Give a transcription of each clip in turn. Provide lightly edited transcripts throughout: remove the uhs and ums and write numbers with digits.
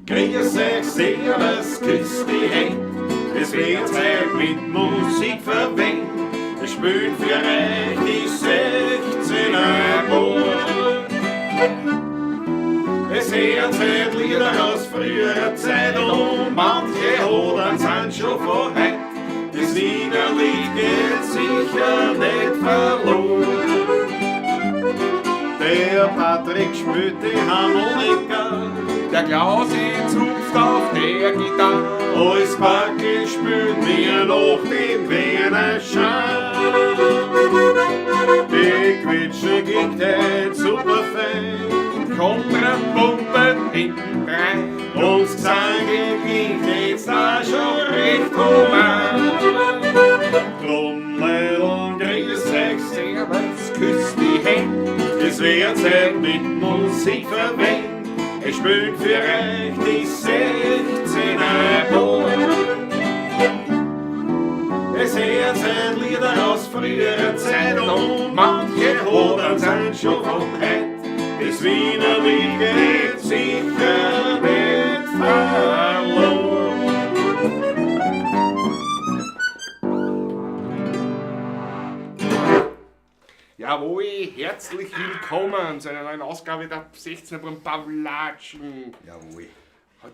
Grüß euch, servus, küss die Händ. Es wird Zeit mit Musik verwendet. Wir spielen für euch die 16er Ball. Es hören Zeit Lieder aus früherer Zeit und manche Hodern sind schon von heut. Das Wiener Lied geht sicher nicht verloren. Der Patrick spielt die Harmonika, Der Klausi zupft auf der Gitarre. Als Backel spielen wir noch den Wiener Schein. Die Quetsche geht heut super fein. Kontrapumpen hinten rein. Uns Gesang klingt jetzt auch schon recht human. Drum, Leilon, grüß euch, Servus, küss die Hände. Es wird Zeit mit Musik verwendet. Ich spiel für euch die 16er Ball. Es hören Zeit Lieder aus früherer Zeit und manche Hodern sind schon von heut. Das Wiener Lied geht sicher nicht verloren. Jawohl, herzlich willkommen zu einer neuen Ausgabe der 16er Burm Pawlatschen. Jawohl.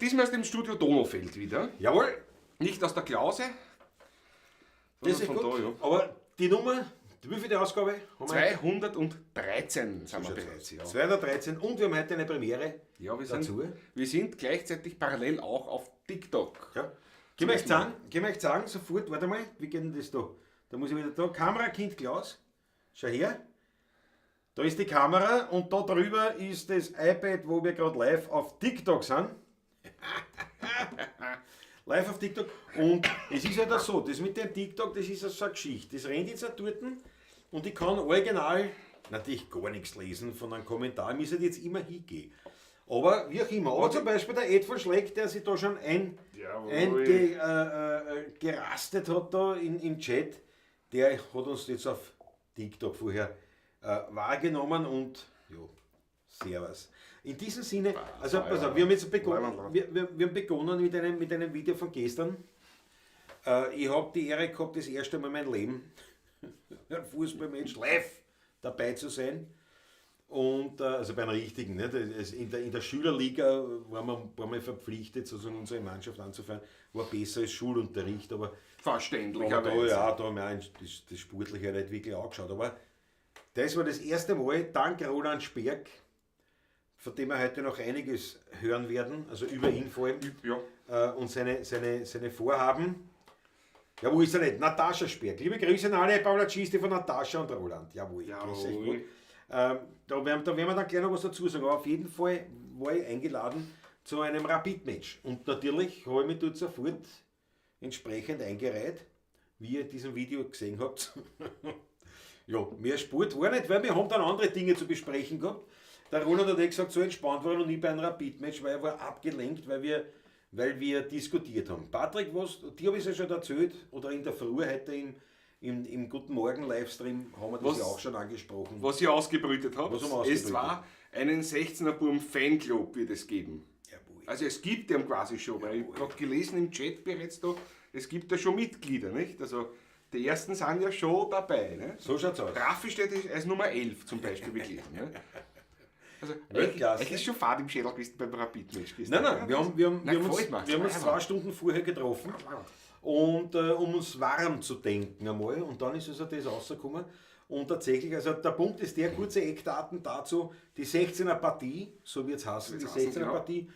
Diesmal aus dem Studio Donaufeld wieder. Jawohl. Nicht aus der Klause, Das sondern ist von gut. da, ja. Aber die Nummer, die wievielte Ausgabe haben wir? 213 sind wir bereits, ja. 213 und wir haben heute eine Premiere Ja, wir dazu. sind, wir sind gleichzeitig parallel auch auf TikTok. Ja. Können wir euch sagen, können wir euch sagen, sofort, warte mal, wie geht denn das da? Da muss ich wieder da, Kamerakind Klaus, schau her. Da ist die Kamera und da drüber ist das iPad, wo wir gerade live auf TikTok sind. Live auf TikTok. Und es ist halt auch so, das mit dem TikTok, das ist ja so eine Geschichte. Das rennt jetzt auch dort und ich kann original natürlich gar nichts lesen von einem Kommentar. Ich müsste jetzt immer hingehen. Aber wie auch immer. Aber zum Beispiel der Ed von Schleck, der sich da schon Jawohl. gerastet hat da im Chat, der hat uns jetzt auf TikTok vorher wahrgenommen und ja, servus. In diesem Sinne, also pass auf, wir haben jetzt begonnen, wir haben begonnen mit einem Video von gestern. Ich hab die Ehre gehabt, das erste Mal in meinem Leben ein Fußballmatch live dabei zu sein. Und also bei einer richtigen, ne? In der Schülerliga waren wir ein paar Mal verpflichtet, sozusagen unsere Mannschaft anzufahren, war besser als Schulunterricht, aber Verständlicherweise. Aber da, ja, da haben wir auch das Sportliche nicht wirklich angeschaut. Aber das war das erste Mal, dank Roland Sperg, von dem wir heute noch einiges hören werden, also über ihn vor allem, und seine Vorhaben. Ja, wo ist er nicht? Natascha Sperg. Liebe Grüße an alle Paulatschisti von Natascha und Roland. Jawohl, grüß euch gut. Da werden wir dann gleich noch was dazu sagen. Aber auf jeden Fall war ich eingeladen zu einem Rapid-Match. Und natürlich habe ich mich dort sofort entsprechend eingereiht, wie ihr in diesem Video gesehen habt. Ja, mehr Sport war nicht, weil wir haben dann andere Dinge zu besprechen gehabt. Der Roland hat eh gesagt, so entspannt war er noch nie bei einem Rapid-Match, weil er war abgelenkt, weil wir diskutiert haben. Patrick, was, dir habe ich es ja schon erzählt, oder in der Früh heute im Guten Morgen Livestream haben wir das ja auch schon angesprochen. Was ihr ausgebrütet habt, Was haben wir es ausgebrütet? war einen 16er Burm Fanclub wird es geben. Jawohl. Also es gibt den quasi schon, weil ich hab grad gelesen im Chat bereits da, es gibt da schon Mitglieder, nicht? Also die ersten sind ja schon dabei. Ne? So schaut's aus. Raffi steht als Nummer 11 zum Beispiel wirklich. Ne? Also, Weltklasse. eigentlich ist schon Fahrt im Schädel gewesen beim Rapid-Match gestern. Nein, nein, Nein, gefällt mir. wir haben uns Nein, 2 Stunden vorher getroffen und um uns warm zu denken einmal, und dann ist also das rausgekommen. Und tatsächlich, also der Punkt ist der, kurze Eckdaten dazu, die 16er Partie, so wird's heißen, Wird's die heißen, 16er genau. Partie,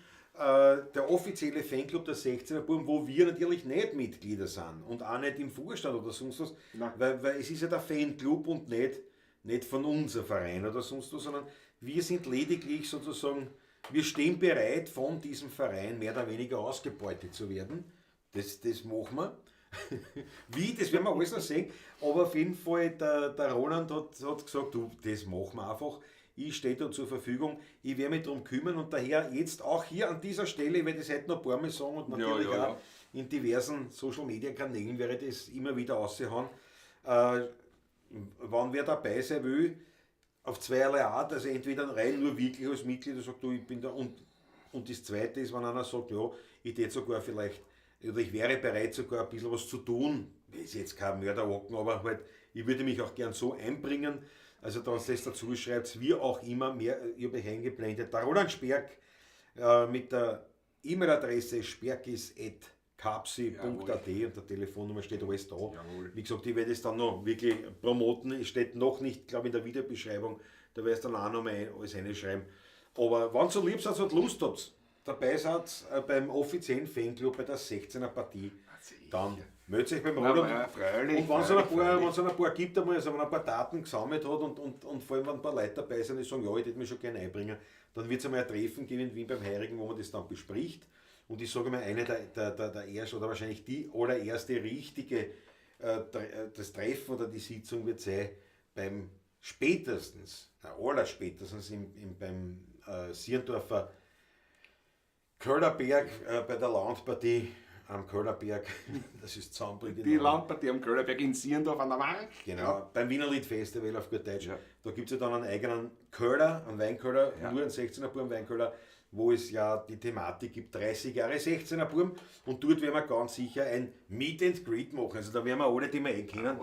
der offizielle Fanclub der 16er Burm, wo wir natürlich nicht Mitglieder sind und auch nicht im Vorstand oder sonst was, Nein. weil es ist ja der Fanclub und nicht von unserem Verein oder sonst was, sondern wir sind lediglich sozusagen, wir stehen bereit, von diesem Verein mehr oder weniger ausgebeutet zu werden. Das machen wir. Wie, das werden wir alles noch sehen. Aber auf jeden Fall, der Roland hat gesagt, du, das machen wir einfach. Ich stehe da zur Verfügung, ich werde mich darum kümmern und daher jetzt auch hier an dieser Stelle, ich werde das heute noch ein paar Mal sagen und natürlich auch in diversen Social Media Kanälen werde ich das immer wieder raushauen. Wenn wer dabei sein will, auf zweierlei Art, also entweder rein nur wirklich als Mitglied, der sagt, du, ich bin da und Und das Zweite ist, wenn einer sagt, ja, ich tät sogar vielleicht, oder ich wäre bereit, sogar ein bisschen was zu tun. Ist jetzt kein Mörderhocken, aber halt, ich würde mich auch gern so einbringen. Also, dann das dazu schreibt, wie auch immer, mehr, ich habe euch eingeblendet. Der Roland Sperg mit der E-Mail-Adresse sperkis@kapsi.at und der Telefonnummer steht alles da. Jawohl. Wie gesagt, ich werde es dann noch wirklich promoten. Es steht noch nicht, glaube ich, in der Videobeschreibung. Da werde ich dann auch noch mal alles reinschreiben. Aber wenn ihr so lieb seid und Lust habt, dabei seid beim offiziellen Fanclub bei der 16er Partie, dann meldet euch beim Roland. Ja, freilich, Und wenn es ein paar, freilich. wenn's ein paar gibt, einmal, also wenn ein paar Daten gesammelt hat und vor allem, wenn ein paar Leute dabei sind, die sagen, ja, ich würde mich schon gerne einbringen, dann wird es einmal ein Treffen geben in Wien beim Heurigen, wo man das dann bespricht. Und ich sage mal, eine der ersten oder wahrscheinlich die allererste richtige das Treffen oder die Sitzung wird sein beim spätestens, na, allerspätestens beim Sierndorfer Köllerberg bei der Landpartie am Köllerberg, das ist zusammenbringt. Die Landpartie am Köllerberg in Sierndorf an der Mark. Genau, beim Wienerlied Festival auf gut Deutsch. Ja. Da gibt es ja dann einen eigenen Köller, einen Weinköller, Ja. nur einen 16er Burm Weinköller, wo es ja die Thematik gibt, 30 Jahre 16er Burm. Und dort werden wir ganz sicher ein Meet and Greet machen. Also da werden wir alle, die wir eh kennen.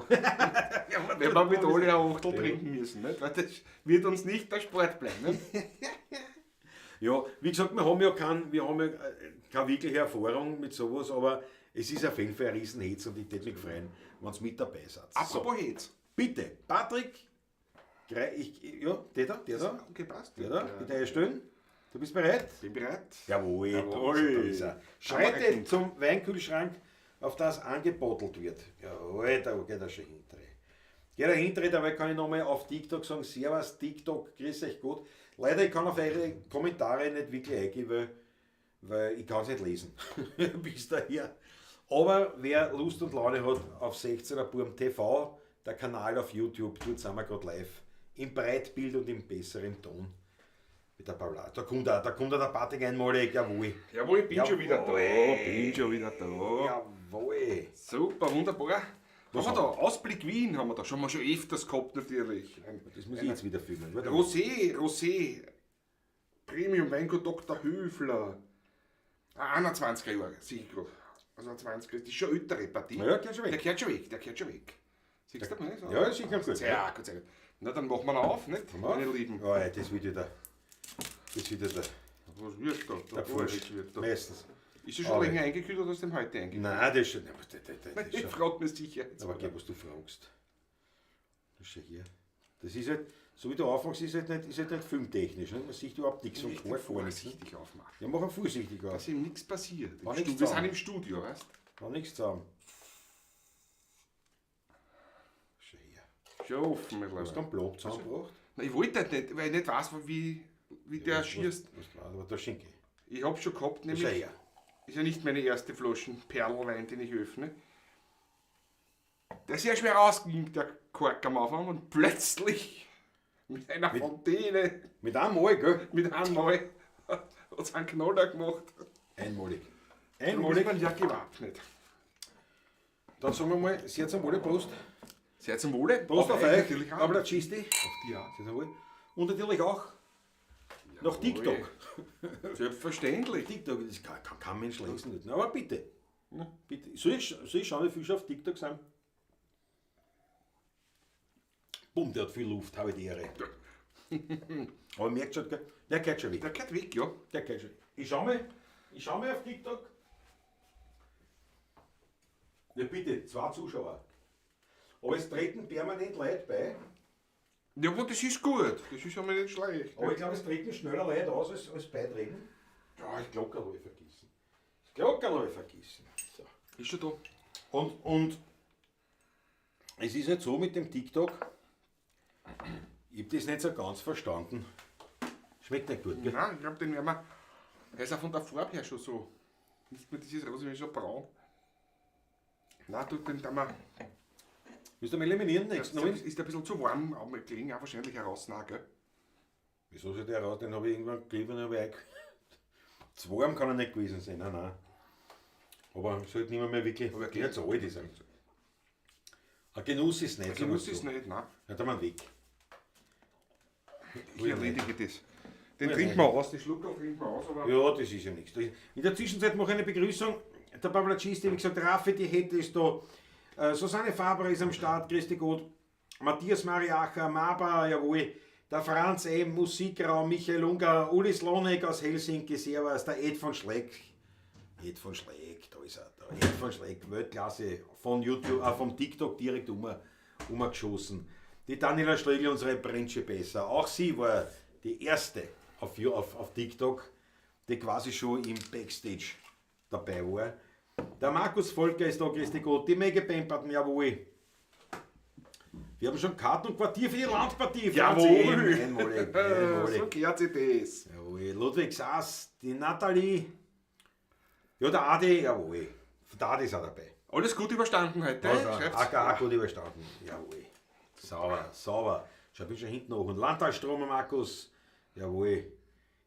Wenn wir mit alle ein Achtel trinken müssen, nicht? Weil das wird uns nicht der Sport bleiben. Nicht? Ja, wie gesagt, wir haben ja keine wirkliche Erfahrung mit sowas, aber es ist auf jeden Fall ein Riesenhetz und ich würde mich freuen, wenn ihr mit dabei seid. So, Apropos Hetz. bitte, Patrick, ja, der da, der da. Okay, passt. Der da, bitte einstellen. Du bist bereit? Bin bereit. Jawohl, Jawohl. Da ist er. Schreite zum Weinkühlschrank, auf das angebottelt wird. Jawohl, da geht er schon hinter. Geht er hinter, dabei kann ich nochmal auf TikTok sagen, Servus TikTok, grüß euch gut. Leider, ich kann auf eure Kommentare nicht wirklich eingehen, weil ich kann es nicht lesen. Bis daher. Aber wer Lust und Laune hat auf 16er Burm TV, der Kanal auf YouTube, dort sind wir gerade live. Im Breitbild und im besseren Ton. Mit der Paula. Da kommt er, der Patrick einmalig, jawohl. Jawohl, ich bin schon wieder da. Jawohl. Bin schon wieder da. Jawohl. Super, wunderbar. Was Was haben wir da? Ausblick Wien haben wir da. Schon mal schon öfters gehabt natürlich. Das muss ich jetzt wieder filmen. Warte. Rosé, Premium Weingut Dr. Höfler. Ah, 21er Jahre, sehe ich gerade. Also 20er, das ist schon eine ältere Partie. Ja, gehört schon weg. Der gehört schon weg, der gehört schon weg. Siehst du mal? So? Ja, ist sicher gut. Sehr gut, sehr gut. Na, dann machen wir ihn auf, nicht? Meine Lieben. Oh, ja, das wird wieder. Das wird wieder. Was wird da? Der Pfusch. wird da. Meistens. Ist er schon Aber- länger eingekühlt oder ist dem heute eingekühlt? Nein, das ist schon. Das ist Ich schon. frage mich sicher. Jetzt. Aber geh, was du fragst. Das ist ja hier. Das ist halt, so wie du aufmachst, ist halt nicht filmtechnisch. Ne? Man sieht überhaupt nichts und Richtig gar nichts. Ne? vorsichtig aufmachen. Ja, mach ihn vorsichtig auf. Dass ihm nichts passiert. War nichts Wir sind zusammen. im Studio, weißt du? War nichts zusammen. Schau her. Schon offen mittlerweile. Hast du einen Blob zusammengebracht? Nein, ich wollte halt nicht, weil ich nicht weiß, wie der schießt. Was, was, aber da schenke ich. Ich hab schon gehabt, Schau nämlich. her. Ist ja nicht meine erste Flasche Perlwein, den ich öffne. Der ist sehr schwer rausging, der Kork am Anfang, und plötzlich mit einer Fontäne, Mit einem Mal, gell? mit einem Mal, hat es einen Knaller gemacht. Einmalig. Darum ist Einmalig. man ja gewappnet. Dann sagen wir mal, sehr zum Wohle, Prost. Sehr zum Wohle. Prost auf euch. Natürlich auch. Aber der Tschisti. Auf die auch. Sehr zum Wohl. Und natürlich auch nach TikTok. Selbstverständlich. TikTok, das kann kein Mensch lesen. Nicht. Aber bitte. Bitte. Soll ich schauen, wie viel schon auf TikTok sind? Bumm, der hat viel Luft, habe ich die Ehre. Aber merkt schon, gell? Der geht schon weg. Der geht weg, ja. Der geht schon. Ich schau mal auf TikTok. Ja, bitte, 2 Zuschauer. Aber es treten permanent Leute bei. Ja, aber das ist gut. Das ist ja mal nicht schlecht. Aber ich glaube, es treten schneller Leute aus als beitreten. Ja, das Glockerl habe ich vergessen. Das Glockerl habe ich vergessen. So. Ist schon da. Und es ist halt so mit dem TikTok, ich habe das nicht so ganz verstanden. Schmeckt nicht gut, gell? Nein, ich glaube, den werden wir. Der ist auch von der Farbe her schon so. Nicht mehr dieses Rosa, ist schon braun. Nein, du, den tun wir. Willst du mal eliminieren? Ist, Nächsten Mal? ist der ein bisschen zu warm, aber wir kriegen auch wahrscheinlich heraus, nein, gell? Wieso soll der raus? Den habe ich irgendwann gegeben und habe ich Zu warm kann er nicht gewesen sein, nein, nein. Aber sollte niemand mehr wirklich. Aber der zu alt ist. Ein Genuss ist nicht. Ein Genuss ist nicht, nein. Ja, da mal weg. Ich erledige das. Den trinken wir aus, den Schluck trinken wir aus. Aber ja, das ist ja nichts. In der Zwischenzeit mache ich eine Begrüßung. Der Pavlacisti, wie gesagt, Raffi, die Hette ist da. Susanne Faber ist am Start, Christi Gott. Matthias Mariacher, Maba, jawohl. Der Franz M., Musikraum, Michael Unger, Uli Slonek aus Helsinki, servus, der Ed von Schleck. Ed von Schleck, da ist er. Der Ed von Schleck, Weltklasse, von YouTube, vom TikTok direkt umgeschossen. Die Daniela Schlegel, unsere Brennsche besser. Auch sie war die erste auf TikTok, die quasi schon im Backstage dabei war. Der Markus Volker ist da, Christi Gott, die Mege Pemperten, jawohl. Wir haben schon Karten und Quartier für die Landpartie. Jawohl! Einmalig, einmalig. So gehört sich das. Jawohl. Ludwig Sass, die Nathalie. Ja, der Adi, jawohl. Der Adi ist auch dabei. Alles gut überstanden heute. Also, auch gut überstanden. Jawohl. Sauber, sauber. Schau, bin schon hinten hoch. Und Landtalstrom, Markus. Jawohl.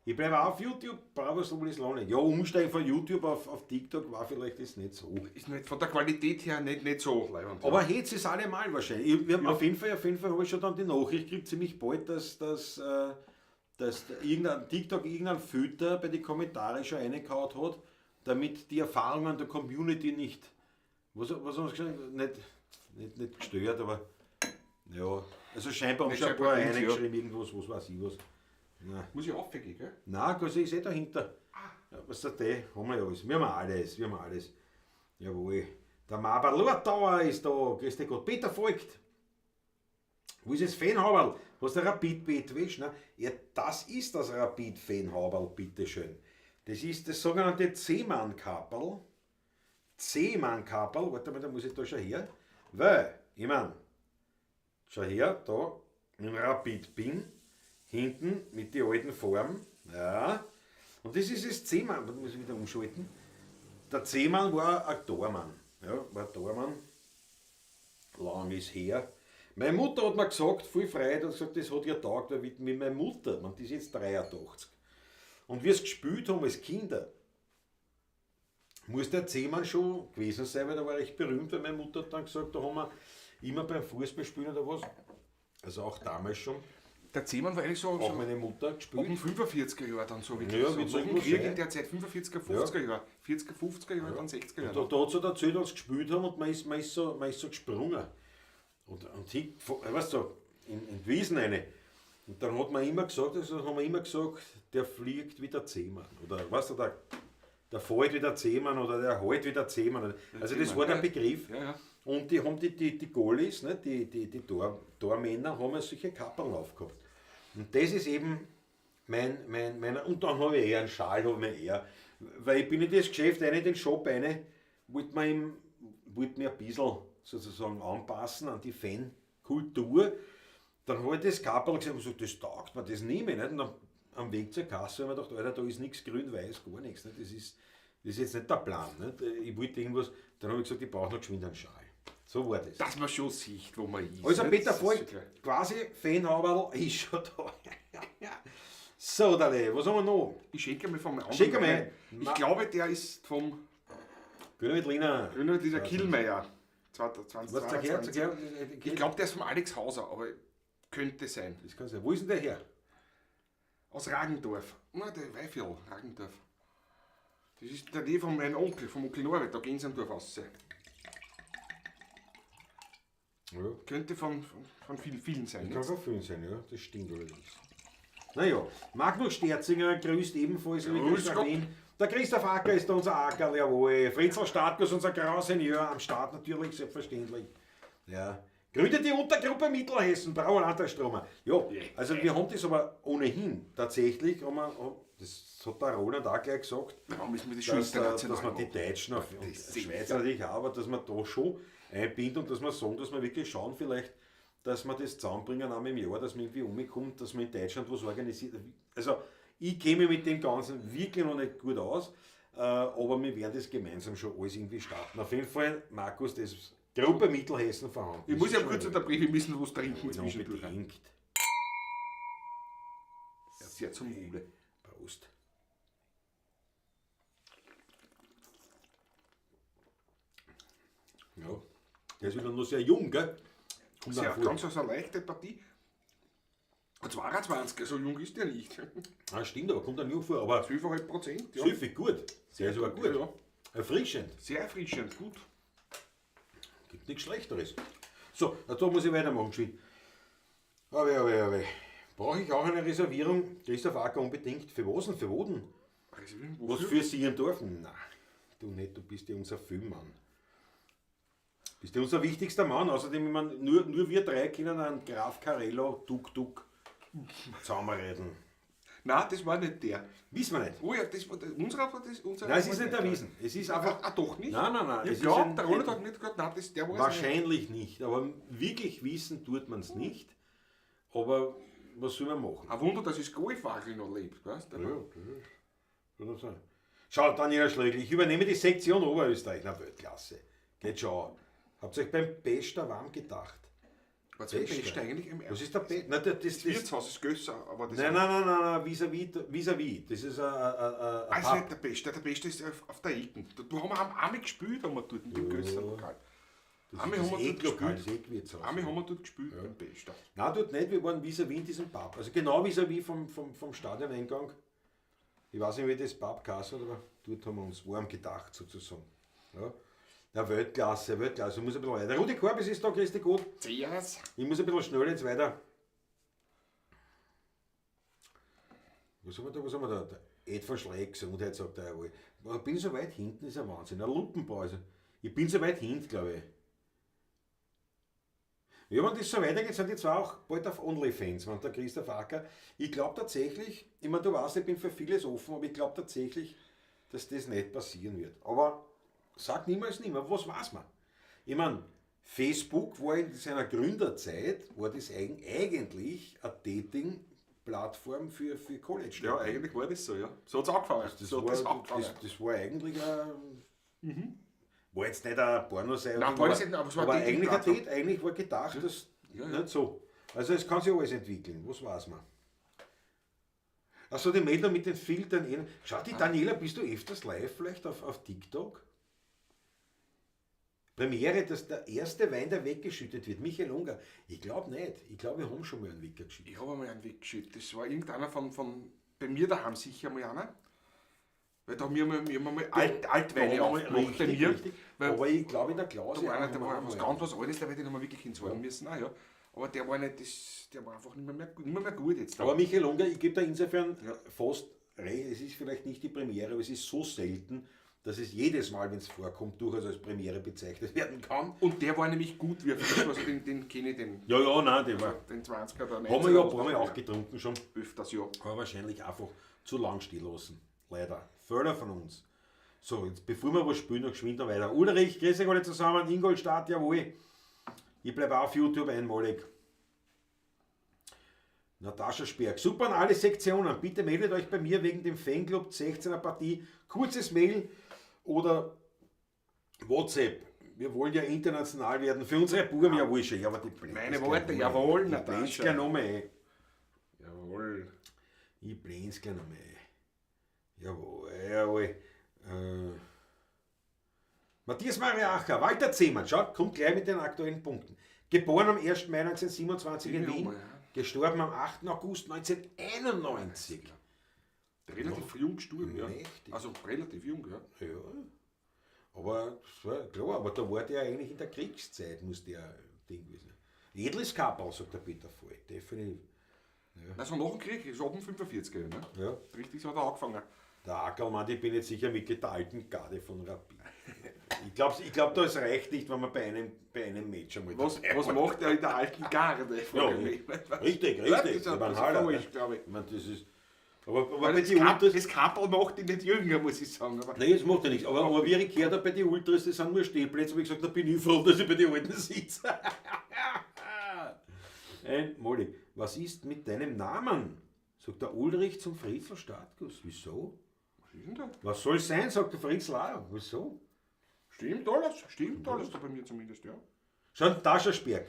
Ich bleibe auch auf YouTube, bravo, Slonik. Ja, umsteigen von YouTube auf TikTok war vielleicht das nicht so. Ist nicht von der Qualität her nicht so leibend. Aber jetzt ist allemal wahrscheinlich. Ich, ja. Auf jeden Fall habe ich schon dann die Nachricht gekriegt, ziemlich bald, dass irgendein TikTok irgendein Filter bei den Kommentaren schon reingehauen hat, damit die Erfahrungen der Community nicht, was haben sie gesagt? Nicht gestört, aber ja. Also scheinbar haben schon ein paar reingeschrieben, irgendwas, was weiß ich was. Nein. Muss ich aufgehen, gell? Nein, also ich sehe dahinter. Ja, was ist das? Haben wir ja alles. Wir haben alles, wir haben alles. Jawohl. Der Maber Lortauer ist da. Grüß dich Gott. Peter Voigt. Wo ist das Fanhaberl? Was der Rapid-Beet, weißt du? Ne? Ja, das ist das Rapid-Fanhaberl, bitteschön. Das ist das sogenannte Zeman-Kaperl. Zeman-Kaperl. Warte mal, da muss ich da schon her. Weil, ich mein, schau her, da, im Rapid-Pin. Hinten mit den alten Farben. Ja. Und das ist das Zeman. Das muss ich wieder umschalten. Der Zeman war ein Tormann. Ja, war ein Tormann. Lang ist her. Meine Mutter hat mir gesagt, viel Freude, hat gesagt, das hat ihr taugt, weil mit meiner Mutter, man, die ist jetzt 83. Und wir es gespielt haben als Kinder, muss der Zeman schon gewesen sein, weil da war recht berühmt, weil meine Mutter hat dann gesagt, da haben wir immer beim Fußballspielen oder was, also auch damals schon. Der Zeman war eigentlich so, auch meine Mutter gespielt. Ab dem 45er Jahr dann so wirklich. Ja, so nach dem Krieg in der Zeit, 45er, 50er Jahre. 40er, 50er Jahre, dann 60er Jahre. Da hat sie erzählt, als sie gespielt haben und man ist so gesprungen. Und ich, weißt du, in die Wiesen rein. Und dann hat man immer gesagt, also haben wir immer gesagt, der fliegt wie der Zeman. Oder weißt du, der fällt wie der Zeman oder der hält wie der Zeman. Also das war der Begriff. Ja, ja. Und die haben die Goalies, ne, die Tormänner, haben ja solche Kappeln aufgehabt. Und das ist eben mein und dann habe ich eher einen Schal, habe ich mir eher, weil ich bin in das Geschäft rein, in den Shop rein, wollte mir ein bisschen sozusagen anpassen an die Fankultur. Dann habe ich das Kapperl gesehen und gesagt, das taugt mir, das nehme ich nicht. Und dann am Weg zur Kasse habe ich mir gedacht, Alter, da ist nichts grün-weiß, gar nichts. Ne? Das ist jetzt nicht der Plan. Nicht? Ich wollte irgendwas, dann habe ich gesagt, ich brauche noch geschwind einen Schal. So war das. Dass man schon sieht, wo man ist. Also Peter Voigt, quasi Fanhaberl, ist schon da. So, Dale, was haben wir noch? Ich schenke mal vom anderen. Schenke mal. Ich glaube, der ist vom Grüner Veltliner. Grüner Veltliner Kielmeier. 2022. Ich glaube, der ist vom Alex Hauser, aber könnte sein. Das kann sein. Wo ist denn der her? Aus Ragendorf. Na, der Weihviertel, Ragendorf. Das ist in der Nähe von meinem Onkel, vom Onkel Norbert, da gehen sie am Dorf raus. Ja. Könnte von vielen sein. Das kann von vielen sein, ja. Das stimmt allerdings. Naja, Magnus Sterzinger grüßt ebenfalls. Grüß Gott. Der Christoph Acker ist da unser Ackerl, jawohl. Fritzl Startkus, unser Grausenieur am Start natürlich, selbstverständlich. Ja. Gründet die Untergruppe Mittelhessen, Brauer Landtagstromer. Ja, also wir haben das aber ohnehin tatsächlich, haben wir, das hat der Roland auch gleich gesagt, ja, müssen wir das dass, dass man die Deutschen auf, und die Schweizer natürlich auch, aber dass man da schon einbindet und dass wir sagen, dass wir wirklich schauen vielleicht, dass wir das zusammenbringen einmal im Jahr, dass man irgendwie umkommt, dass man in Deutschland was organisiert. Also ich käme mit dem Ganzen wirklich noch nicht gut aus, aber wir werden das gemeinsam schon alles irgendwie starten. Auf jeden Fall, Markus, das Gruppe Mittelhessen vorhanden. Ich muss ja kurz unterbrechen, wir müssen was trinken. Ja, unbedingt. Sehr zum Wohle. Prost. Ja, der ist wieder noch sehr jung, gell? Sehr, ganz so eine leichte Partie. 22, so jung ist der nicht. Ah, stimmt, aber kommt dann jung vor. Aber 12,5%, ja. süffig, gut. Sehr sogar gut. Ja, ja. Erfrischend. Sehr erfrischend, gut. Gibt nichts Schlechteres. So, na, da muss ich weitermachen, geschwind. Aber. Brauche ich auch eine Reservierung? Christoph Acker unbedingt. Für was denn? Für wo denn? Reservierung, Was wofür? für Sierndorf? Nein, du nicht, du bist ja unser Filmmann. Bist ja unser wichtigster Mann. Außerdem, ich mein, nur wir drei können einen Graf Carello Tuk Tuk zusammenreden. Nein, das war nicht der. Wissen wir nicht. Oh ja, das war der, unserer war das. Unserer Nein, es war ist nicht der. erwiesen. Es ist einfach. Ah, doch nicht? Nein, nein, nein. Ich Es ist glaube, ein- der Roland hat nicht gesagt, nein, das, der war es nicht. Wahrscheinlich nicht, aber wirklich wissen tut man es nicht. Aber was soll man machen? Ein Wunder, dass das Golfwagel noch lebt, weißt du? Ja, das kann sein. Schau, Daniela Schlögl, ich übernehme die Sektion Oberösterreich. Na, Weltklasse. Geht schon. Habt ihr euch beim Bester warm gedacht? Was ist der Bester. Beste eigentlich im Was ist der Bester? Nein, das, Das Wirtshaus ist Gösser, aber das nein, nein, nein, nein, nein, vis-à-vis, vis-à-vis. Das ist ein Ah, ist Pub. nicht der Beste, der Beste ist auf der Ecken. Da haben wir einmal gespielt, haben wir dort in dem Gösser-Lokal. Das Einmal ist haben das wir dort Ecklokal, gespielt. das Eckwirtshaus. Einmal haben wir dort gespielt beim Bester. Nein, dort nicht, wir waren vis-à-vis in diesem Pub. Also genau vis-à-vis vom Stadioneingang. Ich weiß nicht, wie das Pub geheißen hat, aber dort haben wir uns warm gedacht, sozusagen. Ja. Na, Weltklasse, Weltklasse. Ich muss ein bisschen weiter. Rudi Korbis ist da, Christi gut. Cheers. Ich muss ein bisschen schnell jetzt weiter. Was haben wir da? Was haben wir da? Der Ed von Schleck, Gesundheit, sagt er jawohl. Ich bin so weit hinten, ist ein Wahnsinn. Eine Lumpenpause. Ich bin so weit hinten, glaube ich. Ja, wenn das so weitergeht, sind die zwei auch bald auf OnlyFans, wenn der Christoph Acker. Ich glaube tatsächlich, ich meine, du weißt, ich bin für vieles offen, aber ich glaube tatsächlich, dass das nicht passieren wird. Aber sag niemals nimmer, was weiß man? Ich meine, Facebook war in seiner Gründerzeit, war das eigentlich eine Dating-Plattform für College. Ja, eigentlich war das so, ja. So hat es angefangen. Das, so hat war, das angefangen. das war eigentlich ein, war jetzt nicht ein Pornoseite, Nein, Pornoseite, aber es war aber eine eigentlich, ein Dating-Plattform. Date, eigentlich war gedacht, dass Ja, ja. nicht so. Also es kann sich alles entwickeln, was weiß man. Achso, die Meldung mit den Filtern. Schau, die Daniela, bist du öfters live vielleicht auf TikTok? Premiere, dass der erste Wein, der weggeschüttet wird. Michael Unger. Ich glaube nicht. Ich glaube, wir haben schon mal einen weggeschüttet. Ich habe einmal einen weggeschickt. Das war irgendeiner von bei mir daheim sicher mal einer. Weil da haben wir mal Altweine aufgemacht bei mir. Richtig. Weil Aber ich glaube, in der Klause. da war einer, der haben war wir was auch ganz was Altes, der hätte ich noch mal wirklich entsorgen müssen. Auch, ja. Aber der war nicht, das, der war einfach nicht mehr gut jetzt. Aber Michael Unger, ich gebe da insofern Ja. fast recht, es ist vielleicht nicht die Premiere, aber es ist so selten, dass es jedes Mal, wenn es vorkommt, durchaus als Premiere bezeichnet werden kann. Und der war nämlich gut, wie er frisch war, also den kenne ich, den, Ja, ja, nein, der war. den 20er oder 19er. Haben wir ja ein paar Mal auch getrunken schon. Öfters, ja. Aber wahrscheinlich einfach zu lang stehen lassen. Leider. Völler von uns. So, jetzt bevor wir was spielen, noch geschwind noch weiter. Ulrich, grüß euch alle zusammen. Ingolstadt, jawohl. Ich bleibe auch auf YouTube einmalig. Natascha Sperg. Super an alle Sektionen. Bitte meldet euch bei mir wegen dem Fanclub 16er Partie. Kurzes Mail oder WhatsApp. Wir wollen ja international werden. Für unsere Buben, jawohl schon. Ja, aber die blend's Meine gleich Worte, nochmal jawohl, ein. Die Natascha. blend's gleich nochmal ein. Jawohl. Ich blend's gleich nochmal ein. Jawohl, jawohl. Matthias Mariacher, Walter Zehmann, schau, kommt gleich mit den aktuellen Punkten. Geboren am 1. Mai 1927 in Ja, Wien, ja. gestorben am 8. August 1991. Relativ jung gestorben, ja. Mächtig. Also relativ jung, ja. Ja, aber das war klar, aber da war der eigentlich in der Kriegszeit, muss der Ding gewesen sein. Edles Kappel, sagt der Peter Voll, definitiv. Also nach dem Krieg, ist ab dem 45er, ne? Ja. Richtig, so hat er angefangen. Der Ackermann, ich bin jetzt sicher mit der alten Garde von Rapid. Ich glaube, ich glaub, das reicht nicht, wenn man bei einem Match einmal Was, dabei was war. macht er in der alten Garde? Ja, frage ich mich. richtig, Ja, richtig. das ist Ich ein meine, bisschen Haller, falsch, ne? glaube ich. Ich meine, das ist. Aber Weil bei das den Ultras. Das Kappel macht ihn nicht jünger, muss ich sagen. Aber Nein, das macht ja nichts. Aber wie ich gehört habe, bei den Ultras, das sind nur Stehplätze, wo ich gesagt habe, da bin ich froh, dass ich bei den Alten sitze. Einmalig. Was ist mit deinem Namen? Sagt der Ulrich zum Fritzl Startguss. Wieso? was ist denn da? Was soll sein, sagt der Fritzl auch. Wieso? Stimmt alles, stimmt alles da bei mir zumindest, ja. Schon Taschersperg.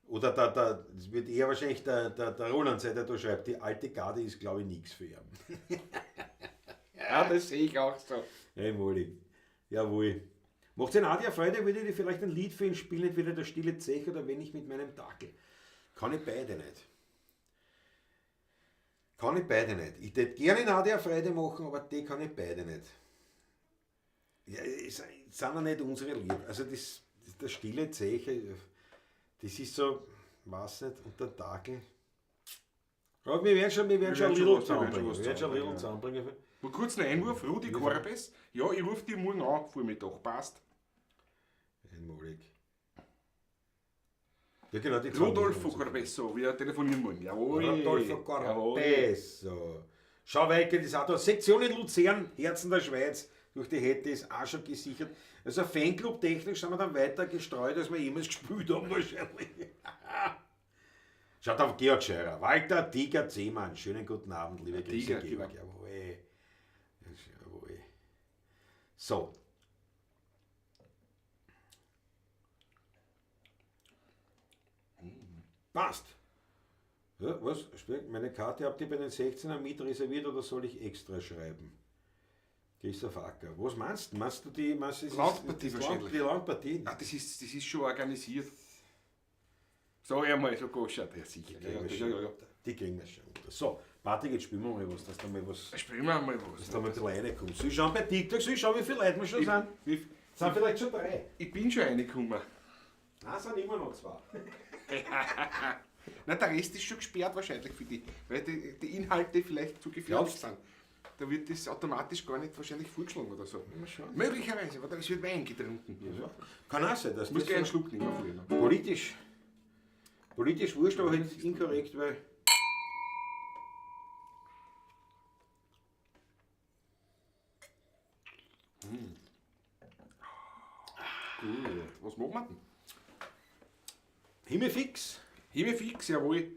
Oder das wird eher wahrscheinlich der Roland sein, der da schreibt, die alte Garde ist, glaube ich, nichts für ihn. Ja, das sehe ich auch so. Einmalig. Jawohl. Macht dir Nadia Freude, würde ich vielleicht ein Lied für ihn spielen, entweder der stille Zech oder wenn ich mit meinem Dackel. Kann ich beide nicht. Kann ich beide nicht. Ich tät gerne Nadia Freude machen, aber die kann ich beide nicht. Ja, es sind ja nicht unsere Lieder. Also das der stille Zeche, das ist so, weiß nicht, unter den Tagel. Ja, wir werden schon, ein little zusammenbringen. Wir werden schon ein little zusammenbringen. Nur kurz einen Einwurf, Rudi Korbes. Ja, ich rufe dich morgen an, Vormittag, passt. Einmalig. Ja, genau, die Rodolfo Corbesso, wir telefonieren morgen. Jawohl. Rodolfo Corbesso. Schau, Weike, das ist auch da. Sektion in Luzern, Herzen der Schweiz, durch die hätte es auch schon gesichert. Also Fanclub technisch sind wir dann weiter gestreut, als wir jemals gespielt haben wahrscheinlich. Schaut auf Georg Scheurer. Walter Tiger Zehmann. Schönen guten Abend, liebe Grüße, Georg. Jawohl. Jawohl. So. Passt. Ja, was? Meine Karte habt ihr bei den 16er mit reserviert oder soll ich extra schreiben? Christoph Acker. Was meinst du? Meinst du die Landpartie wahrscheinlich? Die Landpartie? Ah, das ist schon organisiert. Sag ich mal, so koscher. Ja, sicher. Ja. Die kriegen wir schon unter. So, Patrick, jetzt spielen wir mal was, dass da mal was. Spielen wir mal was. Dass da mal ein bisschen reinkommt. Soll ich schauen bei TikTok, soll ich schauen, wie viele Leute wir schon sind? Sind vielleicht schon 3. Ich bin schon reingekommen. Nein, sind immer noch 2. Nein, der Rest ist schon gesperrt wahrscheinlich für die, weil die Inhalte vielleicht zu gefährlich sind. Da wird das automatisch gar nicht wahrscheinlich vorgeschlagen oder so. Mal schauen. Möglicherweise, aber es wird Wein getrunken. Ja. Kann auch sein, dass du musst gleich einen Schluck nehmen vorher. Politisch. Politisch wurscht, aber halt inkorrekt, weil. Gut. Was machen wir denn? Himmelfix. Himmelfix, jawohl.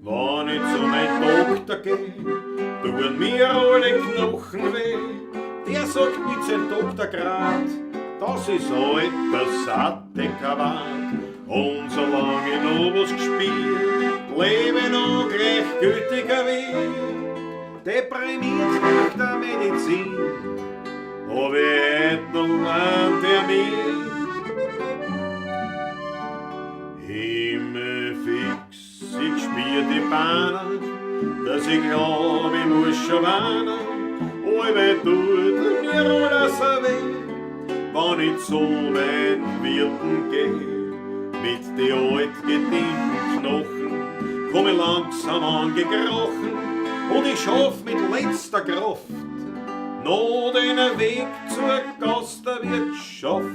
Wenn ich zu meinem Doktor geh, tun mir alle Knochen weh. Der sagt mit seinem Doktorgrad, das ist alter satte Kavat. Und solange ich noch was gespielt, lebe ich noch gleichgültiger wie. Deprimiert nach der Medizin, hab ich heut noch einen Termin. Himmelfix, ich spür die Bahnen, dass ich glaub, ich muss schon weinen. Allweil tut mir alles weh, wenn ich zu meinen Wirten geh. Mit die altgedienten Knochen komm ich langsam angekrochen und ich schaff mit letzter Kraft noch den Weg zur Gastwirtschaft.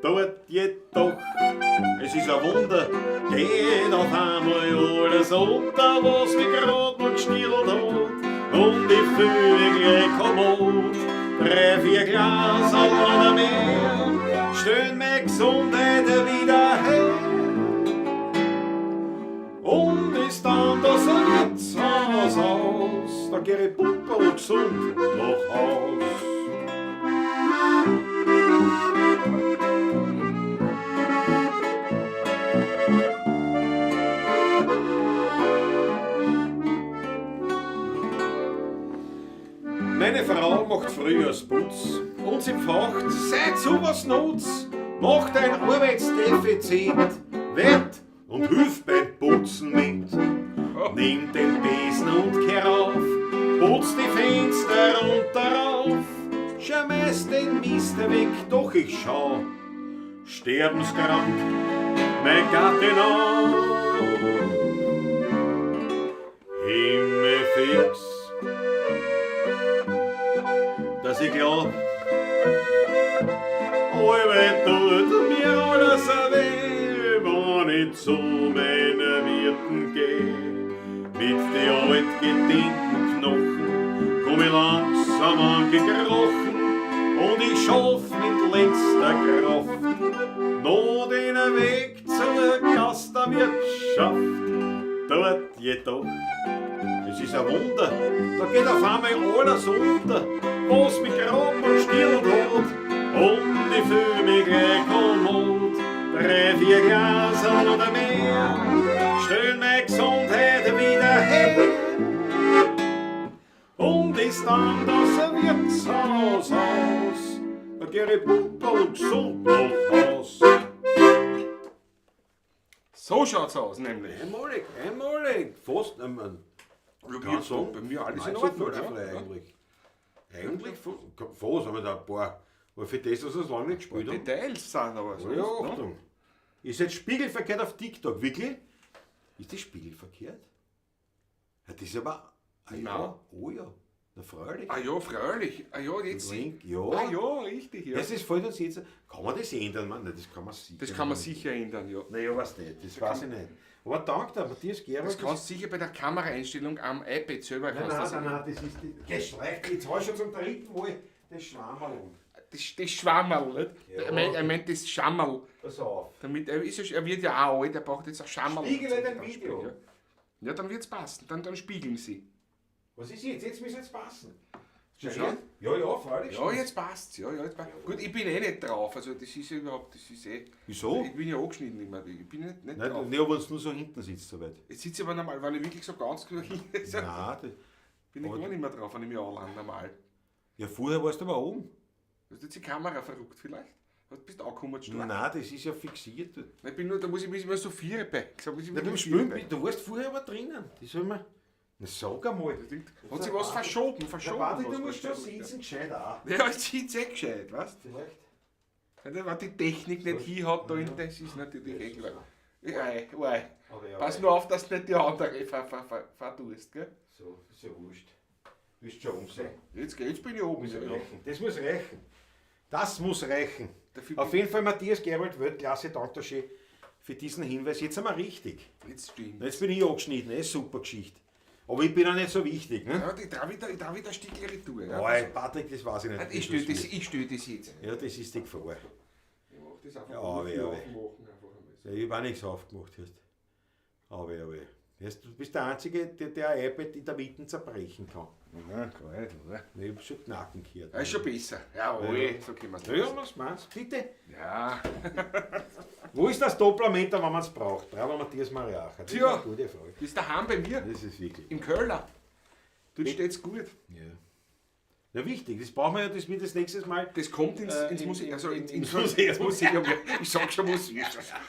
Dort jedoch, es ist ein Wunder, geht auf einmal alles unter, was mich grad noch gestielt hat. Und ich fühl mich gleich kommod, 3, 4 Glas oder mehr, stellen meine Gesundheit wieder her. Und ist dann das Wirtshaus aus, da geh ich pumperl gesund nach Haus. Meine Frau macht Frühjahrsputz und sie pfacht, seit sowas nutz, macht ein Arbeitsdefizit, wert und hilft beim Putzen mit. Nimmt den Besen und kehr auf, putzt die Fenster runter auf, schmeißt den Mist weg, doch ich schau, sterbenskrank, mein Gattin an. Himmelfix, dass ich glaub, allweil tut mir alles weh, wenn ich zu meinen Wirten geh. Mit die altgedienten Knochen komm ich langsam angekrochen und ich schaff mit letzter Kraft noch den Weg zur Gastwirtschaft. Dort jedoch, es ist ein Wunder, da geht auf einmal alles unter, was mich grad und gestielt hat. Und ich fühl mich gleich kommod, 3, 4 Glas oder mehr, stell meine Gesundheit wieder her. Und ist dann das Wirtshaus aus, da geh ich munter und gesund nach Haus. So schaut's aus, nämlich. Einmalig, einmalig. Fast, ich mein, Ja, kann sagen, bei mir alles in nein, Ordnung. so Ja. frei eigentlich. Eigentlich fast, aber da ein paar. Aber für das, dass wir es lange nicht gespielt haben. Details sind aber Ja, sonst, ne? Achtung. Ist jetzt spiegelverkehrt auf TikTok, wirklich? Ist das spiegelverkehrt? Ja, das ist aber. Ah, ja. Nein. Oh ja. Na freilich. Ah ja, freilich. Ah ja, jetzt. Link, ja. Ah ja, richtig, ja. Das ist voll uns jetzt. Kann man das ändern, Mann? Nein, das kann man sicher. Das kann man sicher ändern, ja. Naja, weiß nicht, das weiß ich nicht. Aber danke dir, Matthias Gerold. Das kannst du sicher bei der Kameraeinstellung am iPad selber Nein, kannst nein, das nein, nein, das ist die. Gestreift, jetzt war schon zum dritten Mal das Schwammerl. Das Schwammerl, nicht? Ja. Er meint das Schammerl. Pass auf. Damit, er, ist ja, er wird ja auch alt, er braucht jetzt ein Schammerl. Spiegel dein Video. Ja. Ja, dann wird's passen. Dann spiegeln sie. Was ist jetzt? Jetzt müssen es passen. Schau. Ja, ja, freilich. Ja, jetzt passt's. Ja, ja, jetzt passt. Gut, ich bin eh nicht drauf. Also das ist ja überhaupt, das ist eh. Wieso? Ich bin ja angeschnitten immer. Ich bin nicht Nein, drauf. nee, aber wenn du nur so hinten sitzt, soweit. Jetzt sitze ich aber normal, wenn ich wirklich so ganz so Nein, das, bin ich aber gar nicht mehr drauf, wenn ich mich anlange normal. ja, vorher warst du aber oben. Hast du jetzt die Kamera verrückt vielleicht? Bist du angekommen stark? Nein, das ist ja fixiert. Ich bin nur, da muss ich mich immer so vier bei. Ich sag, muss ich Nein, mich beim vier Spielen, bei. du warst vorher aber drinnen. Das soll man. Na, sag einmal. Hat sich was verschoben, verschoben. Warte, was du musst schon wahrscheinlich, sitzen, gescheit auch. Ja, es sitzt eh gescheit, weißt du? Vielleicht. Wenn die Technik nicht hinhaut, da hinten, das ist natürlich eh klar. Ei, ei. Aber ja, Pass nur auf, dass du nicht die andere verdurst, gell? So, ist ja wurscht. Wirst schon um sein. Jetzt geht's, bin ich oben. Muss Ja. reichen. Das muss reichen. Das muss reichen. Dafür Auf jeden Fall Matthias Gerold, Weltklasse, danke schön für diesen Hinweis. Jetzt sind wir richtig. Jetzt stimmt. Jetzt bin ich angeschnitten, eh, super Geschichte. Aber ich bin auch nicht so wichtig. Ne? Ja, ich trau wieder, ich trau wieder ein Stückchen Retour. Ja. Oh, ey, Patrick, das weiß ich nicht. Nein, Ich stell das, ich stell das jetzt. Ja, das ist die Gefahr. Ich mach das einfach Ja, nur weh, für weh. aufmachen, einfach einmal so. Ja, ich habe auch nichts aufgemacht. Hast. Aber, aber. Weißt, du bist der Einzige, der ein iPad in der Mitte zerbrechen kann. Ja, gut, oder? Ich hab schon Knacken gehört. Ja, ist schon besser. Jawohl, so können wir's Ja, lassen. was meinst du? Bitte. Ja. Wo ist das Dopplermeter, wenn man es braucht? Bravo, Matthias Mariacher. Das Tja. ist eine gute Frage. Das ist daheim bei mir, Das ist wirklich. im Köller. Dort steht's gut. Ja. Ja, wichtig. Das brauchen wir ja, das wird das nächstes Mal. Das kommt ins Museum. Also ins Museum. Ins Museum. Ja. Ich sag schon Museum.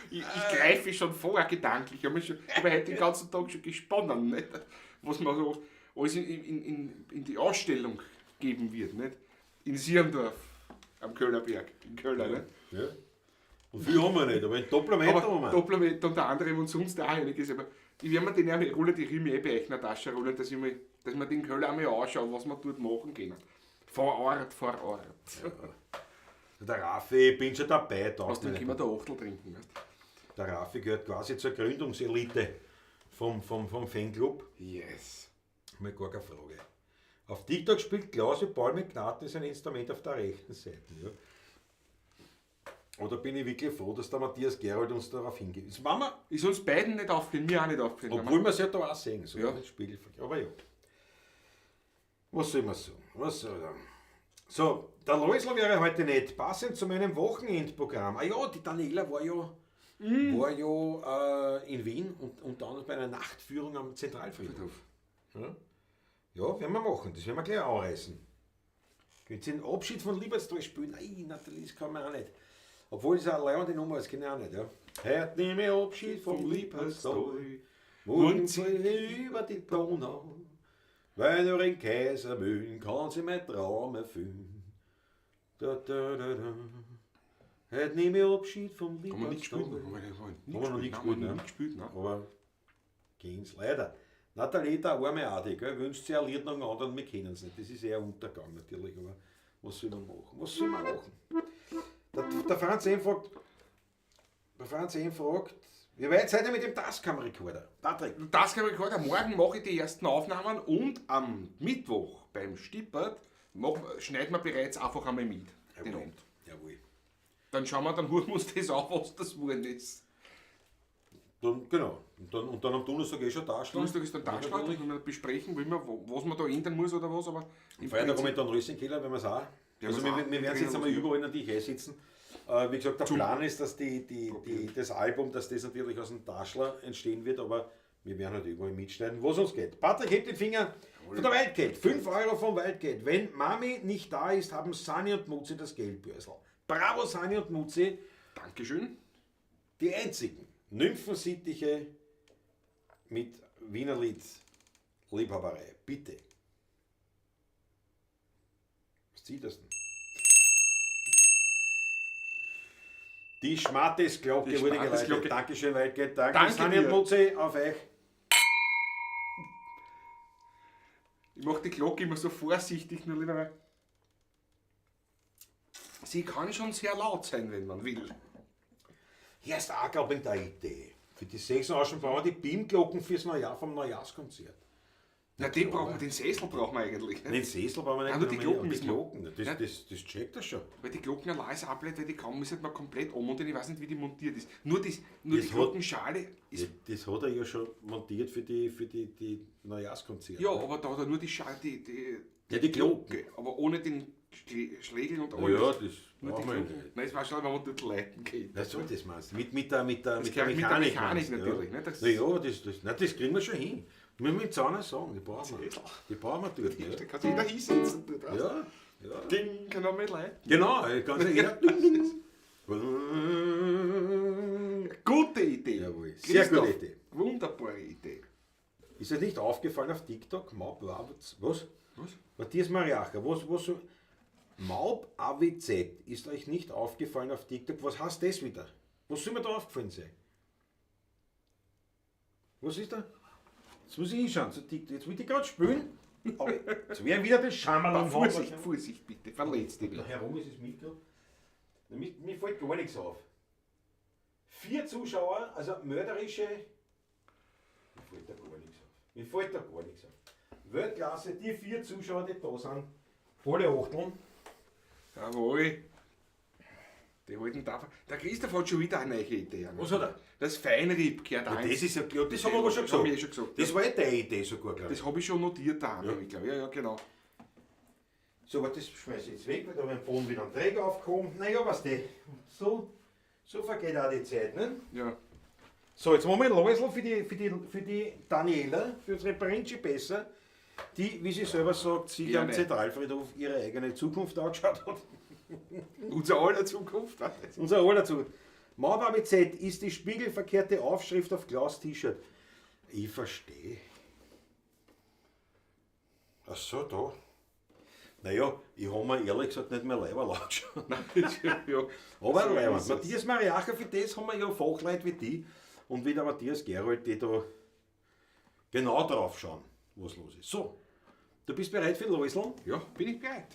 Ich greife schon vor, gedanklich. Ich habe heute den ganzen Tag schon gesponnen, nicht? Was man so alles in die Ausstellung geben wird. Nicht? In Sierndorf, am Köhlerberg. In Köller. Nicht? Ja. Und viel haben wir nicht, aber ein Dopplermeter haben Aber wir. Dopplermeter unter anderem und sonst auch einiges. Aber ich werde mir den auch Rolle, die Riemen eh bei euch in der Tasche rollen, dass ich mir, dass wir den Köller einmal anschauen, was wir dort machen können. Vor Ort, vor Ort. Der Raffi, ich bin schon dabei. Aus Danke dem können wir da Achtel trinken. Weißt? Der Raffi gehört quasi zur Gründungselite vom Fanclub. Yes. Mal gar keine Frage. Auf TikTok spielt Klausi Paul mit Gnaden sein Instrument auf der rechten Seite. Ja. Oder bin ich wirklich froh, dass der Matthias Gerold uns darauf hingeht. Das machen wir, Ist uns beiden nicht aufgefallen, mir auch nicht aufgefallen. obwohl wir es ja da auch sehen, so Ja. ja. Spiegelverkehr. Aber ja. Was soll man sagen? Was soll man? So, der Läusl wäre heute nicht passend zu meinem Wochenendprogramm. Ah ja, die Daniela war ja, in Wien und unter anderem bei einer Nachtführung am Zentralfriedhof. Ja. Ja, werden wir machen. Das werden wir gleich anreißen. Könnt ihr den Abschied von Liebertstal spielen? Nein, Nathalie, das kann man auch nicht. Obwohl es eine leibende Nummer ist, kenne ich auch nicht. Ja. Heute nehme ich Abschied vom Liebertstal. Morgen zieh ich über die Donau. Weil nur in Kaisermühlen kann sie mein Traum erfüllen. Da, da, da, da. Heute nehme ich Abschied vom Haben wir nicht gespielt? Liebertstal. Haben wir Haben wir noch nicht nicht gespielt? gespielt, Nein, haben wir ne? nicht gespielt, nein. Aber gehen's leider. Nathalie, der arme Adi, gell, wünscht sich ein Lied nach dem anderen, wir kennen es nicht. Das ist eher Untergang natürlich, aber was soll man machen? Was soll man machen? Der Franz M. fragt, wie weit seid ihr mit dem Tascam-Recorder? Patrick, Das kann ich rekorder. Morgen mache ich die ersten Aufnahmen und am Mittwoch beim Stippert schneiden wir bereits einfach einmal mit. Den Abend. Jawohl. Dann schauen wir, dann holen wir uns das auf, was das geworden ist. Dann, genau. Und dann am Donnerstag eh schon Taschler. Donnerstag ist dann Taschler, dann können wir besprechen, wie wir, was man da ändern muss oder was. Aber im Freitag Prinzip- komme ich dann Rössenkeller, wenn wir es auch. Ja, Also wir's wir, auch. wir werden es jetzt einmal überall natürlich einsetzen. Wie gesagt, der Plan ist, dass das Album, dass das natürlich aus dem Taschler entstehen wird, aber Wir werden halt überall mitschneiden, was uns geht. Patrick hebt den Finger von der Wildcat. 5 Euro vom Wildcat. Wenn Mami nicht da ist, haben Sani und Mutzi das Geldbörsel. Bravo, Sani und Mutzi. Dankeschön. Die einzigen Nymphensittiche mit Wienerlied Liebhaberei. Bitte. Was zieht das denn? Die Schmattes-Glocke Die wurde Schmattes-Glocke. geläutet. Dankeschön, Wildcat. Danke, Danke Sani und dir. Mutzi, auf euch. Ich mache die Glocke immer so vorsichtig, nur lieber, weil sie kann schon sehr laut sein, wenn man will. Hier ist auch, glaube ich, eine Idee. Für die 6 Auschen brauchen wir die Beamglocken fürs Neujahr vom Neujahrskonzert. Na, den brauchen wir, den Sessel brauchen wir eigentlich. Den Sessel brauchen wir nicht. Ah, nur die Glocken die müssen wir- Glocken. Das, Ja. das checkt er schon. Weil die Glocken allein ist auch blöd, weil die kaum ist halt mal komplett ummontiert, ich weiß nicht, wie die montiert ist. Nur, die Das hat- Glockenschale ist. Ja, das hat er ja schon montiert für die Neujahrskonzerte. Ja, aber da hat er nur die Schale, die Ja, die Glocken. Aber ohne den Schlägel und alles. Ja, das Nur die brauchen wir Glocken. nicht. Nein, es war schon, wenn man dort leiten geht. Na so, das meinst du. Mit der Das gehört mit der Mechanik. Mechanik meinst du, natürlich, ja. ne? Das- Na ja, das kriegen wir schon hin. Wir müssen mit Zahner sagen, die brauchen wir. Sessel. Die brauchen wir dort. Da Ja, kann sich jeder hinsetzen. Dort, weißt du. ja. Ja. Ding, kann auch mit leiten. Genau, kann sich jeder. Gute Idee. Jawohl, sehr Christoph, gute Idee. Wunderbare Idee. Ist euch nicht aufgefallen auf TikTok? Maub, was? Was? Matthias Mariacher, was, Maub AWZ ist euch nicht aufgefallen auf TikTok? Was heißt das wieder? Was soll mir da aufgefallen sein? Was ist da? Jetzt muss ich hinschauen. Zu TikTok. Jetzt will ich gerade spülen. Aber jetzt wäre wieder das Schammerl am Vorsicht, Vorsicht bitte, verletzt dich Da nicht. herum ist das Mikro. Na, mir fällt gar nichts auf. 4 Zuschauer, also mörderische. Mir fällt da gar nichts auf. Mir fällt da gar nichts auf. Weltklasse, die 4 Zuschauer, die da sind, alle Achteln. Jawohl. Die halten da. Der Christoph hat schon wieder eine neue Idee. Was hat er? Das Feinripp gehört Ja, eins. das ist ja klar, das haben wir aber schon Das haben gesagt. wir eh schon gesagt. Das war ja deine Idee sogar, glaube ich. Das habe ich schon notiert da, Ja. ich glaube. Ja, ja, genau. So, aber das schmeiße ich jetzt weg, weil da beim Boden wieder ein Dreck aufkommt. Naja, was die. So, so vergeht auch die Zeit, ne? Ja. So, jetzt machen wir ein Läusl für die Daniela, für unsere Prinzi besser, die, wie sie selber sagt, sich am Gerne. Zentralfriedhof ihre eigene Zukunft angeschaut hat. Unser aller Zukunft. was? Unser aller Zukunft. Maub ABZ ist die spiegelverkehrte Aufschrift auf Klaus T-Shirt. Ich verstehe. Ach so, da. Naja, ich habe mir ehrlich gesagt nicht mehr Leiberl angeschaut. Ja. Aber So Leiberl. ist es. Matthias Mariacher, für das haben wir ja Fachleute wie die und wie der Matthias Gerold, die da genau drauf schauen, was los ist. So, du bist bereit für den Läuseln? Ja, bin ich bereit.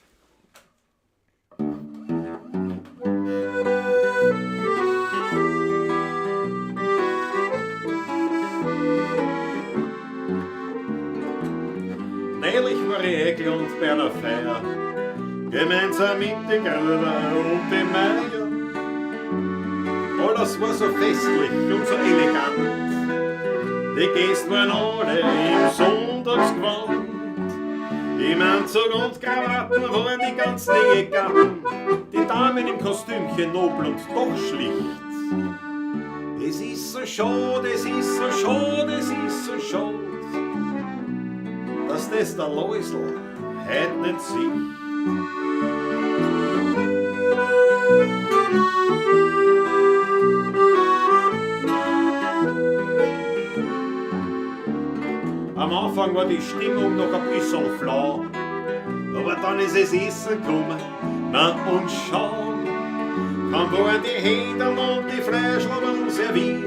Neulich war ich eingeladen bei einer Feier, gemeinsam mit den Gruber und dem Meier. Alles war so festlich und so elegant, die Gäste waren alle im Sonntagsgewand. Im Anzug und Krawatten waren die ganzen Ehegatten, die Damen im Kostümchen nobel und doch schlicht. Es ist so schade, es ist so schade, es ist so schade, dass das der Läusl heut nicht sieht. Am Anfang war die Stimmung noch ein bisschen flau, aber dann ist es Essen gekommen, na und schau, dann waren die Händel und die Fleischwurst serviert,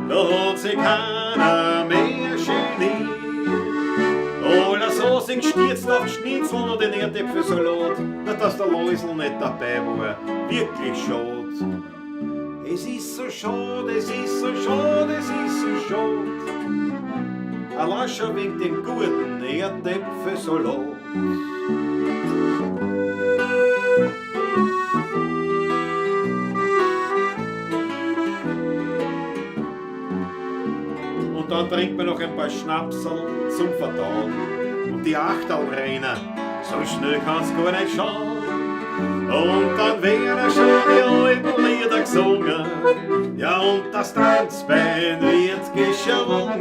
da hat sich keiner mehr geniert. Alle so sind gestürzt auf die Schnitzel und den Erdäpfelsalat, na dass der Läusl nicht dabei war, wirklich schade. Es ist so schade, es ist so schade, es ist so schade, allein schon wegen dem guten Erdäpfelsalat. Und dann trinkt man noch ein paar Schnapserl zum Verdauen. Und die Achtelreiner, so schnell kann's gar nicht schauen. Und dann wären schon die alten Lieder gesungen, ja und das Tanzbein wird geschwungen.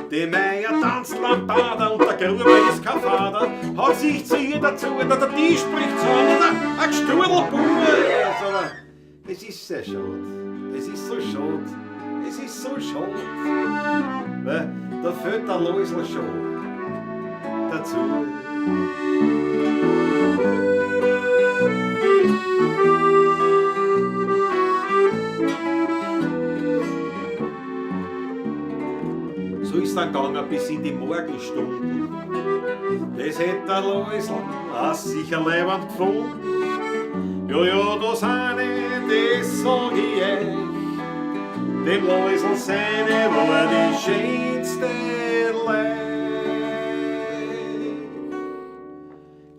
Die Meier tanzt Lambada und der Gruber ist kein Vater, hat sich zu ihr dazu, der Tisch spricht zusammen, ein Gesturdelbube. Es ist sehr schade, es ist so schade, es ist so schade, weil da fehlt der Loisl schon dazu. So ist dann gegangen bis in die Morgenstunden. Das hätt der Loisl auch sicher leibend gefunden. Ja, ja, da sind ich, das sag ich euch. Dem Loisl seine war die schönste Leid.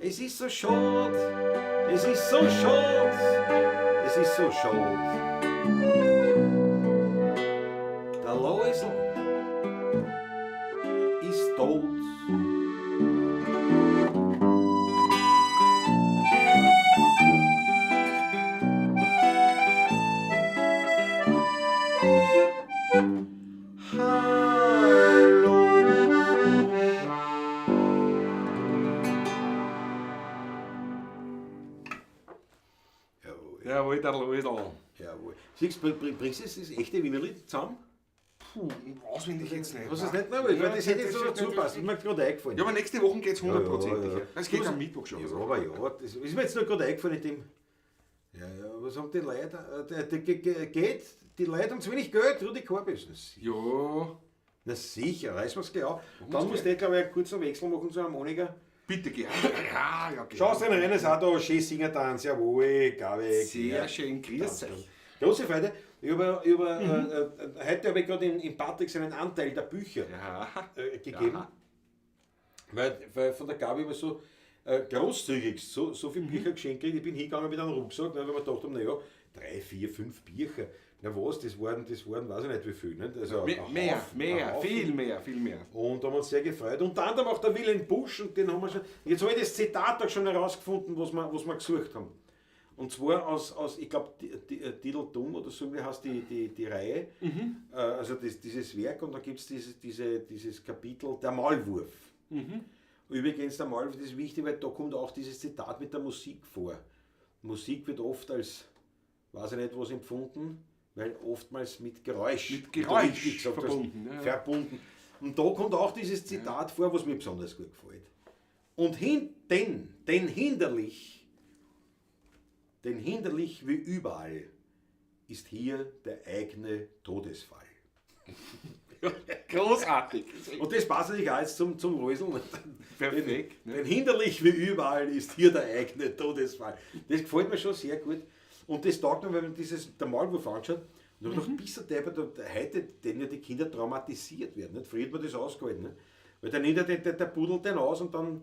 Es ist so schade, es ist so schade, es ist so schade. Der Loisl ist tot. Hallo. Jawohl. Jawohl, der Loisl. Jawohl. Siehst du, bringst du das echte Wiener Lied zusammen? Puh, auswendig jetzt nicht. Was ist nicht noch? Weil das hätte jetzt so dazu passt. Ist mir gerade eingefallen. Ja, aber nächste Woche geht es hundertprozentig. Ja, ja. Es geht am Mittwoch schon. Ja, aber ja, das ist mir jetzt nur gerade eingefallen in dem. Ja, ja, was haben die Leute? Geht, die Leute haben zu wenig Geld, Rudi Korbis. Ja. Na sicher, reißen wir's gleich auf. Dann musst du, glaube ich, einen kurzen Wechsel machen zu Harmonika. Bitte gerne. Ja, ja, gerne. Schau, rein, ist auch da, schön Singertanz, jawohl, Gabi. Sehr schön, grüß euch. Große Freude. Ich hab, ich hab, heute habe ich gerade in Patrick seinen Anteil der Bücher gegeben. Ja. Weil von der Gabi immer so großzügig so viele Bücher geschenkt gekriegt. Ich bin hingegangen mit einem Rucksack, ne, weil wir gedacht haben, naja, 3, 4, 5 Bücher. Na was, das waren, weiß ich nicht wie viel. Nicht? Also mehr, Haufen, mehr, viel mehr, viel mehr. Und da haben wir uns sehr gefreut. Unter anderem auch der Wilhelm Busch, und den haben wir schon. Jetzt habe ich das Zitat auch schon herausgefunden, was wir gesucht haben. Und zwar aus ich glaube, Diddle-Dumm oder so, wie heißt die Reihe, also dieses Werk, und da gibt es dieses Kapitel, der Maulwurf. Übrigens, der Maulwurf, das ist wichtig, weil da kommt auch dieses Zitat mit der Musik vor. Musik wird oft als, weiß ich nicht was, empfunden, weil oftmals mit Geräusch, mit Geräusch gesagt, verbunden. Ja. Verbunden. Und da kommt auch dieses Zitat vor, was mir besonders gut gefällt. Und denn hinderlich wie überall ist hier der eigene Todesfall. Großartig. Und das passt natürlich auch jetzt zum Rösel. Perfekt. Denn hinderlich wie überall ist hier der eigene Todesfall. Das gefällt mir schon sehr gut. Und das taugt mir, wenn man der Maulwurf anschaut. Und noch bis der heute, denn ja die Kinder traumatisiert werden. Nicht? Früher hat man das ausgehalten. Nicht? Weil dann nimmt der pudelt den aus und dann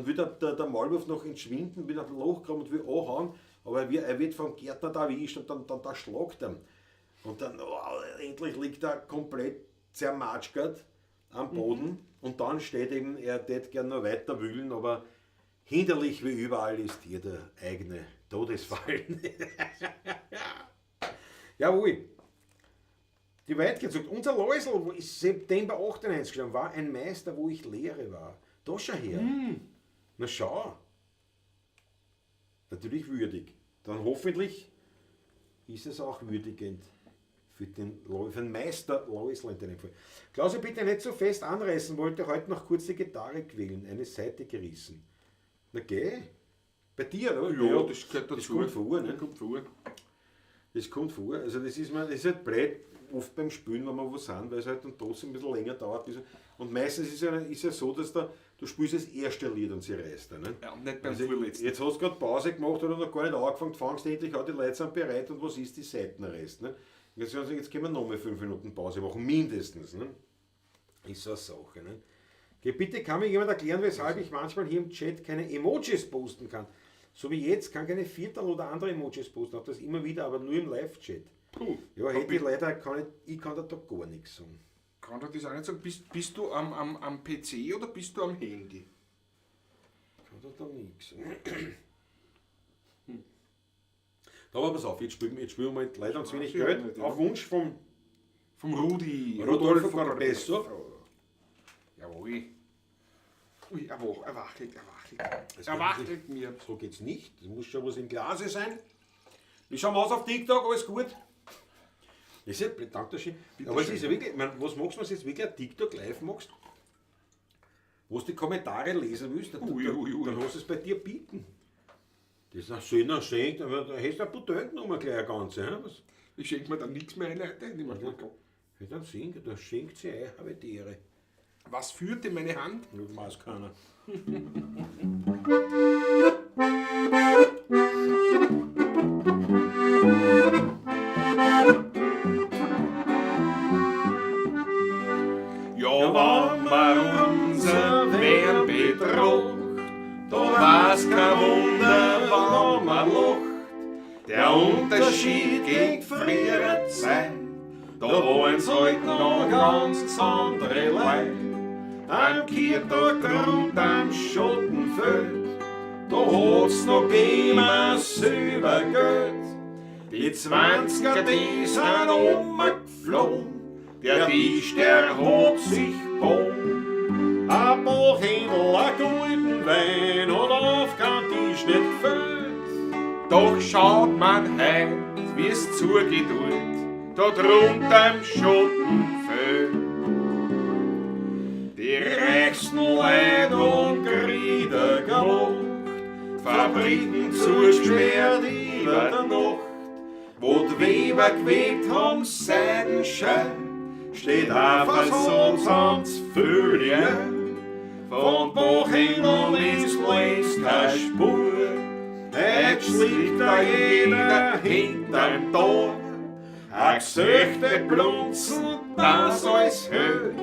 will der Maulwurf noch entschwinden, will nach dem Loch kommen und will anhauen. Aber er wird vom Gärtner da erwischt und dann da schlagt er. Und dann endlich liegt er komplett zermatschert am Boden. Und dann steht eben, er tät gern noch weiter wühlen, aber hinderlich wie überall ist hier der eigene Todesfall. Jawohl. Die Weitke sagt, unser Loisl ist September 98 gestorben, war ein Meister, wo ich Lehre war. Da schau her. Na schau. Natürlich würdig. Dann hoffentlich ist es auch würdigend für den Meister Loisl in dem Fall. Klausi, bitte nicht so fest anreißen, wollte heute noch kurz die Gitarre quälen, eine Seite gerissen. Na geh. Bei dir, oder? Ja, das gehört dazu. Das kommt vor, ne? Das kommt vor. Das kommt vor. Also das ist, das ist halt blöd, oft beim Spielen, wenn wir wo sind, weil es halt dann trotzdem ein bisschen länger dauert. Und meistens ist ja so, dass du spielst das erste Lied und sie reißt. Ne? Ja, und nicht beim also, vorletzten. Jetzt hast du gerade Pause gemacht oder noch gar nicht angefangen, fangst endlich an, die Leute sind bereit und was ist die Seitenrest? Ne? Jetzt, jetzt können wir nochmal 5 Minuten Pause machen, mindestens. Ne? Ist so eine Sache. Ne? Okay, bitte kann mir jemand erklären, weshalb ich manchmal hier im Chat keine Emojis posten kann. So wie jetzt, kann keine Viertel oder andere Emojis posten, auch das immer wieder, aber nur im Live-Chat. Puh, ja, hätte ich leider, ich kann da gar nichts sagen. Kann dir das auch nicht sagen? Bist du am PC oder bist du am Handy? Kann dir da nichts sagen. Aber pass auf, jetzt spielen wir mal leider uns wenig Ja, Geld. ja. Auf Wunsch vom Vom Rudi. Rodolfo Carbesso. Jawohl. Ui, er wachtelt, er wachtelt. Das Er geht wachtelt mir. So geht's nicht. Es muss schon was im Glase sein. Wie schauen wir aus auf TikTok? Alles gut? Das ist ja, danke schön. Aber es ist ja wirklich, ich meine, was magst du, wenn du jetzt wirklich ein TikTok live machst, wo du die Kommentare lesen willst, dann, Ui, ui, ui. dann hast du es bei dir bieten. Das ist ein schöner Schenk, da hast du eine Bouteille genommen gleich eine ganze. He? Was? Ich schenke mir dann nichts mehr ein, Leute. Ich mach mal go. Ja, dann singt, da schenkt sie ein, habe die Ehre. Was führte meine Hand? Das weiß keiner. Ja, wenn man unser Wern betrocht, da war's kein Wunder, wenn man lacht. Der Unterschied gegen frühere Zeit, da waren's halt noch ganz andere Leute. Am Kirtag rund am Schottenfeld, da hat's noch gegeben Silbergeld. Die 20er, die sind umgeflogen, der Tisch, der hat sich gebogen. Ein Bochendl, ein guten Wein hat auf kein Tisch nicht gefällt. Doch schaut man heut, wie's zugeht, da drunter im Schottenfeld. Die reichsten Leid und Grieder gemacht, Fabriken zugesperrt über der Nacht, wo die Weber gewebt haben Seidenschein, steht einfach sonst ans Fülle. Von Bochendl ist längst keine Spur, heut schlägt da jeder hinterm Tor. A gesöchte Blunzen, das alles hält,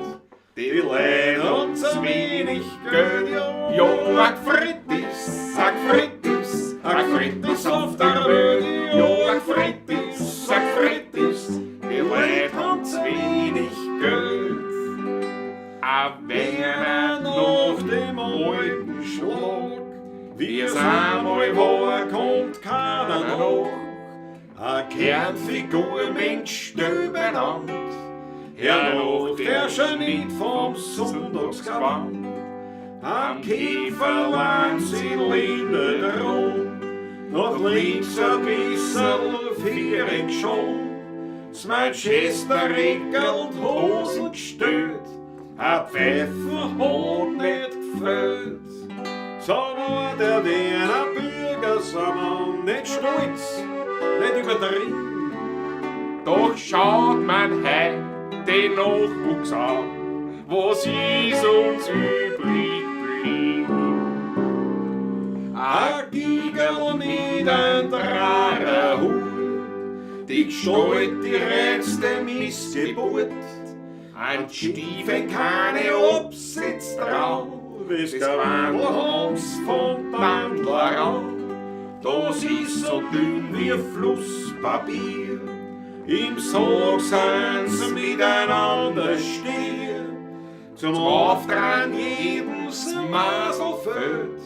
die Leute haben zu wenig Geld. Ja, a Gfrittis, a Gfrittis, a Gfrittis auf der Welt. Ja, a Gfrittis, a Gfrittis, die Leute haben zu wenig Geld. A Wenn er nach dem alten Schlag, wie es einmal war, kommt keiner nach. A Kernfigur Mensch benannt, hernach der Schnit vom Sonntagsgewand. Am Käferlein Zylinder drum, nach links ein bisserl viereck schon. Das Manchester regelt Hosen gestört, a Pfeffer hat nicht gefällt. So war der Wiener Bürgersammann nicht stolz, nicht übertrieben. Doch schaut man heut den Nachwuchs an, was ist uns übrig blieben? A Gigerl mit ein Drarerhut, die Gestalt, die reinste Missgeburt. Ein Stiefel keine Obsitz drauf, das Gewandl haben's vom Bandler an. Das ist so dünn wie Flusspapier, im Sorg sind's miteinander stier. Zum Auftragen jedes Masel fällt,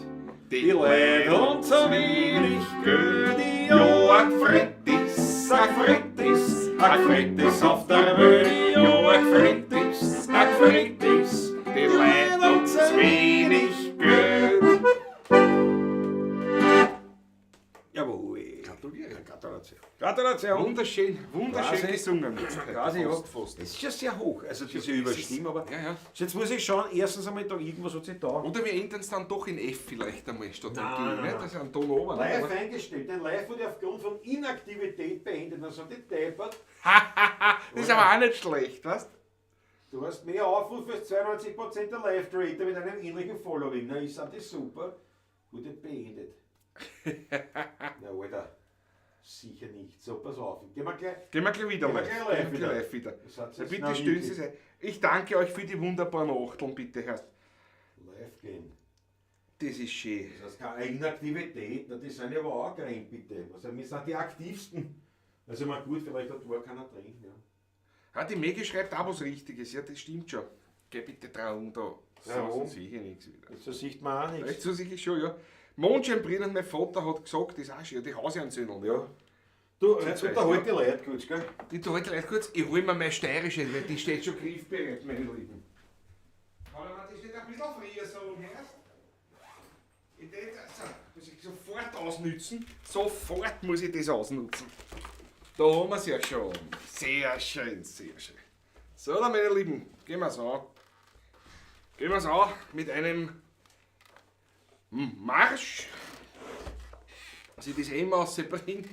die Leute haben zu wenig Geld. Ja, a Gfrittis, a Gfrittis, a Gfrittis auf der Welt. Ja, a Gfrittis, a Gfrittis, die Leute haben zu wenig Geld. Jawohl. Gratuliere. Gratulation. Gratulation. Wunderschön, wunderschön Quasi. gesungen. Quasi, ja. Fast, fast. Es ist ja sehr hoch, also diese Überstimmung, aber Ja, ja. jetzt muss ich schauen, erstens einmal da irgendwas hat sich da. Oder wir ändern es dann doch in F vielleicht einmal statt in G. Nein, nein, Ne? nein. Das ist ein Ton oben. Live eingestellt. Dein Live wurde aufgrund von Inaktivität beendet. Dann sind die deppert. Das ist aber auch nicht schlecht, weißt Du hast mehr Aufrufe als 92% der Live-Creator mit einem ähnlichen Following. Na, ist das super? Wurde beendet. Na, Alter. Sicher nicht. So, pass auf. Gehen wir gleich. Gehen wir gleich wieder Gehen wir live. gleich live Gehen wir wieder. gleich live wieder. Das hat Ja, sich bitte na, stellen wirklich. Sie sich. Ich danke euch für die wunderbaren Achteln, bitte, Herr. Live gehen. Das ist schön. Das heißt keine Inaktivität. Na, die sind ja aber auch gerannt, bitte. Also, wir sind die aktivsten. Also, man gut, vielleicht hat war keiner drin. Ja. Ja, die Megi schreibt auch was Richtiges. Ja, das stimmt schon. Geh bitte drauf da. Ja, So sehe ich nichts wieder. So sieht man auch nichts. So sehe ich schon, ja. Mondscheinbrille, mein Vater hat gesagt, das ist auch schön, die Hausanzündung. Ja. Du, unterhalt die Leute kurz, gell? Die unterhalte die Leute kurz. Ich hol mir meine steirische, weil die steht schon griffbereit, meine Lieben. Kann ich mir das nicht ein bisschen früher sagen, hörst? Ich tät, so, muss ich sofort ausnützen. Sofort muss ich das ausnutzen. Da haben wir es ja schon. Sehr schön, sehr schön. So, dann, meine Lieben, gehen wir's an. Gehen wir's an mit einem Marsch. Dass ich das M rausbringe.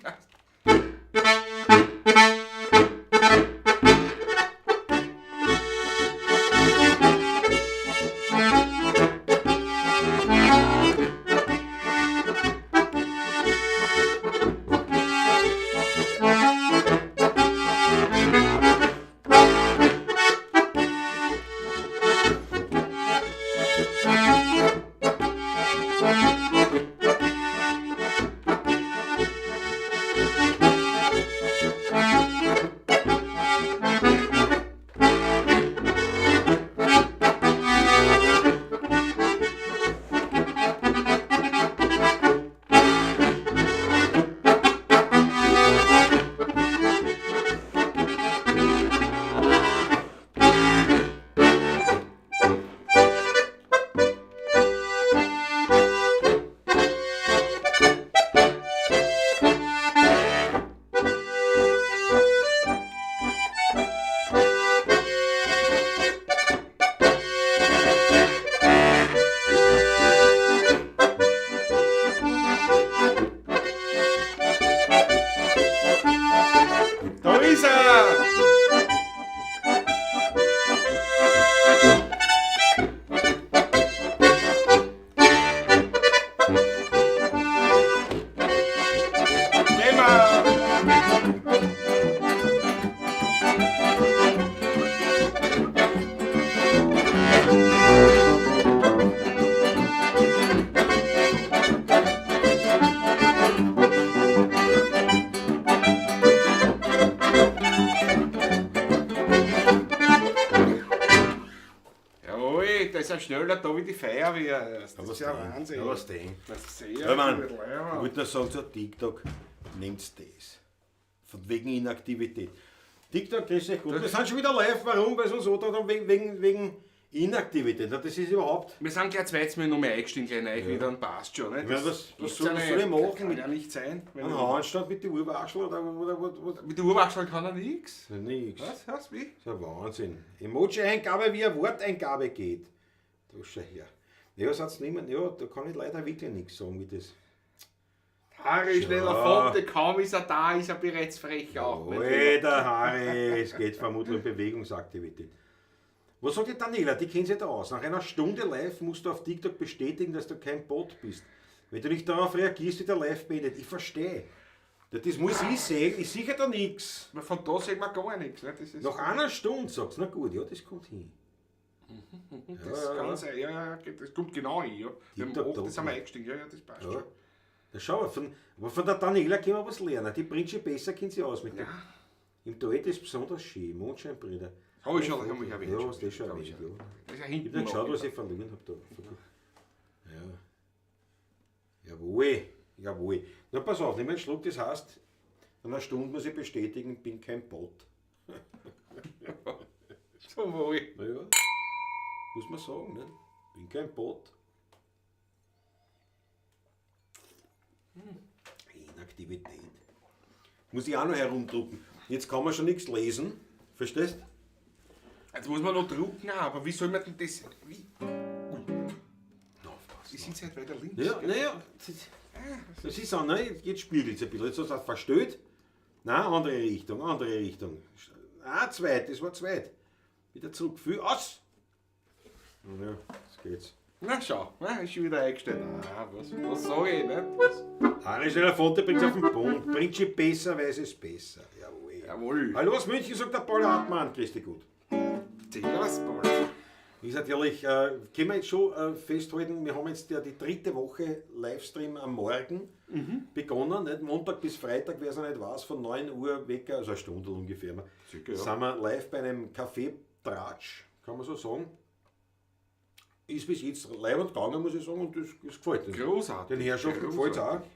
Da ist er! Gehen wir! Jawohl, da ist er schneller da wie die Feuerwehr. Das ist ja Wahnsinn. Ja, was denn? Das ist sehr Ja, Mann, gut, ich Leiber. wollte nur sagen, zu TikTok, nehmt das. Von wegen Inaktivität. TikTok, grüß euch gut. Wir sind schon wieder live. Warum? Weil sie uns so haben, wegen Inaktivität. Na, das ist überhaupt. Wir sind gleich zweites Mal noch mehr eingestiegen, gleich neu wieder und passt schon. Ne? Ich meine, was gibt's soll- ja was nicht. soll ich machen Kann mit- ja nicht sein. Wenn Ein ich- Handstand mit den Urwaschel oder. Mit der Urwaschel kann er nichts. Nix. Was? Was? Wie? Das ist ja Wahnsinn. Emoji-Eingabe wie eine Worteingabe geht. Da schau her. Ja, sagt's niemand. Ja, da kann ich leider wirklich nichts sagen, wie das. Harry, schneller Foto, kaum ist er da, ist er bereits frech auch. mein Lieber. Alter Harry, es geht vermutlich um Bewegungsaktivität. Was sagt die Daniela? Die kennt sich da aus. Nach einer Stunde live musst du auf TikTok bestätigen, dass du kein Bot bist. Wenn du nicht darauf reagierst, wird der Live beendet. Ich verstehe. Ja, das muss ich sehen. Ich sehe da nichts. Aber von da sehen wir gar nichts. Ne? Das ist, Nach einer Stunde sagst du, na gut, ja, das kommt hin. das ja, ja. kann sein, ja, ja, das kommt genau hin. Ja. Wir haben TikTok acht, das sind wir da. eingestiegen, ja, ja, das passt Ja. schon. Na schau mal, aber von der Daniela können wir was lernen. Die bringt schon besser, kennt sie aus mit dem. Im Duett ist besonders schön, Mondscheinbrüder. Habe ich schon, hab ich erwähnt. Ja, hast du schon Hab erwähnt, ich ja. schon. Das ist ja Ich hinten hab nicht geschaut, noch. was ich verloren habe da. Ja. Jawohl, jawohl. Na pass auf, nimm einen Schluck, das heißt, in einer Stunde muss ich bestätigen, bin kein Bot. So wohl. Naja, muss man sagen, ne? Bin kein Bot. Inaktivität. Muss ich auch noch herumdrucken. Jetzt kann man schon nichts lesen. Verstehst? Jetzt muss man noch drucken, aber wie soll man denn das. Wie? Aufpassen. Die sind halt weiter links. Ja, gell? naja, das ist auch, ne? Jetzt spiegelt es ein bisschen. Jetzt hast du verstellt. Nein, andere Richtung, andere Richtung. Ah, zweit, das war zweit. Wieder zurück. Viel aus! Ja, jetzt geht's. Na schau, na, ist schon wieder eingestellt. Ah, was sag ich, ne? Was? Harry Schneller Fonte bringt auf den Punkt. Bringt sie besser, weiß es besser. Jawohl. Jawohl. Hallo aus München, sagt der Paul Hartmann. Grüß dich gut. Servus, Paul. Ist natürlich, können wir jetzt schon festhalten, wir haben jetzt ja die dritte Woche Livestream am Morgen begonnen. Nicht? Montag bis Freitag, wer es noch nicht weiß, von 9 Uhr Wecker, also eine Stunde ungefähr, Circa, ja. sind wir live bei einem Café Tratsch, kann man so sagen. Ist bis jetzt leibend gegangen, muss ich sagen, und das gefällt uns. Großartig. Den Herrschaften gefällt es auch. Großartig.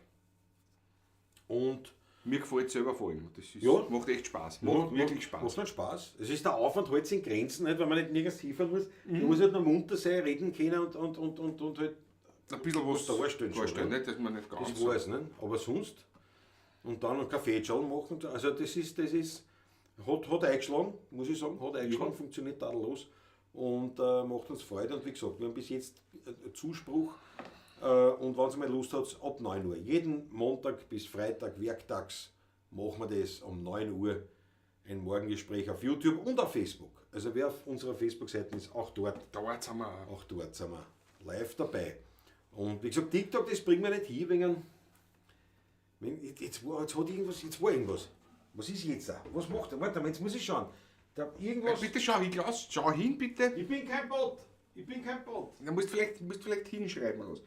Und Mir gefällt es selber vor allem. Das ist, Ja. macht echt Spaß. Macht wirklich Spaß. Macht nicht Spaß. Es ist der Aufwand halt in Grenzen, nicht, weil man nicht nirgends hinfahren muss. Man muss halt noch munter sein, reden können und halt Ein bisschen was darstellen schon, darstellen, ne? nicht, dass man nicht ganz Das so- war es, ne? Aber sonst. Und dann einen Kaffee machen. Also das ist, hat eingeschlagen, muss ich sagen, hat eingeschlagen, funktioniert tadellos und macht uns Freude. Und wie gesagt, wir haben bis jetzt Zuspruch. Und wenn ihr mal Lust habt, ab 9 Uhr. Jeden Montag bis Freitag, werktags, machen wir das um 9 Uhr. Ein Morgengespräch auf YouTube und auf Facebook. Also wer auf unserer Facebook-Seite ist, auch dort. Dort sind wir auch. Auch dort sind wir live dabei. Und wie gesagt, TikTok, das bringen wir nicht hin, wegen. Jetzt war irgendwas. Was ist jetzt da? Was macht er? Warte mal, jetzt muss ich schauen. Da irgendwas. Bitte schau hin, Klaus. Schau hin, bitte. Ich bin kein Bot. Ich bin kein Bot. Da musst vielleicht hinschreiben oder was.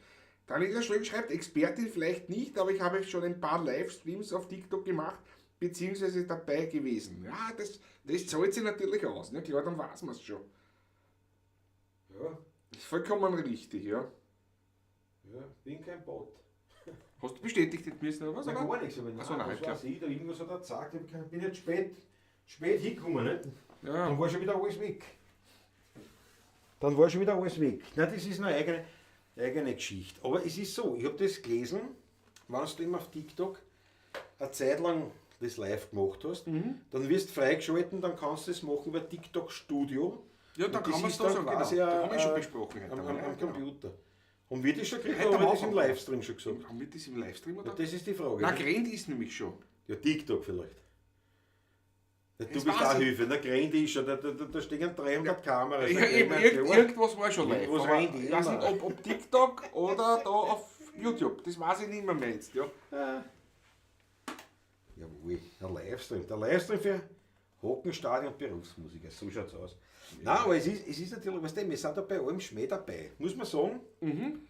Daniela Schröck schreibt, Expertin vielleicht nicht, aber ich habe schon ein paar Livestreams auf TikTok gemacht, beziehungsweise dabei gewesen. Ja, das zahlt sich natürlich aus. Ne? Klar, dann weiß man es schon. Ja. Das ist vollkommen richtig, ja. Ja, bin kein Bot. Hast du bestätigt müssen oder was? Nein, oder? gar nichts. Aber nein, Ach so, nein, was klar. weiß ich, da irgendwas hat er gesagt, ich bin jetzt spät hingekommen. Nicht? Ja. Dann war schon wieder alles weg. Nein, das ist eine eigene Geschichte. Aber es ist so, ich habe das gelesen, wenn du immer auf TikTok eine Zeit lang das live gemacht hast, dann wirst du freigeschalten, dann kannst du das machen über TikTok Studio. Ja, da Und kann das man es ist da dann sogar. quasi Da haben wir schon besprochen heute. Am Ja, genau. Computer. Haben wir das schon gekriegt Heute oder haben wir am das im Anfang. Livestream schon gesagt? Haben wir das im Livestream oder? Ja, das ist die Frage. Nein, ne? Grand ist nämlich schon. Ja, TikTok vielleicht. Ja, du Das bist weiß auch ich. Hilfe. Na, Grand ist schon, da stehen 300 Kameras. Ja, Da eben, irgendwas war schon live. Irgendwas Aber rennt ich weiß immer. nicht, ob TikTok oder da auf YouTube. Das weiß ich nicht mehr jetzt. Ja. Jawohl, der Livestream. Der Livestream für Hockenstadion und Berufsmusiker. So schaut's aus. Nein, aber es ist natürlich, weißt du, wir sind da bei allem Schmäh dabei. Muss man sagen. Mhm.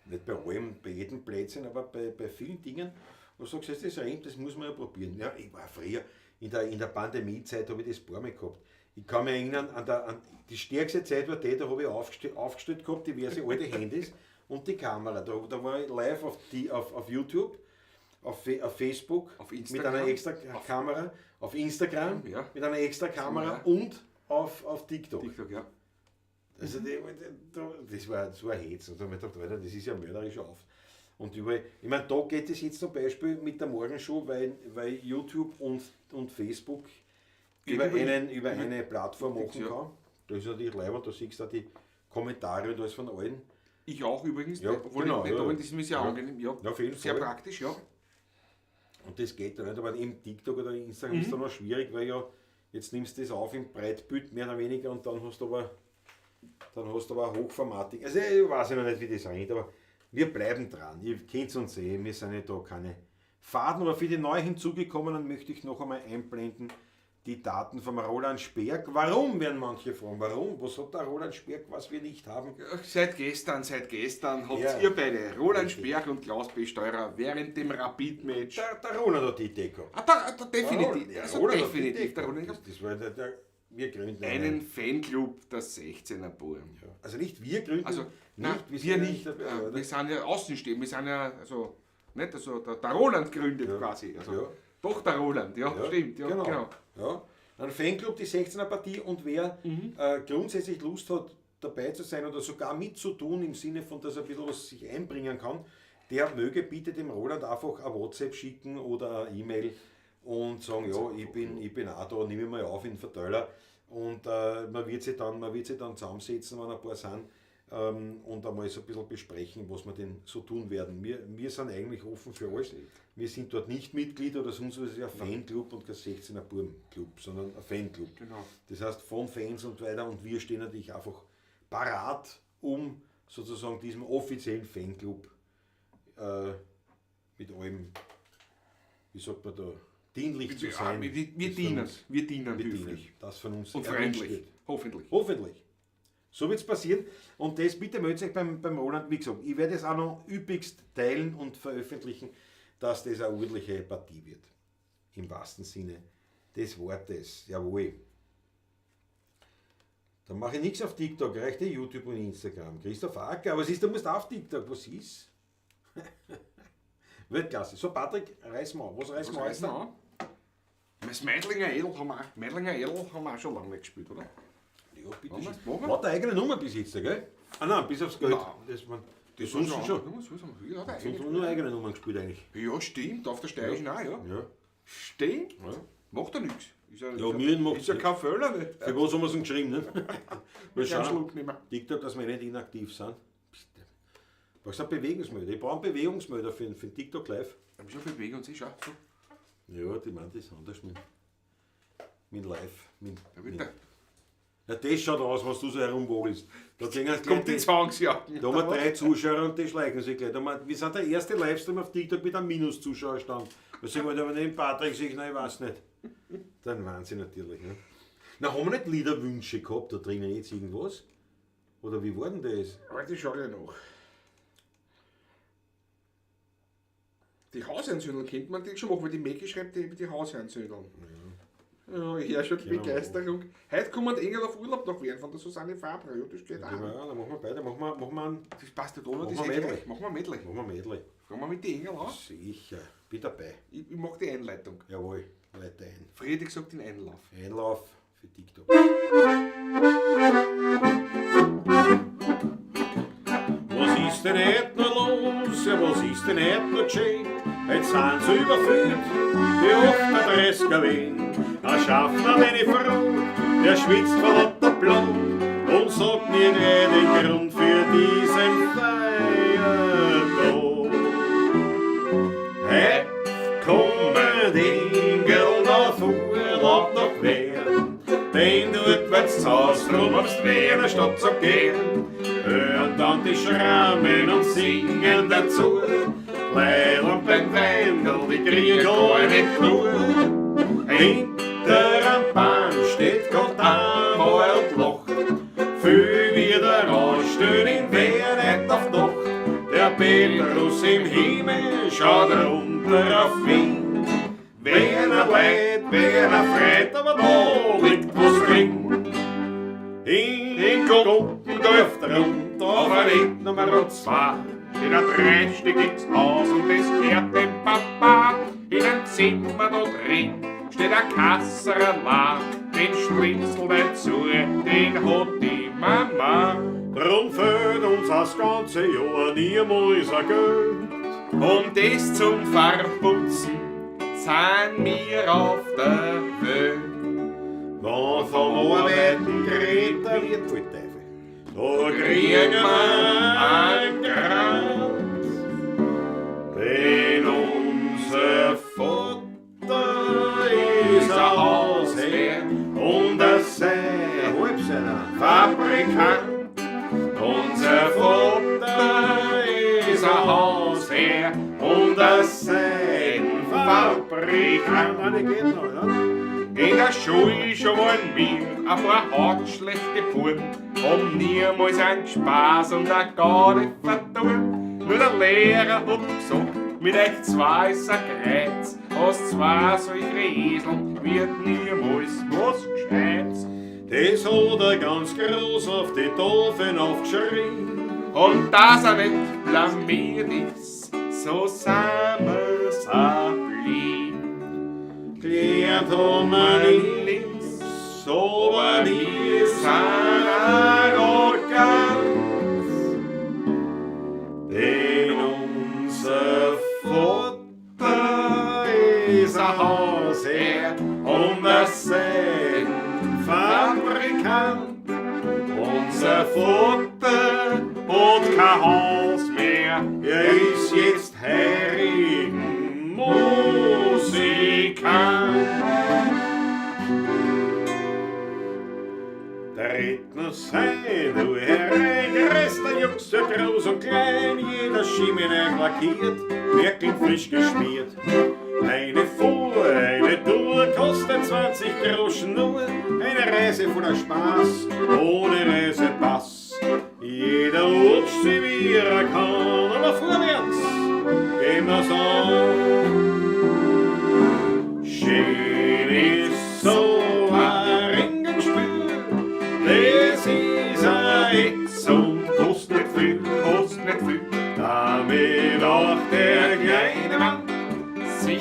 Nicht bei allem, bei jedem Blödsinn, aber bei vielen Dingen, wo du sagst, das rennt, das muss man ja probieren. Ja, ich war früher, in der Pandemiezeit habe ich das ein paar Mal gehabt. Ich kann mich erinnern, an die stärkste Zeit war die, da habe ich aufgestellt gehabt, diverse alte Handys und die Kamera. Da war ich live auf YouTube, auf Facebook, Auf mit Instagram. einer extra Kamera, auf Instagram, Ja. mit einer extra Kamera Ja. und auf TikTok. TikTok, ja. Also das war Hetz. Und da habe ich gedacht, Alter, das ist ja mörderischer Aufwand. Und überall, ich meine, da geht es jetzt zum Beispiel mit der Morgenshow, weil YouTube und Facebook Geht über eine Plattform machen ja. kann. Da ist natürlich leibend, da siehst du auch die Kommentare und alles von allen. Ich auch übrigens, Ja, obwohl genau, ich nicht ja. da bin, das ist mir sehr Ja. angenehm. Ja, Ja, auf jeden sehr Fall. praktisch, ja. Und das geht da nicht, aber eben TikTok oder Instagram ist da noch schwierig, weil ja, jetzt nimmst du das auf im Breitbild mehr oder weniger und dann hast du aber hochformatig. Also ich weiß ja noch nicht, wie das rennt, aber wir bleiben dran. Ihr kennt uns eh, wir sind ja da keine Faden. Aber für die neu hinzugekommenen möchte ich noch einmal einblenden, die Daten vom Roland Sperg. Warum, werden manche fragen. Warum? Was hat der Roland Sperg, was wir nicht haben? Seit gestern habt Ja. ihr beide, Roland Richtig. Sperg und Klaus B. Steurer, während dem Rapid-Match. Der Roland hat die Idee gehabt. Ah, definitiv. Ja, also Roland hat die definitiv. Idee Der Roland gehabt. Das war der, wir gründen einen Fanclub der 16er Burm. Ja. Also nicht wir gründen, Also, nicht, nein, wir wir sind nicht. dabei, oder? Wir sind ja Außenstehende, wir sind ja, also, nicht, also der Roland gründet Ja. quasi. Also, Ja. Doch, der Roland, ja, Ja, stimmt, ja, genau. Ja. Ein Fanclub, die 16er Partie, und wer grundsätzlich Lust hat, dabei zu sein oder sogar mitzutun, im Sinne von, dass er ein bisschen was sich einbringen kann, der möge bitte dem Roland einfach ein WhatsApp schicken oder eine E-Mail und sagen, ja, ich bin auch da, nehme ich mal auf in den Verteiler. Und man wird sich dann zusammensetzen, wenn ein paar sind, und einmal so ein bisschen besprechen, was wir denn so tun werden. Wir sind eigentlich offen für alles. Wir sind dort nicht Mitglied oder sonst was, es ist ja ein Fanclub und kein 16er Burm-Club, sondern ein Fanclub. Genau. Das heißt von Fans und weiter, und wir stehen natürlich einfach parat, um sozusagen diesem offiziellen Fanclub mit allem, wie sagt man da, dienlich zu sein. Wir dienen, wir dienen höflich. Das von uns Und erwünscht freundlich. wird. Hoffentlich. Hoffentlich. So wird's passieren. Und das bitte meldet euch beim Roland. Wie gesagt, ich werde es auch noch üppigst teilen und veröffentlichen, dass das eine ordentliche Partie wird. Im wahrsten Sinne des Wortes. Jawohl. Dann mache ich nichts auf TikTok, reicht eh YouTube und Instagram. Christoph Acker, aber was ist, du musst auf TikTok, was ist? Weltklasse. So, Patrick, reiß mal. Was reißen Was wir reißen heute? wir an? Das Meidlinger Edel haben wir, auch- Meidlinger Edel haben wir auch schon lange nicht gespielt, oder? Ja, bitte Wollen schön. wir's machen? Hat eine eigene Nummer bis jetzt, gell? Ah nein, bis aufs Geld. Nein. Das, man, das sonst schon. Ja, so haben wir. Ja, der Sonst eigene. haben wir nur eigene Nummern gespielt eigentlich. Ja, stimmt, auf der Steirischen auch, ja. Ja. Stimmt. Ja. Macht ja nichts. Ist ja, Ja, ist ja, mir macht's ist ja nicht. kein Fehler, nicht? Für was haben wir es denn geschrieben, ne? Wir Keinen schauen. Schluck nehmen. TikTok, dass wir nicht inaktiv sind. Bitte. Brauchst du einen Bewegungsmelder? Ich brauche einen Bewegungsmelder für den TikTok Live. Aber schon bewegen uns eh schon. So. Ja, die meint das anders mit Live. Mit, Ja, bitte. ja, das schaut aus, was du so herumwogelst. Da gehen gleich Kommt die die, Zwangsjacke. da haben wir drei Zuschauer und die schleichen sich gleich. Da haben wir sind der erste Livestream auf TikTok mit einem Minus-Zuschauerstand. Da sagen wir, da neben Patrick sich, nein, ich weiß nicht. Dann Wahnsinn natürlich. Ne? Na, haben wir nicht Liederwünsche gehabt da drinnen jetzt irgendwas? Oder wie war denn das? Warte, schau ich nach. Die Hausherrensöhnl kennt man die schon machen, weil die Maggie schreibt die, die Hausherrensöhnl. Ja, ich höre schon die Genau. Begeisterung. Heute kommen die Engel auf Urlaub nach Wien von der Susanne Fabre. Ja, das geht Ja, auch. dann machen wir beide. Machen wir, machen wir, einen, Das passt nicht, oder? Machen Das wir ist eh Medley. gleich. Machen wir Medley. machen wir Medley. Fangen wir mit den Engel an. Sicher. Bin dabei. Ich mache die Einleitung. Jawohl, leite ein. Friedrich sagt den Einlauf. Einlauf für TikTok. Was ist denn heute noch los? Ja, was ist denn heute noch geschehen? Jetzt sind sie überfüllt, die 38er Wien. Da Schaffner, meine Frau, der schwitzt vor lauter Blut und sagt mir gleich den Grund für diesen Feiertag. Heute kommen die Engel auf Urlaub nach Wien, denn dort wird's Haus drum ums Wiener Stadt zu gehen. Hören dann die Schrammen und singen dazu, Leid und beim Wendel, die kriegen gar nicht genug. Hinter am Bahn steht Gott einmal und lacht, viel wieder anstehen in Wien nicht auf Nacht. Der Petrus im Himmel schaut runter auf Wien. Wen er leid, wen er freit, aber da liegt was drin. In Gumpendorf drunter auf ein Nummer 2. In ein dreistöckiges Haus und das gehört dem Papa. In einem Zimmer da drin steht ein Kasserl, den Schlitzel dazu, den hat die Mama. Drum fehlt uns das ganze Jahr niemals ein Geld. Und das zum Verputzen sind wir auf der Welt. Wenn vom Arbeiten geredet wird, Voll Teufel. da kriegen wir einen Kranz. Denn unser Vater ist ein Hausherr und ein Ja, halb seiner. Fabrikant. Unser Vater ist ein Hausherr und ein Seidenfabrikant. Nein, die geht noch, ne? In der Schule schon waren wir ein paar hautschlechte Buben, haben niemals einen Spaß und auch gar nicht vertun. Nur der Lehrer hat gesagt, mit euch zwei ist ein Kreuz, aus zwei solche Eseln wird niemals was Gescheites. Das hat er ganz groß auf die Tafeln aufgeschrieben. Und dass er nicht blamiert ist, so sind wir's auch blieb. Gelernt haben wir nix, aber wir sind arrogant. Denn unser Vater ist ein Hausherr und ein Seidenfabrikant. Unser Vater hat kein Haus mehr, er ist jetzt Heiligen Musikant. Der Redner sei nur herein, der Jungs, der groß und klein, jeder Schimmel lackiert, wirklich frisch geschmiert. Eine Fuhr, eine Tour kostet 20 Groschen nur, eine Reise voller Spaß, ohne Reisepass. Jeder rutscht sie wie er kann, aber vorwärts gehen wir's an. Schön ist so ein Ringenspiel, das ist ein Itz und kostet nicht viel, Kostet nicht viel. Damit auch der kleine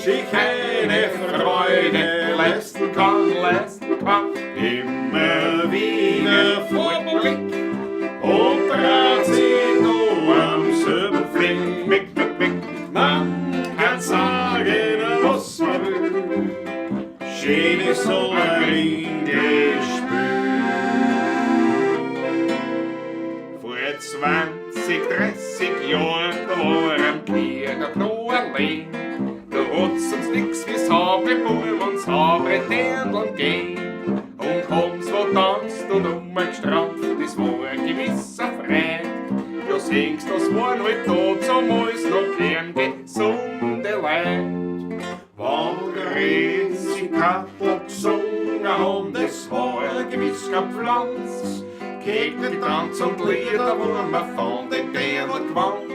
Sich eine Freude leisten kann, leisten kann. Immer wieder vor Blick und dreht sich nur am selben Fleck. Mick, mick, mick. Man kann sagen, was man will. Schön ist so ein Gespür. Vor 20, 30 Jahren, da war am Kircher noch allein. Da hat's uns nix wie saubere Buben und saubere Dirndln gegeben. Und haben's wo tanzt und umgestrampft, das war ein gewisser Freud. Ja, singst, das waren halt da damals noch gern gesunde Leute. Wann Grüezi Kattel gesungen haben, das war gewiss kein Pflanz. Gegner Tanz und Lieder waren wir von den Dirndl gewandt.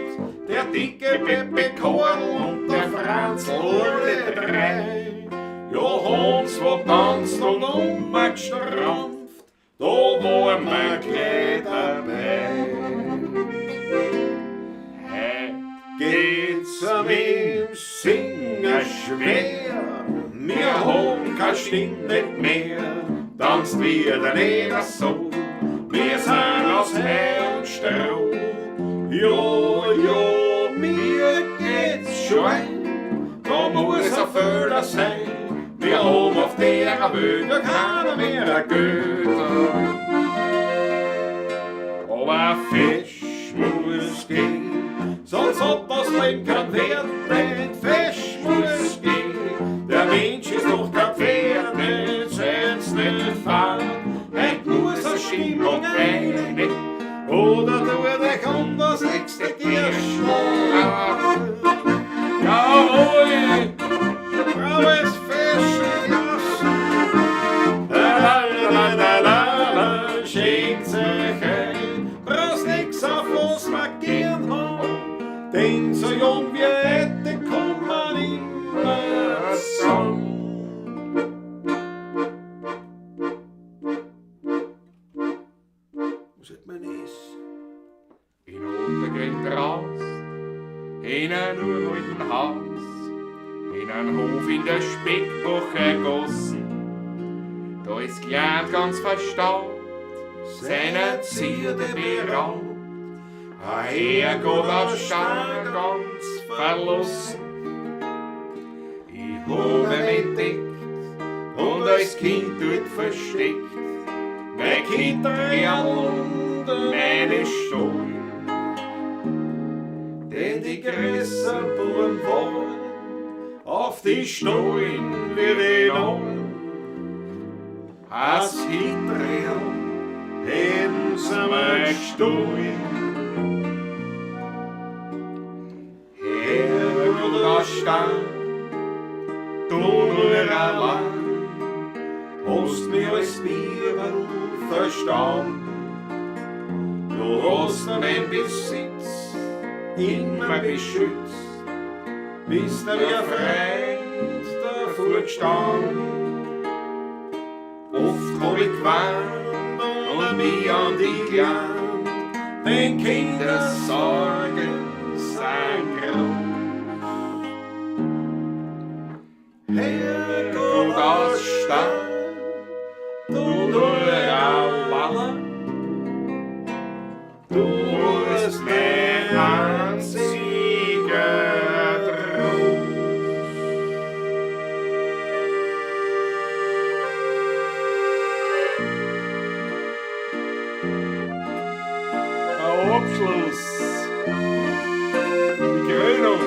Der dicke Pepe Korl und der Franzl, alle drei. Ja, Hans wo tanzt und umgestrampft, da waren wir gleich dabei. Heut geht's mir im Singen schwer, wir haben kein Stimm nicht mehr, tanzt wieder nicht so, wir sind aus Heu und Stroh. Ja, ja, mir geht's schon ein, da muss ein Fehler sein, wir haben auf der Welt ja keiner mehr Geld. Aber Fisch muss gehen, sonst hat das Leben keinen Wert, denn Fisch muss gehen. Der Mensch ist doch kein Pferd, nicht sei's nicht fad. Heut muss eine Stimmung rein, oder tu dich um das nächste Kirschl. Jawohl! Braues Fischglas. La, la, la, la, la, schenkt sich ein. Brauchst nix auf was wir gern haben, denn so jung wie heute kann man immer sagen. Was hat man es? In Untergrind raus, in ein uralten Haus, in einen Hof in der Speckbacher Gassen. Da ist Klein ganz verstaubt, seiner Zierde beraubt. Ein Herrgott aus Stein ganz verlassen. Ich habe mich entdeckt und als Kind dort versteckt. Mein Kindererl und meine Stollen. Denn die größeren Buben wollen auf die Stollen wie die Nollen. As Hitlerl hätten sie mir gestohlen. Herrgott aus Stein, du nur allein, hast mich als Bibel verstanden. Du hast mein Besitz immer beschützt, bist mir wie ein Freund davor gestanden. Oft hab ich geweint und mich an dich gelernt, denn Kindersorgen sind groß. Herrgott aus Stein, du nur allein, du bist mein einziger Trost. Ein Abschluss. Die Krönung.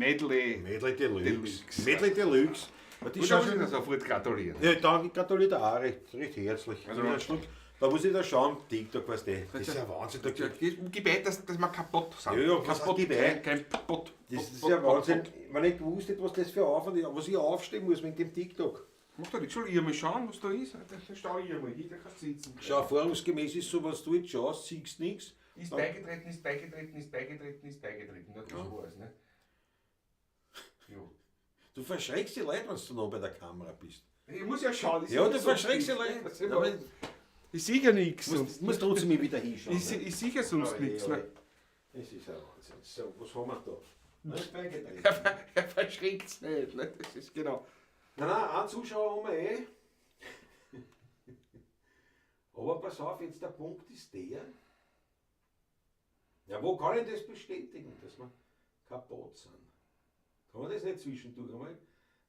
Medley. Medley Deluxe. Deluxe. Medley Deluxe. Aber die Und da schauen muss ich schon- da sofort gratulieren. Ja, danke, ich gratuliere dir auch recht herzlich. Also- Also, Schluck. Da muss ich da schauen, TikTok, weißt du, das ist ja Wahnsinn. Da Ja, gib ein, dass wir kaputt sind. Ja, ja, was kaputt, gib ein? kein Pott. Das ist ja Wahnsinn. Wenn ich gewusst hätte, was das für Aufwand ist, was ich aufstehen muss mit dem TikTok. Mach doch nichts, soll ich einmal schauen, was da ist? Da schau ich einmal hin, da kannst du sitzen. Schau, erfahrungsgemäß ist so, was du jetzt schaust, siehst nichts. Ist beigetreten, ist beigetreten, ist beigetreten, ist beigetreten. Ja, das war's, ne? Jo. Du verschreckst die Leute, wenn du noch bei der Kamera bist. Ich muss ja schauen. ich Ja, seh du so verschreckst die nichts. Leute. Das ist Aber immer- Ich sehe ja nichts. Du sonst. musst trotzdem wieder hinschauen. Ich ne? seh ja sonst Oje, nichts. oje. Ne? Das ist ja Wahnsinn. So, was haben wir da? Nicht beigetreten. Er verschreckt's nicht. Ne? Das ist genau. Nein, nein, einen Zuschauer haben wir eh. Aber pass auf, jetzt der Punkt ist der. Ja, wo kann ich das bestätigen, dass wir kaputt sind? Kann man das nicht zwischendurch einmal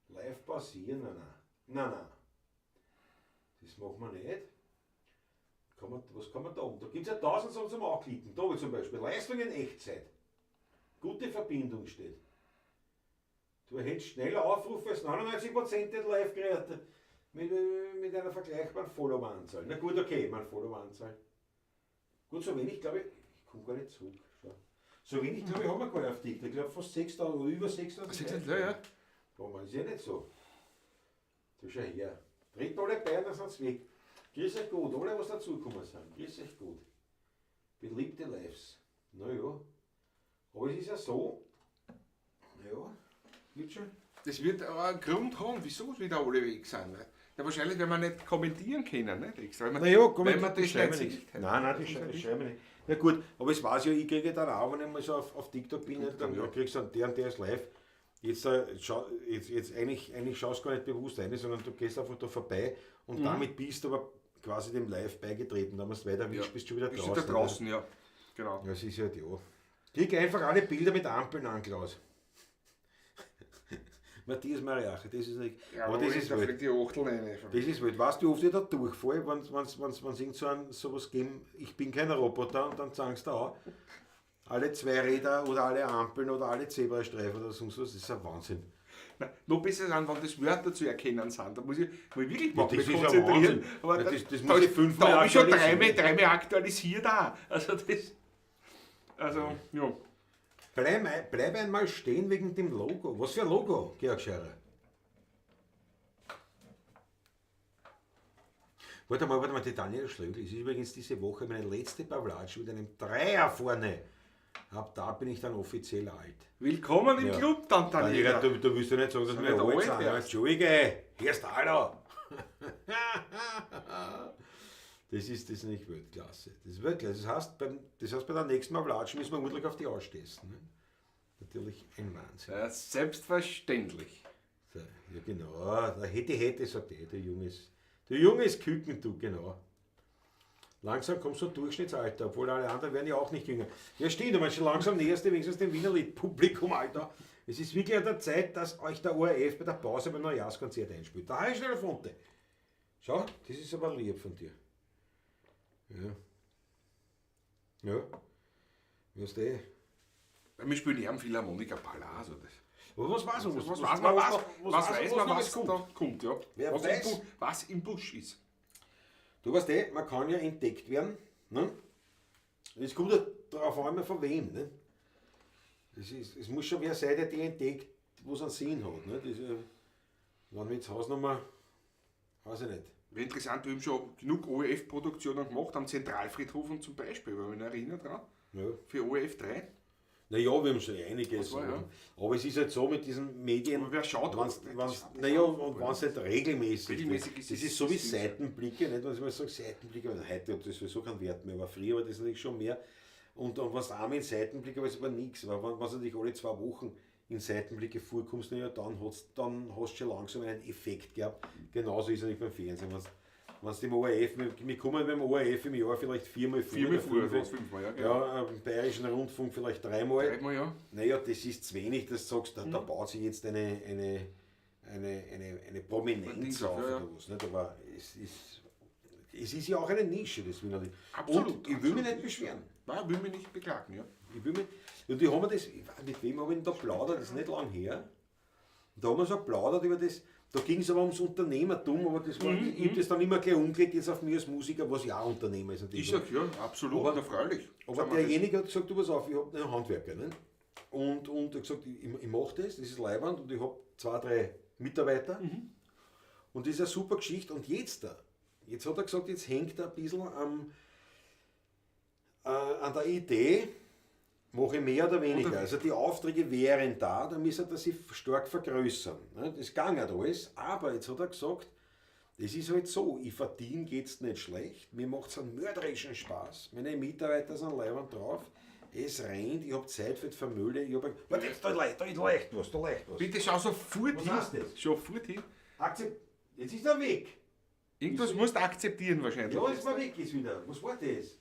live pausieren? Nein, nein. Nein, nein. Das machen wir nicht. Kann man, was kann man da oben? Da gibt es ja tausend Sachen zum Anklicken. Da zum Beispiel Leistung in Echtzeit. Gute Verbindung steht. Du erhältst schneller Aufrufe als 99% der Live-Geräte mit einer vergleichbaren Follower-Anzahl. Na gut, okay, meine Follower-Anzahl. Gut, so wenig, glaube ich, ich komme gar nicht zurück. Schau. So wenig, glaube ich, haben wir gar nicht auf TikTok. Ich glaube fast 6.000 oder über 6.000. 6.000, ja, ja. Aber ist ja nicht so. Du schau her. Tritt alle bei, dann sind sie weg. Grüß euch gut, alle, was dazugekommen sind. Grüß euch gut. Beliebte Lives. Naja. Aber es ist ja so. Ja, wird schon. Das wird aber einen Grund haben, wieso wieder alle weg sind. Ne? Ja, wahrscheinlich, wenn wir nicht kommentieren können. Nicht? Extra, wenn man, Naja, wenn man das schreiben nicht wir sieht. Nein, nein, das schreiben wir nicht. Na gut, aber es weiß ja, ich kriege dann auch, wenn ich mal so auf TikTok bin, Gut, dann ja. kriegst du dann der und der ist live. Jetzt, jetzt eigentlich schaust du gar nicht bewusst rein, sondern du gehst einfach da vorbei und damit bist du aber quasi dem Live beigetreten. Dann musst du weiter Ja. bist du schon wieder Bist draußen. du da draußen, ja. Genau. Ja, es ist halt, ja. Klick einfach alle Bilder mit Ampeln an, Klaus. Matthias Mariacher, das ist nicht. Ja, aber das ist da wild. fliegt die Achtel rein. Das ist wild. Weißt du, wie oft ich da durchfalle, wenn es irgend so ein, sowas geben, ich bin kein Roboter und dann sagen sie da auch, alle zwei Räder oder alle Ampeln oder alle Zebrastreifen oder sonst was, das ist ein Wahnsinn. Nein, noch besser sind, wenn das Wörter zu erkennen sind. Da muss ich wirklich Ja, mal das ist ja konzentrieren. Wahnsinn. Aber Ja, da, das da, muss ich fünfmal da habe ich schon aktualisieren. dreimal aktualisiert auch. Also das. Also, ja. Bleib einmal stehen wegen dem Logo. Was für ein Logo, Georg Scherer? Warte mal, die Daniela Schlögl ist übrigens diese Woche meine letzte Pavlatsch mit einem Dreier vorne. Ab da bin ich dann offiziell alt. Willkommen im Ja. Club dann, Daniela, Daniela. du willst ja nicht sagen, dass Sind wir nicht alt alt sind. erst. Entschuldige, erst Alter. Das ist das nicht Weltklasse. Das ist Weltklasse. Das heißt, bei der nächsten Pavlatsch müssen wir ordentlich auf die ausstessen. Ne? Natürlich ein Wahnsinn. Ja, selbstverständlich. So, ja, genau. Der hätte, sagt er, der junges Küken, du, genau. Langsam kommst du zum Durchschnittsalter, obwohl alle anderen werden ja auch nicht jünger. Ja, stimmt, aber schon langsam näherst du wenigstens dem Wienerlied-Publikum, Alter. Es ist wirklich an der Zeit, dass euch der ORF bei der Pause beim Neujahrskonzert einspielt. Da ist schnell Funte. Schau, das ist aber lieb von dir. Ja. Ja. Weißt du? Wir spielen ja am Philharmoniker Ball also das. Aber was weiß man? Was weiß man, was weiß man, was kommt? da kommt, ja. Wer was, weiß? Was im Busch ist. Du weißt eh, man kann ja entdeckt werden. Ne? Es kommt ja darauf an, von wem. Ne? Es muss schon wer sein, der die entdeckt, wo es einen Sinn hat. Ne? Das, wenn wir jetzt Hausnummer, weiß ich nicht. Wäre interessant, wir haben schon genug ORF-Produktionen gemacht, am Zentralfriedhof und zum Beispiel, weil ich mich erinnere dran, Ja. für ORF 3. Naja, wir haben schon einiges. war, ja. Aber es ist halt so mit diesen Medien. Aber wer schaut, wenn's, das wenn's, schaut naja, auch. und wenn es nicht regelmäßig, Regelmäßig ist Das es- ist so wie ist es- Seitenblicke, nicht? Wenn ich mal sage, Seitenblicke, weil heute hat das sowieso keinen Wert mehr, aber früher war das natürlich schon mehr. Und wenn du einmal in Seitenblicke, aber es war nichts. Aber wenn du natürlich alle 2 Wochen in Seitenblicke vorkommst, naja, dann hast du schon langsam einen Effekt gehabt. Genauso ist es nicht beim Fernsehen. Wenn's dem ORF, wir kommen beim ORF im Jahr vielleicht 4-mal vor, 4-mal oder vor, 5-mal. 5-mal, ja, genau. Ja, im Bayerischen Rundfunk vielleicht 3-mal. 3-mal, ja. Naja, das ist zu wenig, dass du sagst, da baut sich jetzt eine Prominenz Dings auf auf, ja, oder was. Nicht? Aber es ist ja auch eine Nische, das Wienerlied. Absolut, Und ich will mich absolut. nicht beschweren. Nein, ich will mich nicht beklagen, ja. Ich will mich, und ich habe mir das, ich weiß, mit wem habe ich denn da plaudert, das ist nicht lang her. Und da haben wir so geplaudert über das, da ging es aber ums Unternehmertum, aber das war, ich habe das dann immer gleich umgelegt, jetzt auf mich als Musiker, was ja auch Unternehmer ist. Ich sag ja, absolut, Aber- na, freilich. Aber derjenige hat gesagt, du pass auf, ich habe einen Handwerker. Ne? Und er hat gesagt, ich mache das, das ist leiwand und ich habe 2, 3 Mitarbeiter. Und das ist eine super Geschichte. Und jetzt hat er gesagt, jetzt hängt er ein bisschen an der Idee, mache ich mehr oder weniger. Also die Aufträge wären da, da müsste er sich stark vergrößern. Ne? Das ging halt alles, aber jetzt hat er gesagt, das ist halt so, ich verdiene jetzt nicht schlecht, mir macht es einen mörderischen Spaß, meine Mitarbeiter sind leibend drauf, es rennt, ich habe Zeit für die Familie, ich hab... Warte, jetzt, da ist leicht was, da leicht was. Bitte schau sofort Was hin. heißt das? Schau sofort hin. Jetzt ist er weg. Irgendwas musst du akzeptieren wahrscheinlich. Ja, ist mal weg ist wieder. Was war das?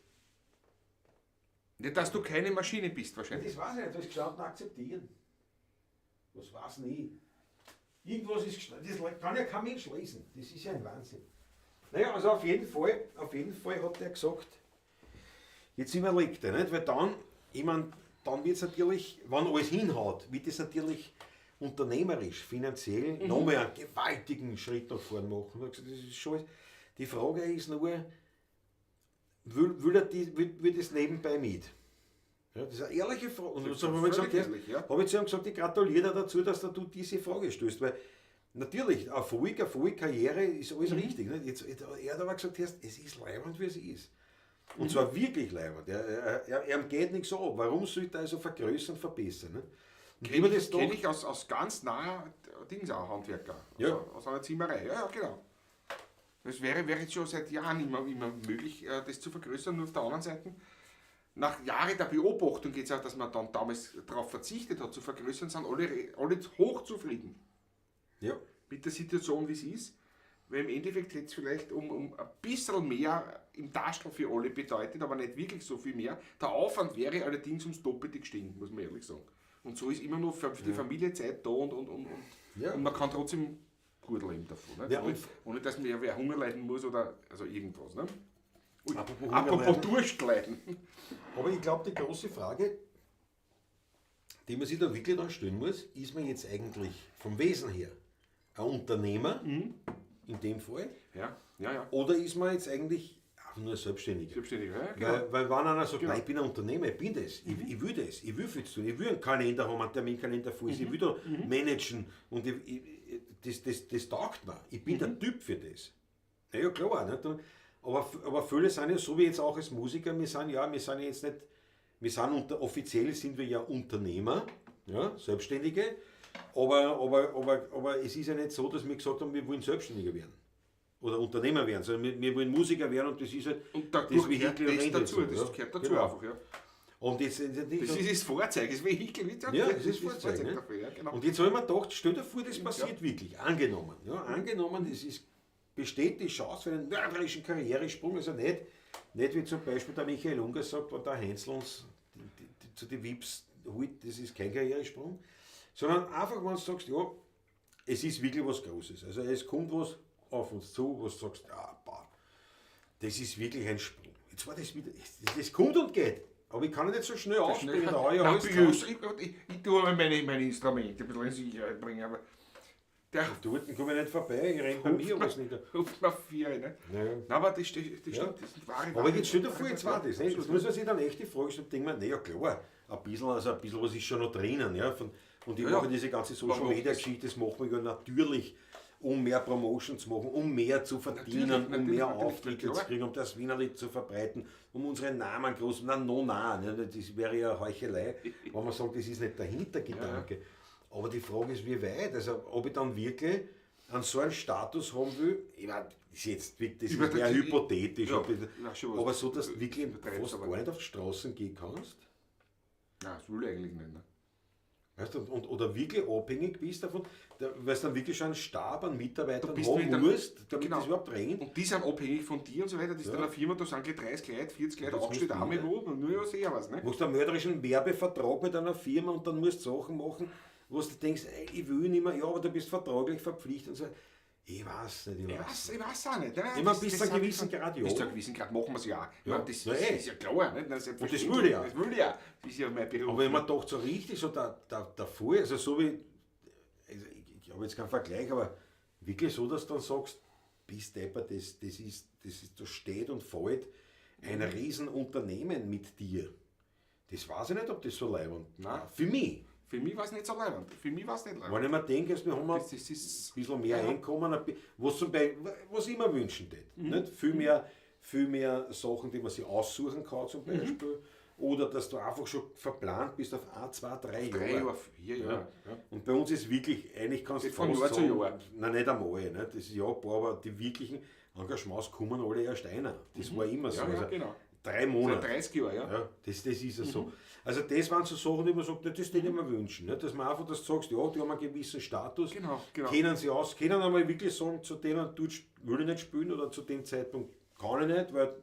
Nicht, dass du keine Maschine bist wahrscheinlich. Das weiß ich nicht, da ist gestanden, akzeptieren. Was weiß nie. Irgendwas ist gestanden, das kann ja kein Mensch lesen. Das ist ja ein Wahnsinn. Naja, also auf jeden Fall hat der gesagt, jetzt überlegt er, nicht? Weil dann, ich mein, dann wird es natürlich, wenn alles hinhaut, wird es natürlich unternehmerisch, finanziell nochmal einen gewaltigen Schritt nach vorn machen. Er hat gesagt, das ist schon alles. Die Frage ist nur, will das nebenbei mit? Ja, das ist eine ehrliche Frage. Und so habe ich gesagt, ehrlich, ja. habe ich zu ihm gesagt, ich gratuliere dir dazu, dass du diese Frage stellst. Weil natürlich, Erfolg, Karriere ist alles richtig. Ne? Jetzt, er hat aber gesagt, es ist leibend, wie es ist. Und zwar wirklich leibend. Er geht nichts ab. Warum sollte er also vergrößern, verbessern? Ne? Kenne ich aus ganz naher Dings auch, Handwerker. Ja. Also, aus einer Zimmerei. Ja, ja, genau. Das wäre jetzt schon seit Jahren immer möglich, das zu vergrößern. Nur auf der anderen Seite, nach Jahren der Beobachtung geht es auch, dass man dann damals darauf verzichtet hat, zu vergrößern, sind alle hochzufrieden. Ja. Mit der Situation, wie sie ist. Weil im Endeffekt hätte es vielleicht um ein bisschen mehr im Taschel für alle bedeutet, aber nicht wirklich so viel mehr. Der Aufwand wäre allerdings ums Doppelte gestiegen, muss man ehrlich sagen. Und so ist immer noch für die Familie Zeit da und, Ja. und man kann trotzdem gut leben davon. Ne? Ja, ohne dass mir wer Hunger leiden muss oder also irgendwas. Ne? Ui, Apropos Durst leiden. Aber ich glaube, die große Frage, die man sich da wirklich dann stellen muss, ist man jetzt eigentlich vom Wesen her ein Unternehmer, in dem Fall, Ja, ja, ja. oder ist man jetzt eigentlich einfach nur Selbstständiger? Selbstständiger, ja, genau. Weil wenn einer sagt, nein, ich bin ein Unternehmer, ich bin das, ich will das, ich will viel zu tun, ich will einen Kalender haben, einen Terminkalender voll, ich will da managen und das taugt mir, ich bin der Typ für das. Na ja, klar, nicht? Aber viele sind ja so wie jetzt auch als Musiker, wir sind ja jetzt nicht, offiziell sind wir ja Unternehmer, ja, Selbstständige, aber es ist ja nicht so, dass wir gesagt haben, wir wollen Selbstständiger werden. Oder Unternehmer werden, sondern wir wollen Musiker werden und das ist halt Und dadurch das Vehikel gehört das dazu, so, das ja. gehört dazu Genau. einfach, ja. Und jetzt, Das ist das Vorzeig, das Vehikel, ja, ja, das ist Vorzeig. Ne? dafür, ja, genau. Und jetzt habe ich mir gedacht, stell dir vor, das passiert wirklich. Angenommen, ja, angenommen, es besteht die Chance für einen mörderischen Karrieresprung, also nicht wie zum Beispiel der Michael Unger sagt, wenn der Heinzl uns zu den VIPs holt, das ist kein Karrieresprung, sondern einfach, wenn du sagst, ja, es ist wirklich was Großes. Also es kommt was auf uns zu, wo du sagst, ja, bah, das ist wirklich ein Sprung. Jetzt war das wieder, das kommt und geht. Aber ich kann nicht so schnell aufspringen, da hau ich alles drauf. Ich tue mal meine Instrumente ein bisschen in Sicherheit bringen, aber der Dort komme ich nicht vorbei, ich renn bei mir alles nicht. ruft mir vier, ne? Ja. Nein, aber das stimmt, Ja. das sind wahre Aber jetzt stell dir vor, jetzt war das. Ne? Jetzt muss man sich dann echt die Frage stellen, denkt man, naja klar, ein bisschen was ist schon noch drinnen. Ja? Und ich Ja, mache ja. diese ganze Social Media Geschichte, das machen wir ja natürlich, um mehr Promotion zu machen, um mehr zu verdienen, Natürlich, um mehr natürlich, Auftritte zu kriegen, um das Wienerlied zu verbreiten, um unseren Namen groß, na, no, na, ne? Das wäre ja Heuchelei, wenn man sagt, das ist nicht der Hintergedanke. Ja. Aber die Frage ist, wie weit? Also, ob ich dann wirklich einen so einen Status haben will, ich meine, das ist jetzt das ist mehr hypothetisch, Ja, ja, aber so, dass du wirklich fast aber gar nicht auf die Straßen gehen kannst. Nein, das will ich eigentlich nicht. Ne? Weißt du, oder wirklich abhängig bist davon, weil du dann wirklich schon einen Stab an Mitarbeitern haben musst, damit genau. das überhaupt rennt. Und die sind abhängig von dir und so weiter. Das ist dann eine Firma, da sind gleich 30 Leute, 40 Leute angestellt, auch mit wo, nur ja sehr was. Ne? Machst du einen mörderischen Werbevertrag mit einer Firma und dann musst du Sachen machen, wo du denkst, ey, ich will nicht mehr, ja, aber du bist vertraglich verpflichtet und so. Ich weiß nicht, ich Ich weiß weiß, ich weiß auch nicht. Nein, Ich meine, das- bis das zu einem sind gewissen die- Grad, ja. Bis zu einem gewissen Grad machen wir es ja auch. Ich Ja. meine, das Na, ist, eh. ist ja klar. Nicht? Das Und das will ich auch. Das will ich auch. Das ist ja mein Beruf. Aber wenn man doch so richtig so der Voll, also so wie, also ich habe jetzt keinen Vergleich, aber wirklich so, dass du dann sagst, bist deppert, das ist, da steht und fällt ein Riesenunternehmen mit dir. Das weiß ich nicht, ob das so leiwand Nein. Für mich. Für mich war es nicht so leibend. Für mich war es nicht leibend. Wenn ich mir denke, also wir haben ein Das ist bisschen mehr Ja. Einkommen, was zum Beispiel, was ich mir wünschen tät. Mhm. Nicht? Viel mehr Sachen, die man sich aussuchen kann Mhm. zum Beispiel. Oder dass du einfach schon verplant bist auf 1, 2, 3 Jahre. 3 Jahre, 4 Jahre. Ja. Und bei uns ist wirklich, eigentlich kannst du Geht von fast Jahr zu sagen, Jahr. Nein, nicht einmal. Nicht? Das ist ja ein paar, aber die wirklichen Engagements kommen alle erst einer. Das war immer so. Mhm. Ja, ja, Also genau. 3 Monate. Seit 30 Jahren, ja. Ja, das ist ja so. Also das waren so Sachen, die man sagt, das würde ich mir wünschen. Ne? Dass man einfach das sagst, ja, die haben einen gewissen Status, Genau. kennen sie aus, können einmal wirklich sagen, zu denen dort will ich nicht spielen oder zu dem Zeitpunkt kann ich nicht, weil,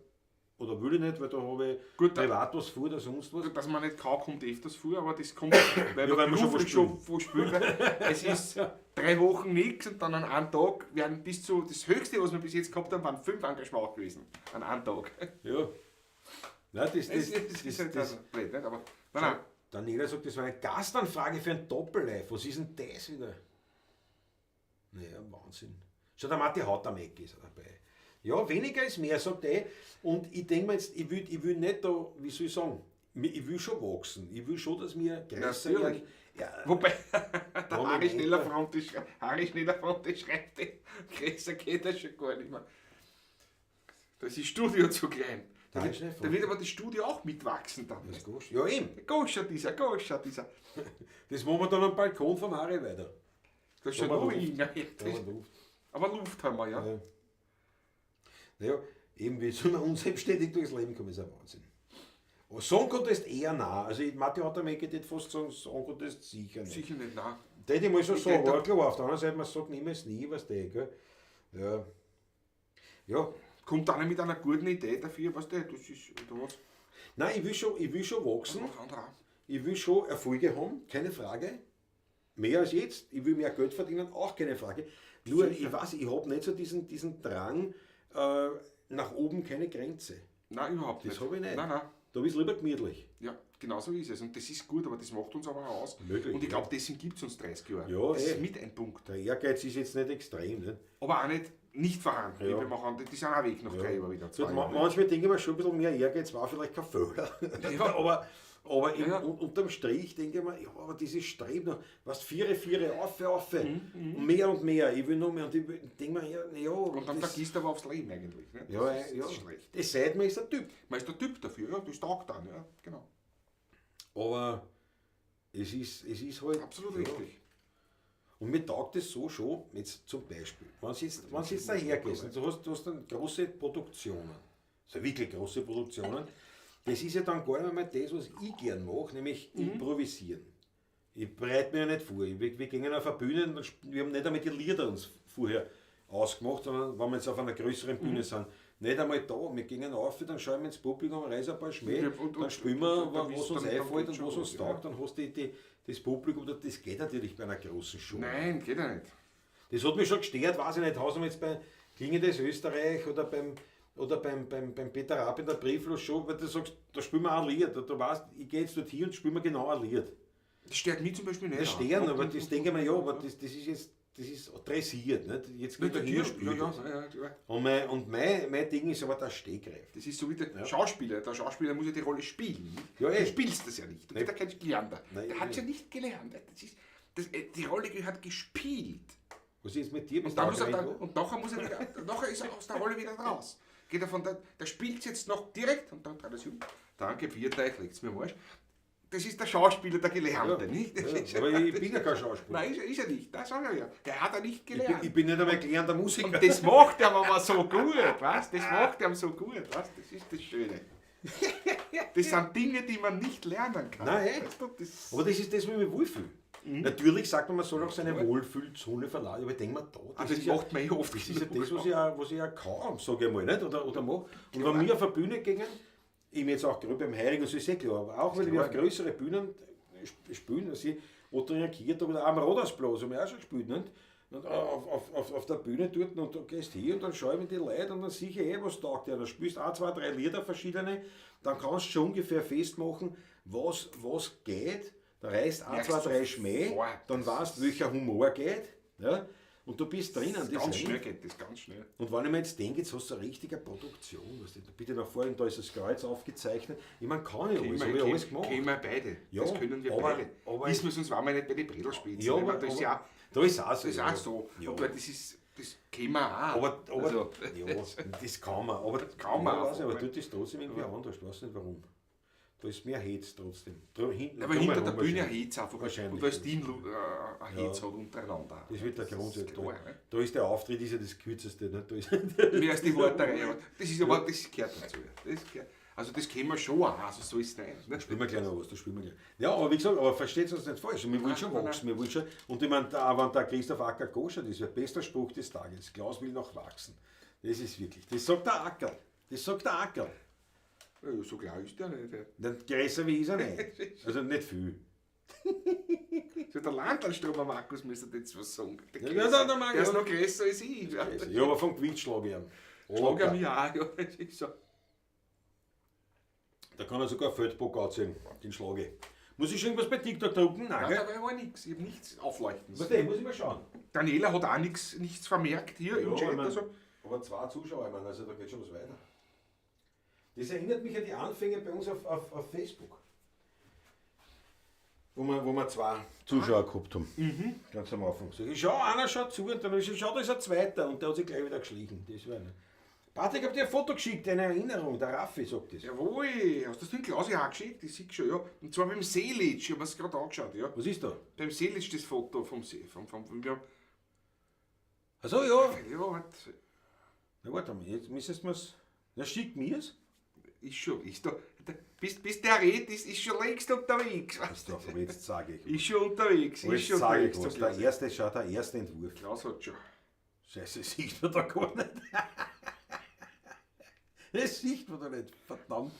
oder will ich nicht, weil da habe ich Gut, da- privat was vor oder sonst was. Dass man nicht kann, kommt öfters vor, aber das kommt, weil Ja, wir weil wir schon beruflich schon wo spielen. Weil es ist 3 Wochen nichts und dann an einem Tag werden bis zu, das Höchste, was wir bis jetzt gehabt haben, waren 5 Engagements gewesen. An einem Tag. Ja. Nein, das, Das, das, das, das, ist halt das, also blöd, nicht? Aber nein, nein. Daniela sagt, das war eine Gastanfrage für ein Doppellive. Was ist denn das wieder? Naja, Wahnsinn. Schau, der Matti Hautamäki ist auch dabei. Ja, weniger ist mehr, sagt er. Und ich denke mir jetzt, ich will nicht da, wie soll ich sagen, ich will schon wachsen. Ich will schon, dass wir größer Natürlich. werden. Ja, Wobei, der Moment. Harry Schneller schreibt, größer geht das schon gar nicht mehr. Das ist Studio zu klein. Da Der Harry wird, Schnellfront. da wird aber das Studio auch mitwachsen dann. das ist ja, eben. Goscher dieser. Das machen wir dann am Balkon vom Harry weiter. Das ist schon Da haben noch wir Luft. enger. Da haben wir Luft. Aber Luft haben wir, ja. Ja. Naja, eben, wie soll man unselbstständig durchs Leben kommen, ist ein Wahnsinn. Aber Song Contest eher nah. Also, ich, Matti Hautamäki würde fast sagen, Song Contest sicher nicht. Sicher nicht, nein. Das hätte ich mal so Ich sagen, hätte- aber klar, auf der anderen Seite, man sagt niemals nie, was der, gell? Ja. Ja. Kommt einer mit einer guten Idee dafür, was der, das ist, oder was? Nein, ich will schon wachsen. Was andere auch. Ich will schon Erfolge haben, keine Frage. Mehr als jetzt. Ich will mehr Geld verdienen, auch keine Frage. Nur, ich weiß, ich habe nicht so diesen Drang, nach oben keine Grenze. Nein, überhaupt Das nicht. habe ich nicht. Nein, nein. Da bist du lieber gemütlich. Ja, genau so ist es. Und das ist gut, aber das macht uns aber auch aus. Möglich, Und ich ja. glaube, deswegen gibt es uns 30 Jahre. Ja, das eh. ist mit ein Punkt. Der Ehrgeiz ist jetzt nicht extrem. Nicht? Aber auch nicht vorhanden. Ja. Wir machen, die sind auch weg nach 3 Jahren wieder. Gut, 2 Jahre. manchmal denke ich mir schon ein bisschen mehr Ehrgeiz war vielleicht kein Fehler. Ja. Aber Ja, ja. unterm Strich denke ich mir, ja, aber dieses Streben nach, was, viere, viere, auf, auf, und mehr und mehr, ich will noch mehr. Und ich denke mir, ja, ja, Und dann das, vergisst du aber aufs Leben eigentlich. Ne? Das ja, ist, ja, das ist schlecht. Das seit man ist der Typ. Man ist der Typ dafür, ja, das taugt dann, ja, genau. Aber es ist halt. Absolut ja. richtig. Und mir taugt es so schon, jetzt zum Beispiel, wenn du jetzt dahergehst und du hast dann große Produktionen, also wirklich große Produktionen, das ist ja dann gar nicht mehr das, was ich gern mache, nämlich improvisieren. Ich bereite mir ja nicht vor. Wir gehen auf eine Bühne und dann wir haben nicht einmal die Lieder uns vorher ausgemacht, sondern wenn wir jetzt auf einer größeren Bühne sind, nicht einmal da. Wir gehen auf, dann schauen wir ins Publikum, reißen ein paar Schmäh, Ja, dann spielen wir, und dann was wisst- uns dann einfällt geht's und schon was uns los, ja. taugt, dann hast du das Publikum, das geht natürlich bei einer großen Show. Nein, geht ja nicht. Das hat mich schon gestört, weiß ich nicht, haus wir jetzt bei Klingendes Österreich oder beim Peter Raab in der Brieflos schon, weil du sagst, da spielen wir ein Lied. Da weißt, ich gehe jetzt dorthin und spiele mir genau ein Lied. Das stört mich zum Beispiel nicht. Das stören, aber das denke ich mir, ja, aber das ist jetzt, das ist dressiert, nicht? Jetzt geht er hin und Ja, spielt ja, das. ja, ja, ja. Und mein Ding ist aber der Stegreif. Das ist so wie der Schauspieler. Der Schauspieler muss ja die Rolle spielen. nicht? Ja, eh. Du spielst das ja nicht. Du bist ja kein Gelernter. Nein, Der hat eh. ja nicht gelernt. Das ist, die Rolle gehört gespielt. Was ist jetzt mit dir? Und, dann muss er dann, und nachher, muss er wieder, nachher ist er aus der Rolle wieder raus. Geht er von der, der spielt jetzt noch direkt und dann dreht er sich um. Danke, Vierteich, legt's mir am Arsch. Das ist der Schauspieler, der Gelernte, Ja, nicht? Das ja, ist, aber ich bin ja kein Schauspieler. Nein, ist er nicht. Das sag ich ja. Der hat er nicht Ich bin, gelernt. ich bin nicht einmal gelernter Musiker. Und das macht er aber so gut, weißt? Das macht er so gut, weißt? Das ist das Schöne. Das sind Dinge, die man nicht lernen kann. Nein, eh. Weißt du, das Aber das ist das, wo ich mich wohlfühle. Natürlich sagt man, man soll auch seine Wohlfühlzone verlassen, aber ich denke mir, da, Ah, das ist ja, macht man eh oft das ist ja genug. das, was ich ja kaum, sage ich mal, nicht? Oder mache. Und wenn wir auf der Bühne gingen, ich bin jetzt auch gerade beim Heurigen, so ist eh klar, aber auch wenn wir auf größere Bühnen spielen, also ich Otto Kirtag oder auch am Rathausplatz haben wir auch schon gespielt, nicht? Und auf der Bühne dort und du gehst hin und dann schau ich mit den Leuten und dann sehe ich eh, was taugt dir. Dann spielst du 1, 2, 3 Lieder verschiedene, dann kannst du schon ungefähr festmachen, was geht. Da reißt 1, Merkst 2, du 3 Schmäh, sofort. dann weißt du, welcher Humor geht. Ja? Und du bist drinnen. Das Das ganz rennt. schnell geht das, ganz schnell. Und wenn ich mir jetzt denke, jetzt hast du eine richtige Produktion, weißt du, bitte nach vorne, da ist das Kreuz aufgezeichnet. Ich meine, kann ich alles, habe ich alles gemacht. Können wir beide. Ja, das können wir aber- beide. aber- Wissen wir, sonst waren wir nicht bei den Bredelspitzen. Ja, Ich meine, aber, das ist ja, da ist auch so. das ist ja. auch so. Ja. Aber das kennen wir auch. Aber also, ja, das kann man. Aber das kann man ja, weiß einfach, nicht, aber ne? tut das trotzdem irgendwie anders, weiß nicht warum. Da ist mehr Hetz trotzdem. Hinten, aber hinter der drumherum Bühne wahrscheinlich. Hetz einfach. Wahrscheinlich. Und weil das Team ein Hetz hat untereinander. Das wird der Grund ist sein. klar, ne? Da ist der Auftritt ist ja das kürzeste. Ne? Da ist Mehr als die Worterei. Aber das ist aber, das gehört dazu. Das gehört, also das kennen wir schon auch, also so ist es nicht. Ne? Spielen wir gleich noch was, das spielen wir gleich. Ja, aber wie gesagt, aber versteht uns nicht falsch. Wir wollen schon Nein, wachsen, wir wollen schon. Und ich meine, da, wenn der Christoph Acker koscher, das ist der beste Spruch des Tages. Klaus will noch wachsen. Das ist wirklich, das sagt der Acker. Das sagt der Acker. Ja, so klar ist der nicht. Ja. Denn größer wie ist er nicht. Also nicht viel. So der Landalstromer Markus müsste jetzt was sagen. Der, Ja, größer, ja, der Markus. der ist noch größer als ich. Ja. Ja, aber vom Gewicht schlage ich ihn. Schlag er mich auch. Ja, das ist so. Da kann er sogar Feldbock anziehen, den schlage ich. Muss ich schon irgendwas bei TikTok drucken? Nein, Nein, gell? da war nichts. Ich habe nichts aufleuchten. Was denn? Muss ich mal schauen. Daniela hat auch nichts vermerkt hier im Ja, Chat. ich mein, Also. aber 2 Zuschauer, ich meine, also da geht schon was weiter. Das erinnert mich an die Anfänge bei uns auf Facebook. Wo wir 2 Zuschauer gehabt haben. Mhm. Ganz am Anfang. Sag ich, schau, einer schaut zu und dann hab ich gesagt, schau, da ist ein zweiter und der hat sich gleich wieder geschlichen. Das war einer. Patrick, ich hab dir ein Foto geschickt, eine Erinnerung, der Raffi sagt das. Jawohl, hast du das den Klausi auch geschickt? Ich sehe schon, ja. Und zwar beim Seelitsch, ich hab mir's gerade angeschaut, ja. Was ist da? Beim Seelitsch das Foto vom See. Vom, ja. Ach so, ja. Ja, warte. Na warte mal, jetzt müsstest du mir's. Na, schick mir's. Ist schon, ist da, bis der redet, ist schon längst unterwegs. Weißt du, aber jetzt sage ich. Ist schon unterwegs, Aber ist jetzt schon sage ich unterwegs. was. zum Der Klausi. erste, schau, der erste Entwurf. Klaus hat schon. Scheiße, sieht man da gar nicht. Das sieht man da nicht, verdammt.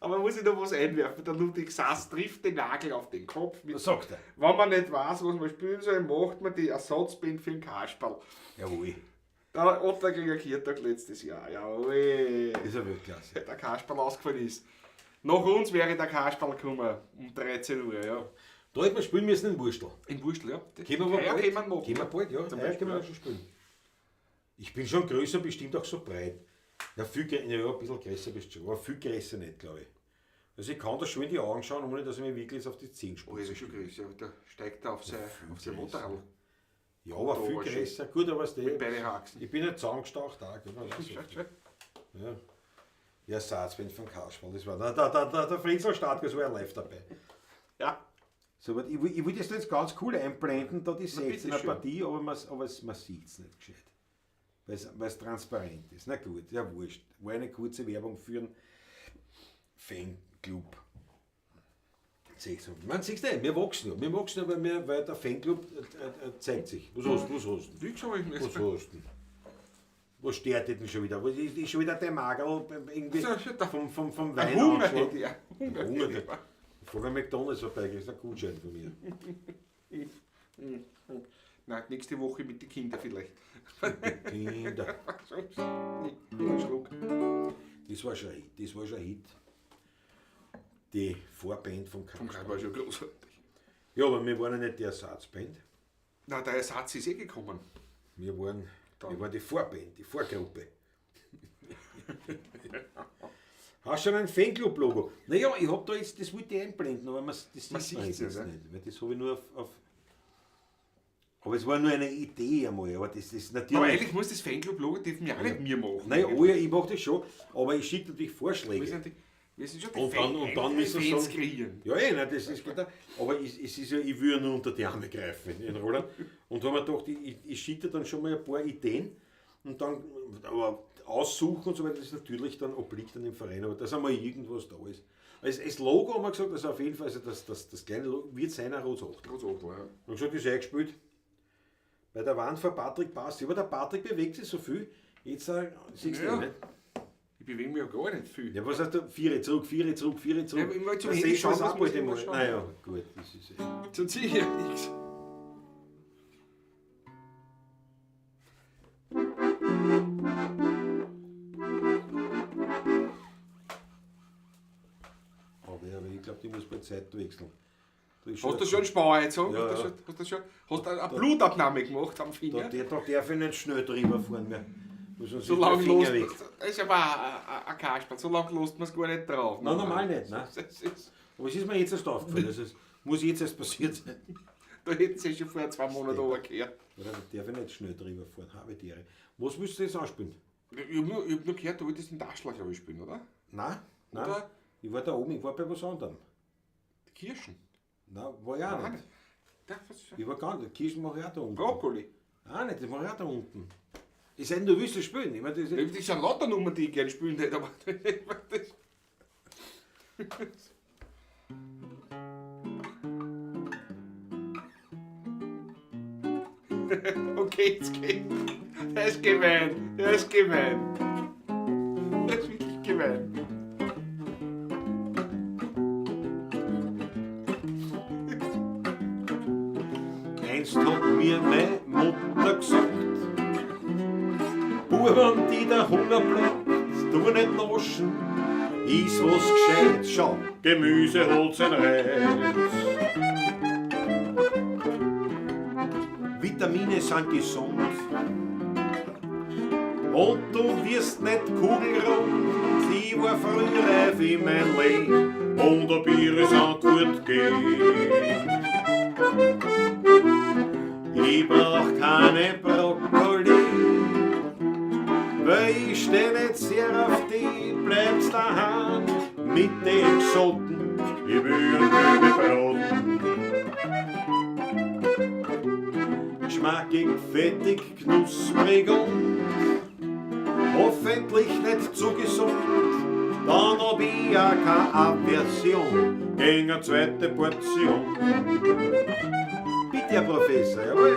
Aber muss ich noch was einwerfen? Der Ludwig Sass trifft den Nagel auf den Kopf. Mit, Was sagt er? Wenn man nicht weiß, was man spielen soll, macht man die Ersatzband für den Kasperl. Jawohl. Der Ottakringer Kirtag letztes Jahr, jawohl. Das ist ja Weltklasse. Der Kasperl ausgefallen ist. Nach uns wäre der Kasperl gekommen, um 13 Uhr, ja. Da hätten wir spielen müssen in Wurstel. In Wurstel, ja. Können wir aber ja, bald. können wir machen. Können wir bald, ja. Zum Heuer Beispiel, können wir ja. schon spielen. Ich bin schon größer, bestimmt auch so breit. Ja, viel, ja, ein bisschen größer bist du schon, aber viel größer nicht, glaube ich. Also ich kann da schon in die Augen schauen, ohne dass ich mir wirklich jetzt auf die Zehen Oh, spitze. ist schon größer, aber da steigt er auf sein, auf sein Motorrad. Ja, aber Da viel war schon. größer. Gut, aber was Mit beiden Haxen. Ich bin nicht zusammengestaucht auch, gell, man weiß Schau, nicht. schau. Ja. Ja, Ersatzband von Kasperl, das war der Fritzel Stark, das war ja live dabei. Ja, So, aber ich will das jetzt ganz cool einblenden, da die Na, 16er bitteschön. Partie, aber man sieht es nicht gescheit. Weil's transparent ist. Na gut, ja wurscht. War eine kurze Werbung für einen Fanclub. 16. Man sieht nicht, wir wachsen ja. Wir wachsen ja, weil der Fanclub zeigt sich. Was hast du? Was hast du? wie gesagt, ich Was hast du? Was stört dich denn schon wieder? Was ist schon wieder der Magerl irgendwie So, schon da. vom Ein Wein Hunger angeschlagen? hätte ich. Ein Hunger Hunger. hätte ich. Vor beim McDonalds vorbei, ist ein Gutschein von mir. Nein, nächste Woche mit den Kindern vielleicht. Kinder. Ein Schluck. Das war schon ein Hit. Das war schon ein Hit. Die Vorband vom Vom Kasperl. Kasperl war schon großartig. Ja, aber wir waren ja nicht die Ersatzband. Nein, der Ersatz ist eh gekommen. Wir waren die Vorband, die Vorgruppe. Hast du schon ein Fanclub-Logo? Naja, ich hab da jetzt, das wollte ich einblenden, aber das Man sieht man sieht's jetzt ja, ne? nicht. Weil das habe ich nur auf. Aber es war nur eine Idee einmal, aber das ist natürlich. Aber eigentlich muss das Fanclub-Logo dürfen wir auch nicht mir machen. Naja, oh ja, ich mache das schon, aber ich schicke natürlich Vorschläge. Wir sind, die, wir sind schon die Und dann müssen wir Fans sagen- kreieren. Ja, eh, nein, das ist geht auch. Aber es ist ja, ich will ja nur unter die Arme greifen in Roland. Und habe mir gedacht, ich schicke dann schon mal ein paar Ideen und dann aber aussuchen und so weiter, das ist natürlich dann obliegt dann dem Verein, aber dass einmal irgendwas da ist. Also das Logo haben wir gesagt, also auf jeden Fall, also das kleine Logo wird sein ein rotes Achtel. Rotes Achtel, ja. Und gesagt, das ist eingespielt. Bei der Wand vor Patrick passt. Aber der Patrick bewegt sich so viel. Jetzt siehst du Ja. ihn nicht. Ich bewege mich ja gar nicht viel. Ja, was heißt da? Viere zurück, Viere zurück, Viere zurück. Ja, ich will zum Da Handy siehst du schauen, das was auch muss bald ich einmal. mal schauen. Naja, gut, das ist eh. Sonst sehe ich ja nichts. Seitenwechsel. Hast du schon einen Spauer gezogen? Ja, hast, du schon, hast du eine Blutabnahme gemacht am Finger? Da darf ich nicht schnell drüber fahren mehr. So lange los, das ist aber ein Kasperl, so lange lässt man es gar nicht drauf. Nein, normal nicht, nein. Aber es ist mir jetzt erst aufgefallen, das ist, muss jetzt erst passiert sein. Da hätten sie schon vor 2 Monaten runtergehört. Da darf ich nicht schnell drüber fahren, habe die Ehre. Was willst du jetzt anspielen? Ich hab nur gehört, du wolltest den Daschler, glaube ich, spielen, oder? Nein, nein. Oder? Ich war da oben, ich war bei was anderem. Die Kirschen? Nein, war ich auch nicht. Ich war gar nicht. Kirschen mache ich auch da unten. Brokkoli? Nein, nicht, das mache ich auch da unten. Ich sei denn, du willst das spielen. Ich meine, das ist ja lauter Nummern, die ich gerne spielen hätte, aber das. Okay, jetzt geht. Das ist gemein. Das ist gemein. Das ist wirklich gemein. Einst hat mir meine Mutter gesagt, Bub, wenn die der Hunger bleibt, tu nicht naschen, iss was gescheit, schau, Gemüse holt sein Reiz. Vitamine sind gesund und du wirst nicht kugelrund. Ich war früh reif in mein Leben und ein Bier ist auch gut gehen. Ich brauch keine Brokkoli, weil ich steh nicht sehr auf die, bleibst daheim mit den Exoten. Ich will einen Kübel braten. Geschmackig, fettig, knusprig und hoffentlich nicht zu gesund. Dann hab ich ja keine Aversion gegen eine zweite Portion. Bitte, Herr Professor, jawohl.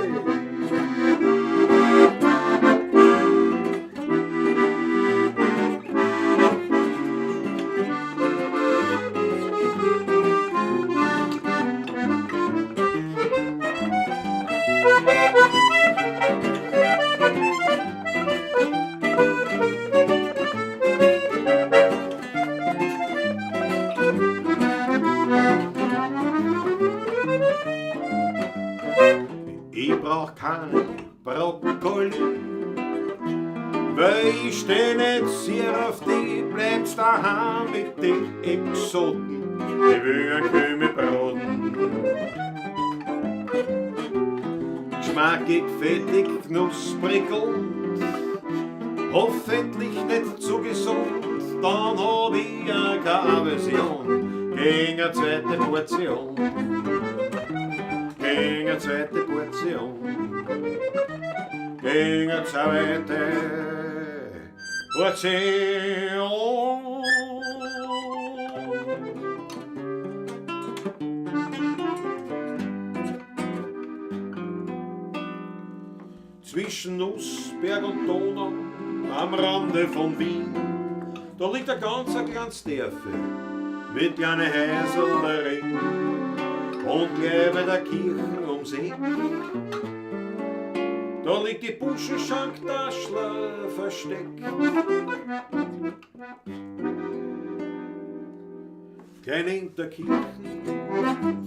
Ich brauch keine Brokkoli, weil ich steh nicht sehr auf die, bleibst daheim mit den Exoten. Ich will ein Kümmel braten. Geschmackig, fettig, knusprig und hoffentlich nicht zu gesund, dann hab ich ja keine Aversion gegen eine zweite Portion. Gegen eine zweite Portion. Gegen eine zweite Portion. Zwischen Nussberg und Donau, am Rande von Wien, da liegt ein ganz ein kleines Dörfel mit kleinen Häuseln darin und gleich bei der Kirche ums Eck. Da liegt die Buschenschank Daschler versteckt. Klein in der Kirche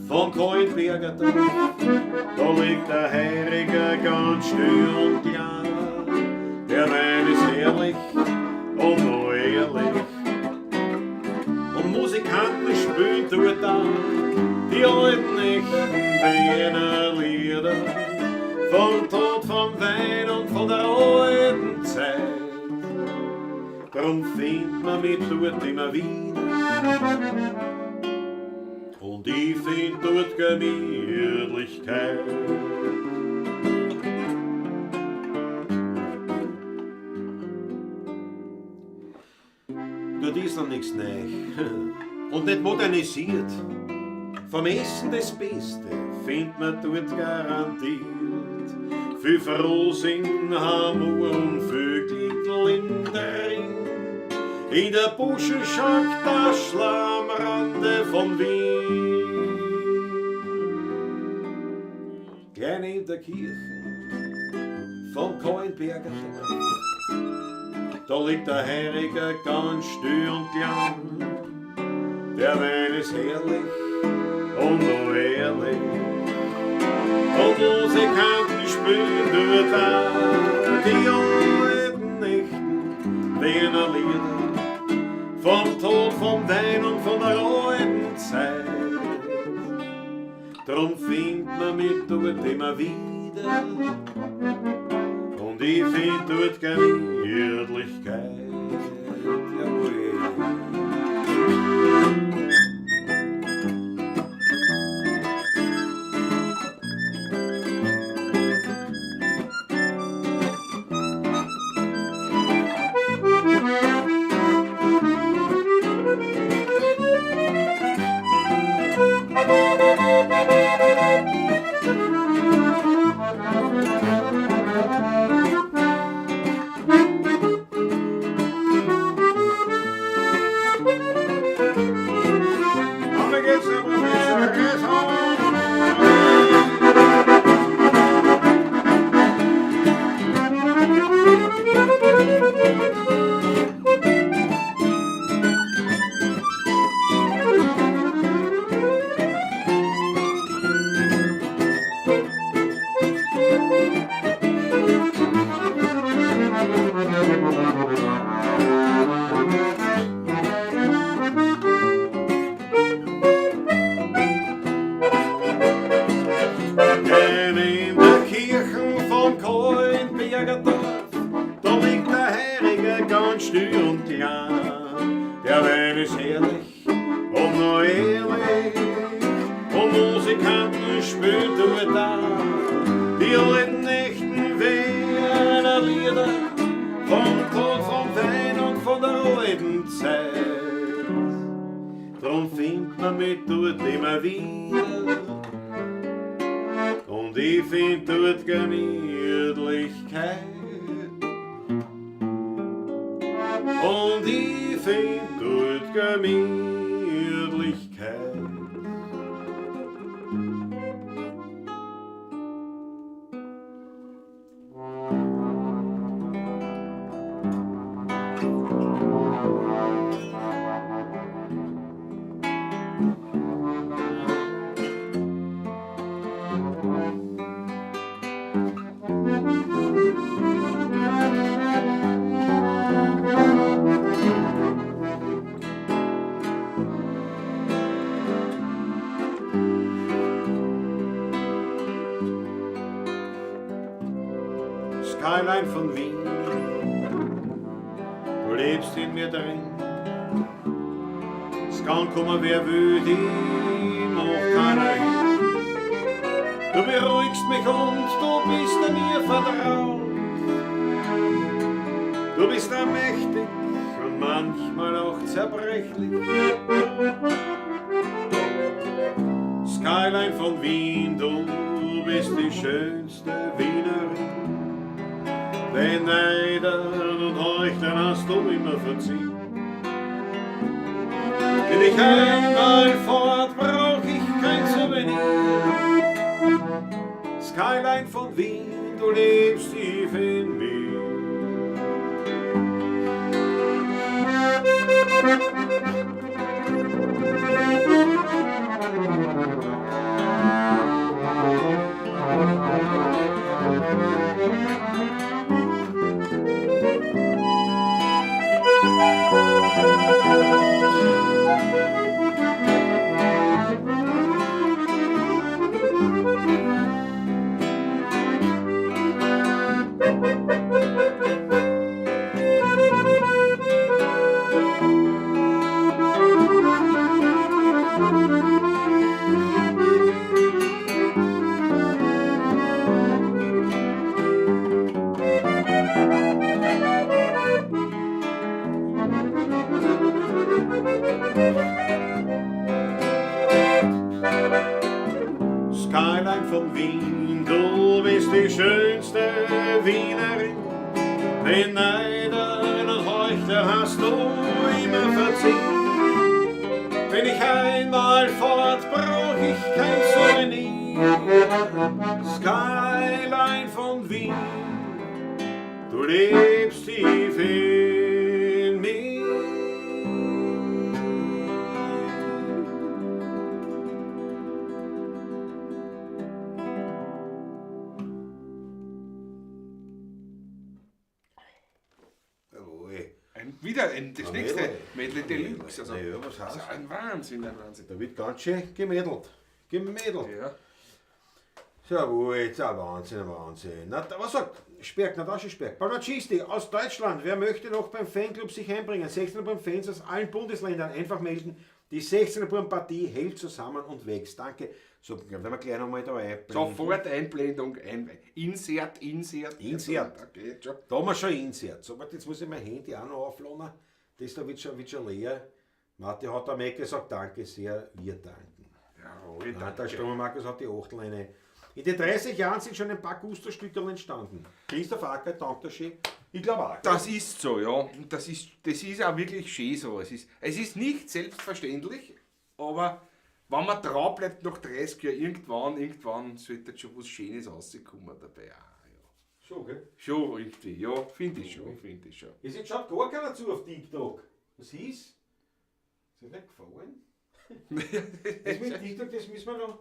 von Kahlenberger Dorf, da liegt der Heiriger ganz still und klar. Der Wein ist herrlich und noch ehrlich. Und Musikanten spielen dort da die alten echten Wiener Lieder vom Tod, vom Wein und von der alten Zeit. Drum findet man mich dort immer wieder und ich find dort Gemütlichkeit. Dort ist noch nichts neu und nicht modernisiert. Vom Essen das Beste findet man dort garantiert. Viel Frohsinn, Hamur und viel Glittel in der Ring. In der Buschenschank Daschler am Rande von Wien. Klein in der Kirche von Kahlenberger Dorf, da liegt der Heiriger ganz still und klein. Der Wein ist herrlich und noch ehrlich. Und Musikanten spielen dort auch die alten, echten Wiener Lieder. Vom Tod, vom Wein und von der alten Zeit. Drum findet man mich dort immer wieder. Und ich find dort Gemütlichkeit. Jawohl. Denn in der Kirche vom Kahlenbergerdorf, da liegt der Heiriger ganz still und klein. Der Wein ist herrlich und noch ehrlich, und Musikanten spielen dort auch die alten, echten Wiener Lieder vom Tod, vom Wein und von der alten Zeit. Drum findet man mich dort immer wieder. Und ich find dort Gemütlichkeit. Und ich find dort Gemütlichkeit. Skyline von Wien, du lebst in mir drin. Es kann kommen, wer will, die macht keiner hin. Du beruhigst mich und du bist mir vertraut. Du bist allmächtig und manchmal auch zerbrechlich. Skyline von Wien, du bist die schönste Wienerin. Den Neidern und Heuchlern hast du immer verziehen. Bin ich einmal fort, brauch ich kein Souvenir. Skyline von Wien, du lebst tief in mir. Skyline von Wien, du bist die schönste Wienerin. Den Neidern und Heuchler hast du immer verziehen. Bin ich einmal fort, brauch ich kein Souvenir. Skyline von Wien, du lebst tief in mir. Wieder das nächste Medley Deluxe. Also, Ja, was das heißt? ist ein Wahnsinn, ein Wahnsinn. Da wird ganz schön gemädelt. Gemädelt. Ja. So, jetzt ein Wahnsinn, ein Wahnsinn. Na, was sagt Sperk, Natascha Sperk? Palacisti aus Deutschland. Wer möchte noch beim Fanclub sich einbringen? 16 beim Fans aus allen Bundesländern einfach melden. Die 16 Partie hält zusammen und wächst. Danke. So, werden wir gleich nochmal da einblenden. Sofort Einblendung, Insert, Insert. Insert. Okay, schon. Da haben wir schon Insert. So, warte, jetzt muss ich mein Handy auch noch aufladen. Das da wird schon leer. Martin hat am Ecke gesagt, danke sehr, wir danken. Jawohl, Na, der danke. Stromer Markus hat die Achtelleine. In den 30 Jahren sind schon ein paar Gusto-Stückerl entstanden. Christoph Acker, danke schön. Ich glaube auch. Das ist so, ja. Und das ist auch wirklich schön so. Es ist nicht selbstverständlich, aber wenn man dran bleibt nach 30 Jahren, irgendwann sollte schon was Schönes rauskommen dabei. Auch, ja. Schon, gell? Schon irgendwie, ja, finde ich schon, finde ich schon. Es schaut gar keiner zu auf TikTok. Was ist? Ist das nicht gefallen? Das mit TikTok, das müssen wir noch.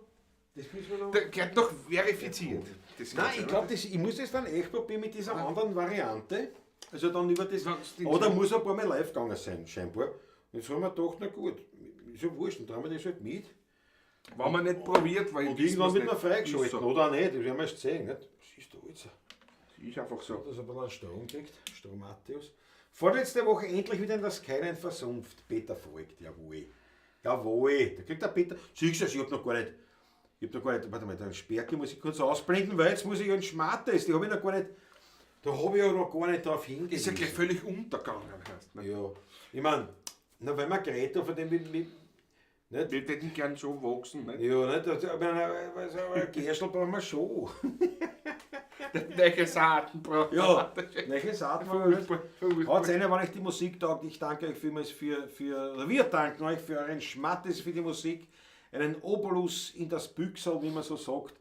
Das müssen wir noch. Da gehört noch verifiziert. Das Nein, Ganze, ich glaube, ich muss das dann echt probieren mit dieser anderen Variante. Also dann über das. Oder muss ein paar Mal live gegangen sein, scheinbar. Und jetzt haben wir gedacht, na gut, ist ja wurscht, dann trauen wir das halt mit. Wenn man nicht probiert, weil Und irgendwann wird man freigeschaltet, Ist, so. oder auch nicht, das werden wir erst sehen. Nicht? Was ist da jetzt? Ist einfach so. Das hat ein bisschen einen Strom gekriegt, Stromateus. Vorletzte Woche endlich wieder in das Skyline versumpft. Peter folgt, jawohl. Jawohl, da kriegt der Peter. Siehst du, ich hab noch gar nicht. Ich hab noch gar nicht. Warte mal, den Sperke muss ich kurz ausblenden, weil jetzt muss ich ja einen Schmattes, die hab ich noch gar nicht. Da hab ich ja noch gar nicht drauf hingewiesen. Ist ja gleich völlig untergegangen. Heißt, ne? Ja, ich mein, na, weil wir geredet haben, von dem wir nicht? Wir hätten gern schon wachsen. Nicht? Ja, nicht? Also, ich meine, also, Gerstl brauchen wir schon. Neue Saaten brauchen Ja, neue Saaten brauchen wir. Furchtbar, furchtbar. Haut's rein, wenn euch die Musik taugt. Ich danke euch vielmals für, wir danken euch für euren Schmattes, für die Musik, einen Obolus in das Büchsel, wie man so sagt.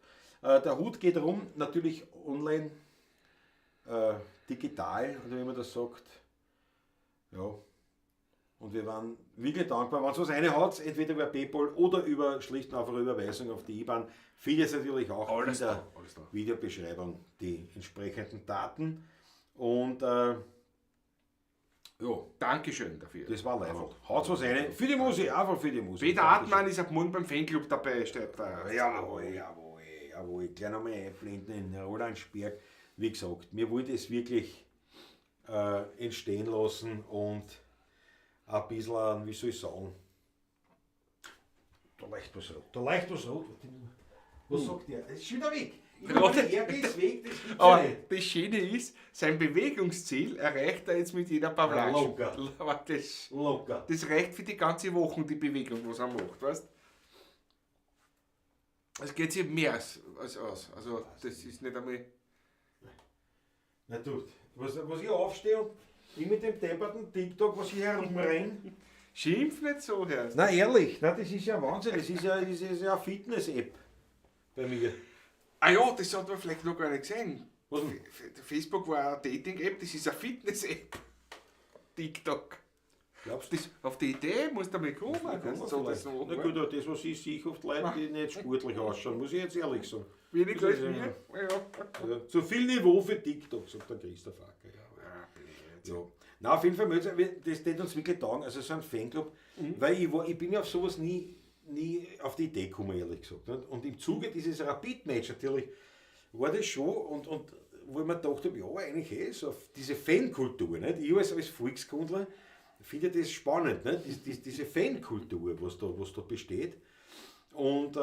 Der Hut geht rum, natürlich online, digital, oder wie man das sagt. Ja. Und wir waren wirklich dankbar, wenn es was reinhaut, entweder über PayPal oder über schlicht und einfach Überweisung auf die IBAN. Findet ihr natürlich auch Alles in der da, alles da. Videobeschreibung die entsprechenden Daten. Und ja, Dankeschön dafür. das war leibend. Haut was rein. Für die Musik, einfach für die Musik. Peter Hartmann ist ab morgen beim Fanclub dabei, steht da. Jawohl, jawohl, jawohl. Gleich nochmal einblenden in Roland Sperk. Wie gesagt, wir wollen das wirklich entstehen lassen und ein bisschen, wie soll ich sagen, da leicht was rot. Da leicht was rot. Was sagt der? Das ist schon wieder weg. Ich Ja. der Ärger ist weg, das gibt's ja Aber nicht. das Schöne ist, sein Bewegungsziel erreicht er jetzt mit jeder Pavlatsch. Ja, locker. Aber das, Locker. das reicht für die ganze Woche, die Bewegung, was er macht, weißt? Es geht sich mehr als aus. Also das ist nicht einmal... Na du, was ich aufstehe und ich mit dem depperten TikTok, was ich herumrenne. Schimpf nicht so, Herr. Na ehrlich, na, das ist ja Wahnsinn, das ist ja eine Fitness-App bei mir. Ah ja, das hat man vielleicht noch gar nicht gesehen. Was denn? Facebook war eine Dating-App, das ist eine Fitness-App. TikTok. Glaubst du? Das, auf die Idee musst du mal kommen. Das Das so, das so, Na gut, das, was ich sehe, oft Leute, die nicht sportlich ausschauen, muss ich jetzt ehrlich sagen. Weniger als Das ist mir. Ja. Ja. Zu viel Niveau für TikTok, sagt der Christoph Acker. Ja. Ja. Na, auf jeden Fall, das tät uns wirklich taugen, also so ein Fanclub, weil ich bin ja auf sowas nie auf die Idee gekommen, ehrlich gesagt. Nicht? Und im Zuge dieses Rapid-Match natürlich war das schon, und wo ich mir gedacht habe, ja, eigentlich so auf diese Fankultur, nicht? Ich als Volkskundler finde das spannend, nicht? Diese Fankultur, was da besteht. Und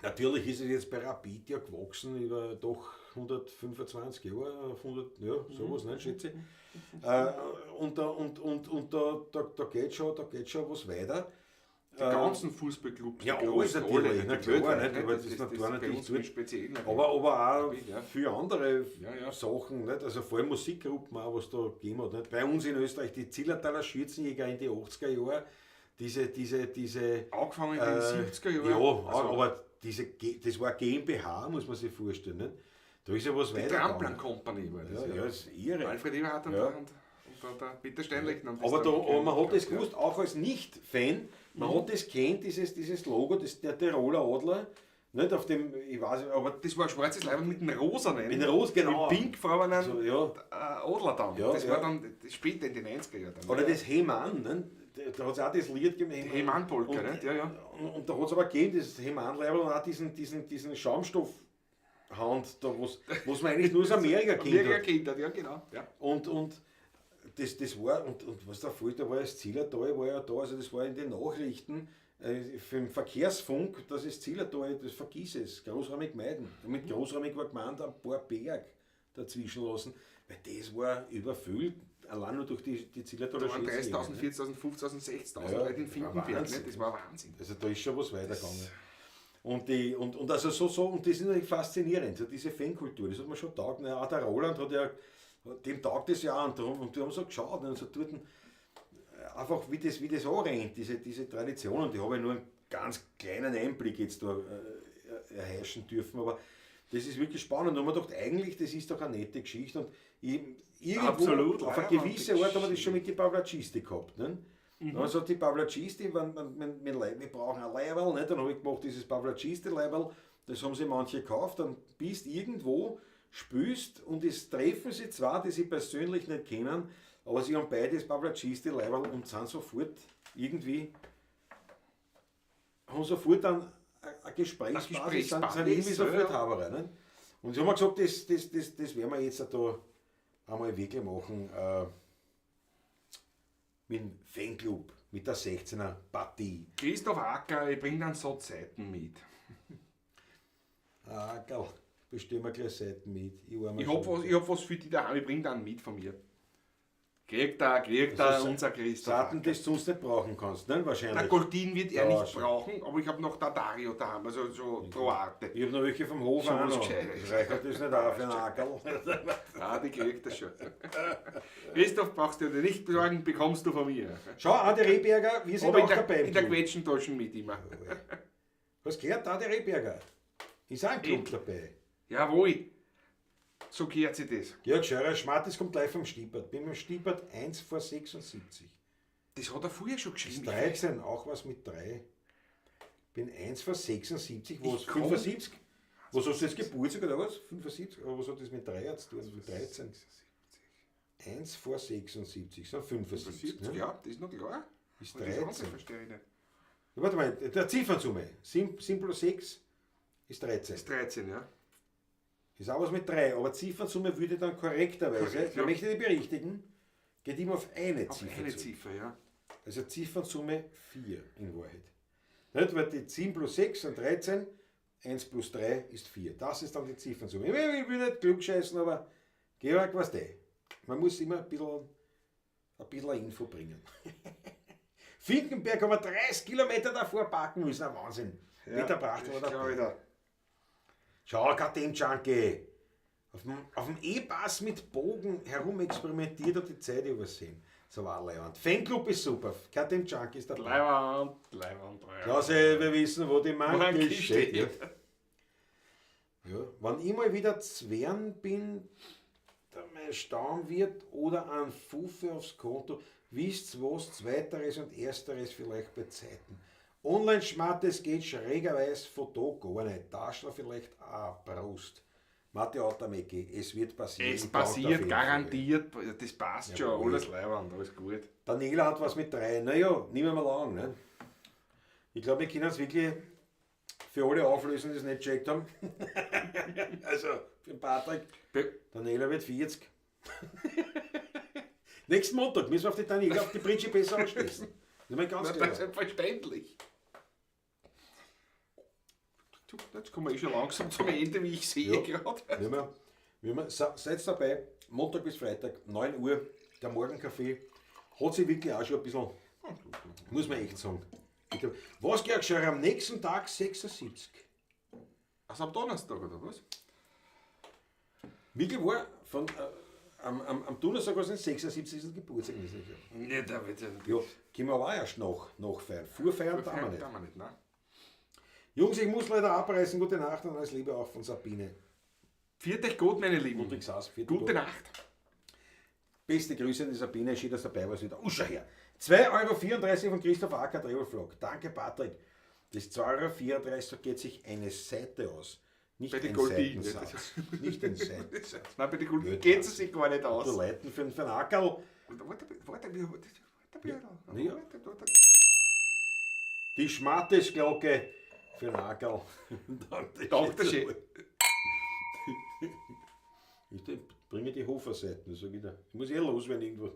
natürlich ist es jetzt bei Rapid ja gewachsen über doch 125 Jahre, 100, ja, sowas, nicht, schätze ich. Und da geht schon was weiter. Die ganzen Fußballclubs. Ja, die alles großen, natürlich, alle, na die klar, weltweit, nicht, aber nicht? das ist Das ist natürlich bei uns dort. speziell. Aber auch Ja. für andere Ja, ja. Sachen, nicht? Also vor allem Musikgruppen auch, was da gegeben hat. Nicht? Bei uns in Österreich, die Zillertaler Schürzenjäger in die 80er Jahre, diese Angefangen in den 70er Jahren. Ja, also, aber das war GmbH, muss man sich vorstellen. Nicht? Da ist ja was die weitergegangen. Tramplan Company war das. Ja, ja, das ist irre. Alfred Eberhard und, Ja. und der Peter Steinlechner. Aber, aber man hat das gewusst, auch als Nicht-Fan, man hat das kennt, dieses Logo, das, der Tiroler Adler, Nicht auf dem, ich weiß nicht, aber Das war ein schwarzes Leiberl mit einem rosanen. Mit einem Ros, genau. Mit pinkfarbenen Also, ja. Adler dann. Ja, das ja. war dann später in den 90er Jahren. Dann. Oder das Hey Mann, ne? Da hat es auch das Lied gegeben. Hey Mann Polka, Und- nicht? Ja, ja. Und da hat es aber gegeben, dieses Hey Mann-Leiberl und auch diesen Schaumstoffhand, da, was man eigentlich nur aus Amerika kennt. Amerika kennt hat, ja, genau. Ja. Und das war, und was da fehlt, da war das Zillertal, war ja da, also das war in den Nachrichten, für den Verkehrsfunk, das ist Zillertal, das vergiss es, großräumig meiden. Und mit großräumig war gemeint, ein paar Berg dazwischen lassen, weil das war überfüllt, allein nur durch die Zillertaler Da waren Schießjäger, 30.000, ne? 40.000, 50.000, 60.000 Ja, Leute in war Finkenberg. Ne? Wahnsinn. Das war Wahnsinn. Also da ist schon was weitergegangen. Und, die, und also so, und das ist natürlich faszinierend, so diese Fankultur, das hat mir schon taugt. Na, auch der Roland hat ja, dem taugt das ja auch, und, darum, und die haben so geschaut und so dort, einfach wie das anrennt, diese Tradition, und ich habe ja nur einen ganz kleinen Einblick jetzt da erheischen dürfen, aber das ist wirklich spannend. Und man dachte, eigentlich, das ist doch eine nette Geschichte. Und ich, irgendwo, Absolut, auf eine ja, gewisse Art haben wir das schon mit den Pavlacisti gehabt. Ne? Mhm. Also die Pavlacisti, wenn wir brauchen ein Leiberl, ne? Dann habe ich gemacht dieses Pavlacisti-Leiberl, das haben sie manche gekauft, dann bist irgendwo, spürst und es treffen sie zwar, die sie persönlich nicht kennen, aber sie haben beide das Pavlacisti-Leiberl und sind sofort irgendwie, haben sofort dann eine Gesprächsbasis, sind irgendwie sofort ja. Haberer. Ne? Und sie haben gesagt, das werden wir jetzt da einmal wirklich machen, mit dem Fanclub, mit der 16er Partie. Christoph Acker, ich bringe dann so Zeiten mit. Ah, geil. Bestellen wir gleich Seiten mit. Ich hab was für die daheim, ich bring dann mit von mir. Kriegt er Also, unser Christoph. Seiten, die du sonst nicht brauchen kannst, ne? Wahrscheinlich. Der Goldin wird er Ja, nicht schon. brauchen, aber ich habe noch Dario daheim, also so Troate. Ich habe noch welche vom Hof Schon auch was noch. Gescheites. Das reicht das nicht auch für einen Ackerl. Ah, die kriegt er schon. Christoph, brauchst du dir nicht besorgen, bekommst du von mir. Schau, Adi Rehberger, wir sind Aber auch dabei. in der Quetschentaschen mit immer. Was gehört Adi Rehberger? Ist auch ein Club dabei. Jawohl. So gehört sich das. Georg Scheurer, Schmattes kommt live vom Stiepert. Bin beim Stiepert 1 vor 76. Das hat er vorher schon geschrieben. Ist 13, auch was mit 3. Bin 1 vor 76, was? Ich komm- 75? Was hast du jetzt Geburtstag oder was? 75? Aber was hat das mit 3 zu tun? Mit 13? 1 vor 76, sind 75. 75, ne? ja, das ist noch klar. Ist Und das andere 13. verstehe ich nicht. Ja, warte mal, der Ziffernsumme. 7 plus 6 ist 13. Ist 13, ja. Ist auch was mit 3, aber Ziffernsumme würde dann korrekterweise, Korrekt, da ja. möchte ich die berichtigen, geht immer auf eine Auf Ziffer eine zu. Ziffer, ja. Also Ziffernsumme 4 in Wahrheit. Nicht? Weil die 7 plus 6 sind 13, 1 plus 3 ist 4. Das ist dann die Ziffernsumme. Ich will nicht klugscheißen, aber Georg, weißt du, man muss immer ein bisschen Info bringen. Finkenberg haben wir 30 Kilometer davor parken müssen. Ein Wahnsinn. Ja, Peter Bracht war das glaub ich dabei. da. Schau, KTM Junkie. Auf dem E-Pass mit Bogen herumexperimentiert und die Zeit übersehen. So war Leiwand. Fanclub ist super. KTM Junkie ist dabei. Leiwand, Leiwand, Leiwand. Klausi, wir wissen, wo die Manke Manke steht. steht. Ja. Wenn ich mal wieder Zwern bin, der mein Stamm wird oder ein Fuffe aufs Konto, wisst was, Zweiteres und Ersteres vielleicht bei Zeiten. Online-Schmattes geht schrägerweise von da gar nicht. Taschler vielleicht auch. Prost. Mathe Autamecki, es wird passieren. Es Ich brauch auf passiert jeden Fall. garantiert, das passt schon, Jawohl. alles Leiwand, alles gut. Daniela hat was mit 3. Naja, nehmen wir mal an. Ne? Ich glaube, wir können es wirklich für alle auflösen, die es nicht gecheckt haben. Also, für den Patrick. Daniela wird 40. Nächsten Montag müssen wir auf die Daniela, auf die Britsche besser anschließen. Das ist mal ganz Na, das klar. ist selbstverständlich. Jetzt kommen wir eh schon langsam zum Ende, wie ich sehe Ja. gerade. Seid dabei, Montag bis Freitag, 9 Uhr, der Morgenkaffee. Hat sich wirklich auch schon ein bisschen, muss man echt sagen. Ich glaub, was, Georg Scheurer, am nächsten Tag 76. Also am Donnerstag, oder was? Wirklich war von, am Donnerstag war es den 76. Geburtstag. Ne, da wird ja Ja, können wir aber auch erst nachfeiern. Vorfeiern darf man nicht. Darf man nicht, nein. Jungs, ich muss leider abreißen. Gute Nacht und alles Liebe auch von Sabine. Viert euch gut, meine Lieben. Ludwig Saas, viert Gute gut. Nacht. Beste Grüße an die Sabine, schön, dass du dabei warst wieder. Oh, schau her. 2,34 € von Christoph Acker, Travel Vlog. Danke, Patrick. Das 2,34 Euro geht sich eine Seite aus. Nicht Bei den ein Goldin, Seitensatz. Nicht ein Seitensatz. Nein, bei den Goldin Blöd. geht es sich gar nicht aus. Du Leuten für einen Ackerl. Warte, warte, warte, warte, Ja. warte, warte. Die Schmattesglocke für den Ackerl. Danke Dankeschön. Ich bringe die Hoferseiten, sag ich da. Ich muss eh loswerden irgendwo.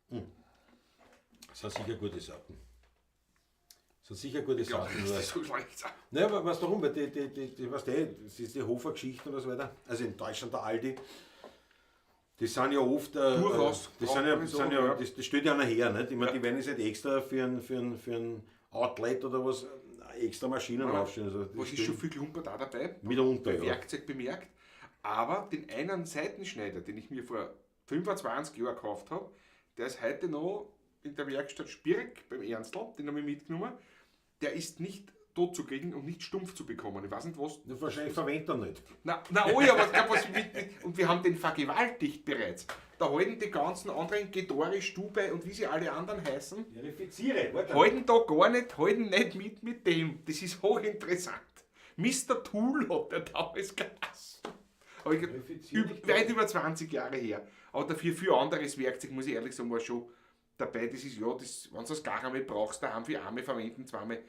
Hm. Das sind sicher gute Sachen. Das sind sicher gute Ja, Sachen. das nur- ist so schlecht. Naja, aber weißt du warum? Weil die, weißt du, das ist die Hofer-Geschichten und so weiter. Also in Deutschland der Aldi. Die sind ja oft. Durchaus. Das, sind ja, Braucht man sind ja, so, ja. das steht ja einer her. Nicht? Ich meine, die werden jetzt nicht extra für ein Outlet oder was extra Maschinen Ja. aufstellen. Also, die Was ist stehen schon viel Klumpert auch dabei? Mitunter, Bei ja. Werkzeug bemerkt. Aber den einen Seitenschneider, den ich mir vor 25 Jahren gekauft habe, der ist heute noch in der Werkstatt Spirk beim Ernstl, den habe ich mitgenommen. Der ist nicht tot zu kriegen und nicht stumpf zu bekommen. Ich weiß nicht was. Ja, wahrscheinlich verwendet er nicht. Na, na oh ja, aber ich glaub, was mit, und wir haben den vergewaltigt bereits. Da halten die ganzen anderen Gedore, Stube und wie sie alle anderen heißen, Verifiziere, warte. halten da gar nicht, halten nicht mit dem. Das ist hochinteressant. Mr. Tool hat der damals geheißen. Aber ich, Verifiziere dich weit über 20 Jahre her. Aber dafür viel anderes Werkzeug, muss ich ehrlich sagen, war schon dabei. Das ist ja, das, wenn du das gar einmal brauchst, da haben wir einmal verwenden, zweimal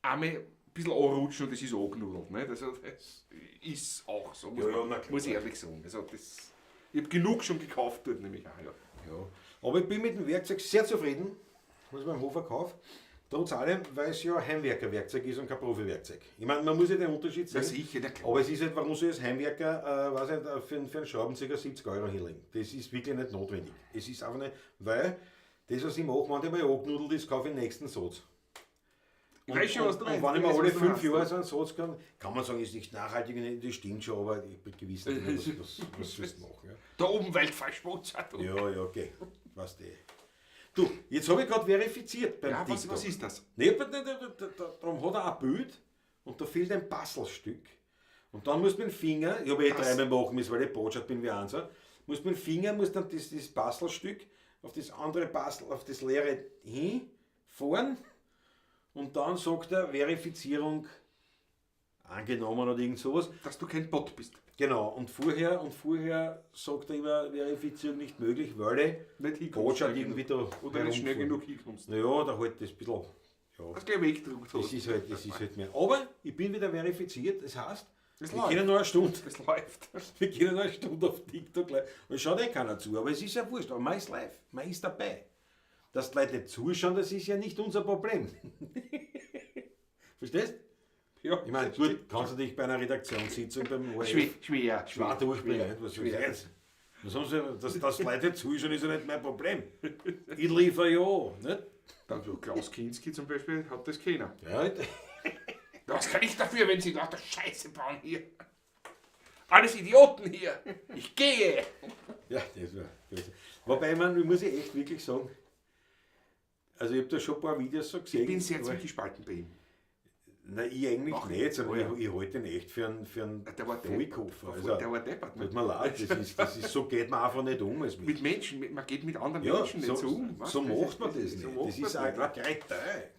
einmal ein bisschen anrutschen und das ist angenudelt. Ne? Also das ist auch so, muss, Ja, ja, man, na klar. muss ich ehrlich sagen. Also das, ich habe genug schon gekauft dort nämlich auch. Ja. Ja. Aber ich bin mit dem Werkzeug sehr zufrieden, was ich beim Hofer kaufe. Trotz allem, weil es ja Heimwerkerwerkzeug ist und kein Profiwerkzeug. Ich meine, man muss ja den Unterschied sehen. Ja, sicher, na klar. Aber es ist halt, warum soll ich als Heimwerker, weiß nicht, für einen Schraubenzieher 70 Euro hinlegen? Das ist wirklich nicht notwendig. Es ist einfach nicht, weil das, was ich mache, wenn der mal angenudelt ist, kaufe ich den nächsten Satz. Ich weiß schon, was du und meinst. wenn ich Ich mir weiß, alle was du 5 meinst, Jahre ja. so einen Satz kann, kann man sagen, ist nicht nachhaltig, das stimmt schon, aber ich bin gewiss nicht, was sollst du machen. Ja? Da oben Weltverschmutzer. du. Ja, ja, okay. Weißt du. Du, jetzt habe ich gerade verifiziert beim Ja, TikTok. was ist das? Nee, aber darum hat er ein Bild und da fehlt ein Puzzlestück. Und dann musst du mit dem Finger, ich habe eh Das- dreimal machen müssen, weil ich botschert bin wie Ansa, musst mit dem Finger musst dann das Puzzlestück auf das andere Puzzle, auf das leere hinfahren und dann sagt er Verifizierung angenommen oder irgend sowas. Dass du kein Bot bist. Genau, und vorher sagt er immer, Verifizierung nicht möglich, weil ich Nicht hinkommst. Botschafft schnell irgendwie genug. da Oder nicht schnell herumfahren. genug hinkommst. Naja, da halt das ein bisschen. Ja, Das gleich weggedruckt das hast. ist halt mehr. Aber ich bin wieder verifiziert, das heißt, Es wir läuft. können noch eine Stunde. Das läuft. Wir können noch eine Stunde auf TikTok live. Und es schaut eh keiner zu, aber es ist ja wurscht. Aber man ist live, man ist dabei. Dass die Leute nicht zuschauen, das ist ja nicht unser Problem. Verstehst? Ja, Ich meine, gut, kannst du dich bei einer Redaktionssitzung beim ORF Schwer, schwer, schwer durchbringen. Was soll ich schwer. jetzt? Was haben sie, dass Leute zuschauen, ist ja nicht mein Problem. Ich liefere ja an, nicht? Dann so Klaus Kinski zum Beispiel hat das keiner. Ja, Was kann ich dafür, wenn sie lauter Scheiße bauen hier? Alles Idioten hier! Ich gehe! Ja, das war. Das. Wobei, man, ich muss ja echt wirklich sagen, also ich habe da schon ein paar Videos so gesehen. Ich bin sehr aber- zwiegespalten bei ihm. Nein, ich eigentlich Ach, nicht, sondern oh ja. ich halte ihn echt für einen Der war Vollkoffer. deppert. Also, Der war deppert. Ne? tut mir leid, das ist, so geht man einfach nicht um als Mensch. Mit Menschen, man geht mit anderen Ja, Menschen so, nicht so um. weißt so du? macht man das nicht. So macht das man's ist ein nicht.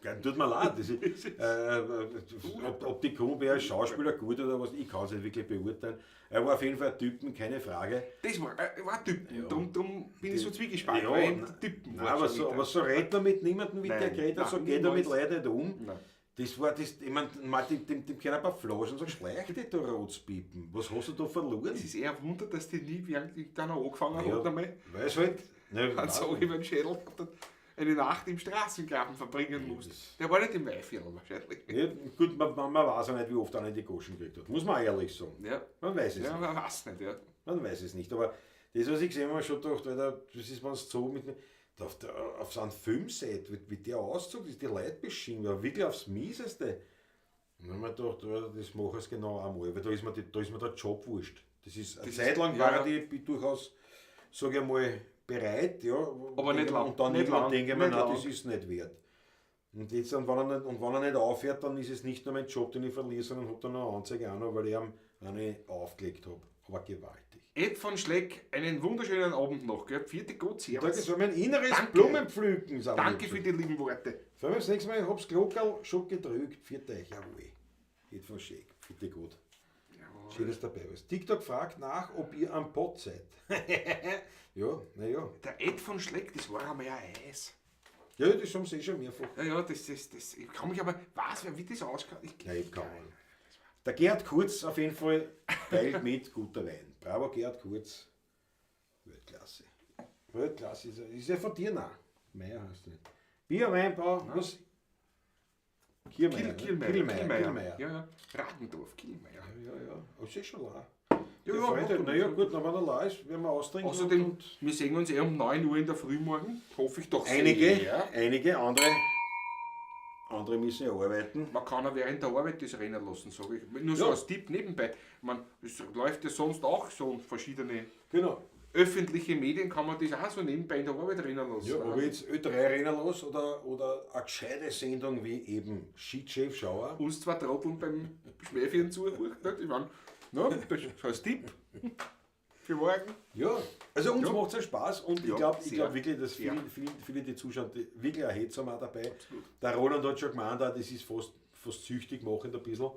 Kretin. Tut mir leid. Das ist, ob die Kuh als Schauspieler gut oder was, ich kann es nicht wirklich beurteilen. Er war auf jeden Fall ein Typen, keine Frage. Das war ein Typen. Drum bin ich so zwiegespalten, Ja, weil eben nein, die Typen nein, war aber schon so, wieder. aber so redet man mit niemandem, wie Nein, der geredet hat, so nein, geht er mit niemals. Leuten nicht um. Nein. Das war das, ich meine, dem können ein paar Flaschen so schleich die da Rotzpiepen. Was hast du da verloren? Es ist eher ein Wunder, dass die nie während irgendeiner angefangen Ja, hat, einmal weil es halt. Ne, einen Sog über den Schädel gehabt hat, eine Nacht im Straßengraben verbringen musste. Der war nicht im Weihviertel wahrscheinlich. Ja, gut, man weiß ja nicht, wie oft einer die Goschen gekriegt hat. Muss man auch ehrlich sagen. Ja, Man weiß es ja nicht. man weiß nicht. Ja. Man weiß es nicht. Aber das, was ich gesehen habe, habe ich schon gedacht, Alter, das ist, wenn es so mit. Da auf so einem Filmset, wie der auszog, ist die Leute beschieden, war wirklich aufs Mieseste. Und dann habe ich mir gedacht, Alter, das mache ich genau einmal, weil da ist mir der Job wurscht. Das ist, eine Das Zeit ist- lang ja, war ja. ich durchaus, sage ich mal, bereit, ja. Aber nicht lang, Und dann nicht irgendwann lang, denke ich mir, nicht nein, lang. das ist nicht wert. Und jetzt, und wenn er nicht aufhört, dann ist es nicht nur mein Job, den ich verliere, sondern habe dann noch eine Anzeige auch noch, weil ich ihm wenn ich aufgelegt habe. Aber gewaltig. Ed von Schleck, einen wunderschönen Abend noch. Gell? Vierte Gott, servus. Danke, das war mein inneres Danke. Blumenpflücken. sagen wir Danke dazu. für die lieben Worte. Vor allem das nächste Mal, ich hab's Glockerl schon gedrückt. Vierte euch, jawohl. Ed von Schleck, vierte Gott. Schön, dass du dabei bist. TikTok fragt nach, ob ihr am Pott seid. Ja, naja. Der Ed von Schleck, das war einmal ein Eis. Ja, das haben sie eh schon mehrfach. Ja, ja, das, ich kann mich aber, was, wie das ausschaut? Ich, Ja, ich hab keine Ahnung. Der Gerhard Kurz auf jeden Fall teilt mit, guter Wein. Bravo Gerhard Kurz. Weltklasse. Weltklasse ist er. Ist er von dir? Nein. Meier heißt nicht. Bier, Weinbau, was? Kiermeier. Kiel, ne? Kielmeier. Kielmeier. Kielmeier. Ja, ja. Radendorf, Kielmeier. Ja, ja. Das ist schon lau. Ja, Ja, ja, Freunde, macht naja, doch gut, na, wenn er lau ist, werden wir austrinken. Außerdem, und wir sehen uns eh um 9 Uhr in der Früh morgen. Hoffe ich doch einige, sehr. einige, andere müssen ja arbeiten. Man kann auch während der Arbeit das rennen lassen, sage ich. Nur so Ja. als Tipp nebenbei. Man, es läuft ja sonst auch so verschiedene Genau. öffentliche Medien, kann man das auch so nebenbei in der Arbeit rennen lassen. Ja, ob ich jetzt Ö3 rennen lasse oder eine gescheite Sendung wie eben Shit-Chef Schauer. Uns zwei Trotteln beim Schmähführen zuhören. Nicht? Ich meine, ne, das ist als Tipp für morgen. Ja, also uns Ja. macht es ja Spaß und ich Ja, glaube sehr. glaub wirklich, dass Sehr. viele, die zuschauen, die wirklich ein Hetz haben auch dabei. Der Roland hat schon gemeint, auch, das ist fast süchtig machend ein bisschen.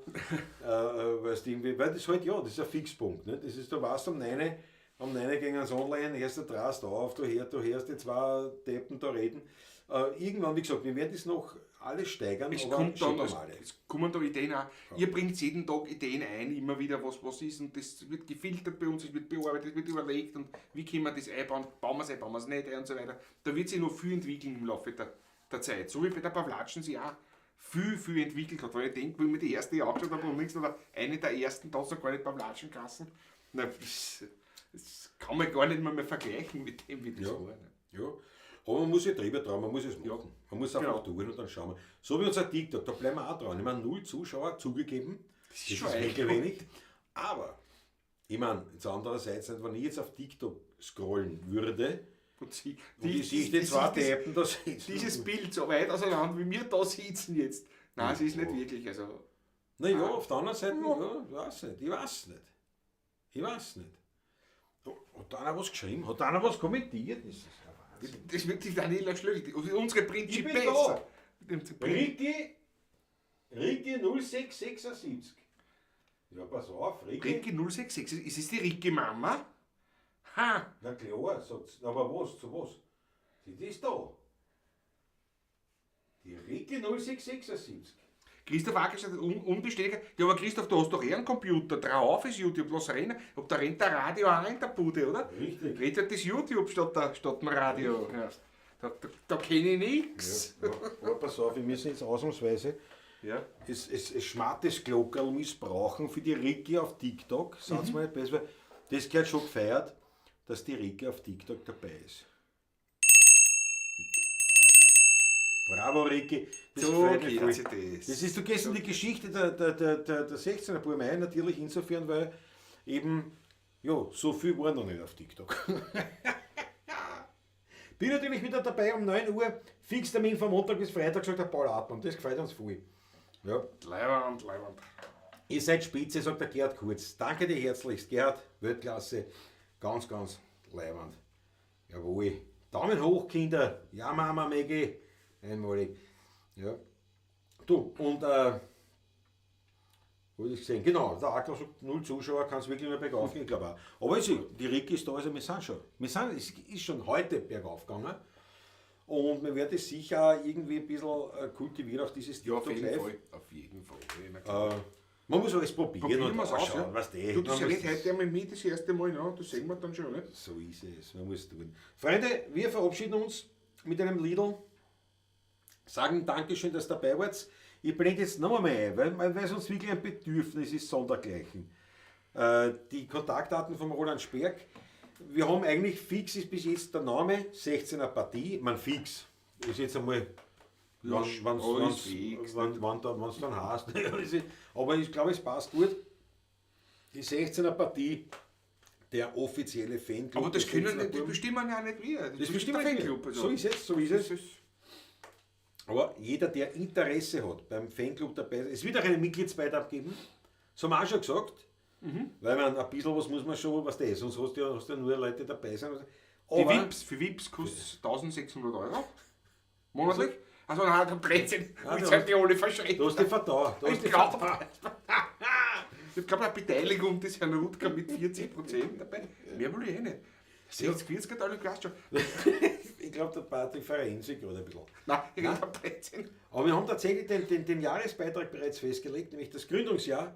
Weil's irgendwie, weil das halt, ja, das ist ein Fixpunkt. Ne? Das ist, du weißt, um 9 gehen sie online, erst der drast auf, du hörst die zwei Deppen da reden. Irgendwann, wie gesagt, wir werden das noch alles steigern, Es aber kommt dann, schauen wir mal. es kommen da Ideen auch. Ihr bringt jeden Tag Ideen ein, immer wieder, was ist, und das wird gefiltert bei uns, es wird bearbeitet, es wird überlegt und wie können wir das einbauen, bauen wir es ein, bauen wir es nicht ein und so weiter. Da wird sich noch viel entwickeln im Laufe der Zeit. So wie bei der Pawlatschen sich auch viel, viel entwickelt hat. Weil ich denke, wenn ich mir die erste angeschaut habe und links oder eine der ersten, da hat es noch gar nicht Pawlatschenkassen. Na, das kann man gar nicht mehr vergleichen mit dem, wie das Ja. war. Ne? Ja, aber man muss sich drüber trauen, man muss es machen. Ja. Man muss einfach Genau. tun und dann schauen wir. So wie unser TikTok, da bleiben wir auch dran. Ich meine, 0 Zuschauer zugegeben, das ist schon wirklich echt. wenig. Aber, ich meine, jetzt andererseits, wenn ich jetzt auf TikTok scrollen würde, Und sie, und ich sehe die zwei Deppen da sitzen. Dieses Bild so weit auseinander, wie wir da sitzen jetzt. Nein, es ist nicht wirklich. Also, Naja, auf der anderen Seite, ja, ich weiß nicht, ich weiß nicht. Ich weiß nicht. Hat da einer was geschrieben? Hat da einer was kommentiert? Das ist ja Wahnsinn. das wird die Daniela Schlögl, unsere Ich bin Principessa. da. Ricky 0676. Ja, pass auf, Ricky. Ricky 066, ist es die Ricky Mama? Ha! Na klar, sagt's. Aber was, zu was? Die ist da. Die Ricky 0676. Christoph Acker sagt, unbestätigt. Ja, aber Christoph, du hast doch eh einen Computer. Drauf ist YouTube, lass rennen. Ob da rennt der Radio auch in der Bude, oder? Richtig. Rennt halt das YouTube statt dem Radio. Ja. Da kenne ich nichts. Ja, aber pass auf, wir müssen jetzt ausnahmsweise Ja. es schmartes Glockerl missbrauchen für die Ricky auf TikTok. Sag's mal nicht besser, weil das gehört schon gefeiert, dass die Ricky auf TikTok dabei ist. Bravo, Ricky. Das So gefällt mir geht voll. sich das. Das ist, du gehst in die Geschichte der 16er Buben ein, natürlich insofern, weil eben, ja, so viel waren noch nicht auf TikTok. Bin natürlich wieder dabei um 9 Uhr, Fixtermin von Montag bis Freitag, sagt der Paul Hartmann. Das gefällt uns voll. Ja. Leiwand, Leiwand. Ihr seid spitze, sagt der Gerhard Kurz. Danke dir herzlichst, Gerhard. Weltklasse. Ganz, ganz leiwand. Jawohl. Daumen hoch, Kinder. Ja, Mama, Maggie. Einmalig. Ja. Du, und wo hab ich das gesehen? Genau, der Aktor sagt, 0 Zuschauer, kann es wirklich nur bergauf gehen, ich glaube auch. Aber ich, die Ricky ist da, also wir sind schon. Es ist schon heute bergauf gegangen. Und wir werden es sicher irgendwie ein bisschen kultivieren, auch dieses Ja, auf TikTok jeden Live. Fall. Auf jeden Fall. Ja, na klar. Man muss alles probieren, Probieren und wir's aus, ausschauen, ja. weißt du. Du, das Man muss redet heute einmal mit das erste Mal, ja, das sehen wir dann schon, ne? So ist es, man muss es tun. Freunde, wir verabschieden uns mit einem Lidl. Sagen Dankeschön, dass ihr dabei wart. Ich blende jetzt noch einmal ein, weil es uns wirklich ein Bedürfnis ist, sondergleichen. Die Kontaktdaten von Roland Sperg. Wir haben eigentlich fix ist bis jetzt der Name, 16er Partie, man fix. Ist jetzt einmal, alles fix. wann's dann heißt. Aber ich glaube, es passt gut. Die 16er Partie, der offizielle Fanclub. Aber das der können, 16er das Buben. bestimmen ja nicht wir. Das bestimmt der nicht wir. Fanclub. Also. So ist es, so ist es. Das ist, Aber jeder, der Interesse hat, beim Fanclub dabei ist, es wird auch einen Mitgliedsbeitrag geben. Das haben wir auch schon gesagt. Weil man ein bisschen was muss man schon, was das, sonst hast du ja nur Leute dabei sein. Die VIPs, für VIPs kostet es 1600 Euro monatlich. Also nein, ich hab 13. Ah, Ich hab die alle verschreckt. Du hast die vertan. Du hast Ich die glaube, vertan. ich hab eine Beteiligung des Herrn Rutger mit 40% dabei. Mehr will ich eh nicht. 60, 40 hat alle gleich schon. Ich glaube, der Patrick verennt sich gerade ein bisschen. Nein, ich hab 13. Aber wir haben tatsächlich den Jahresbeitrag bereits festgelegt, nämlich das Gründungsjahr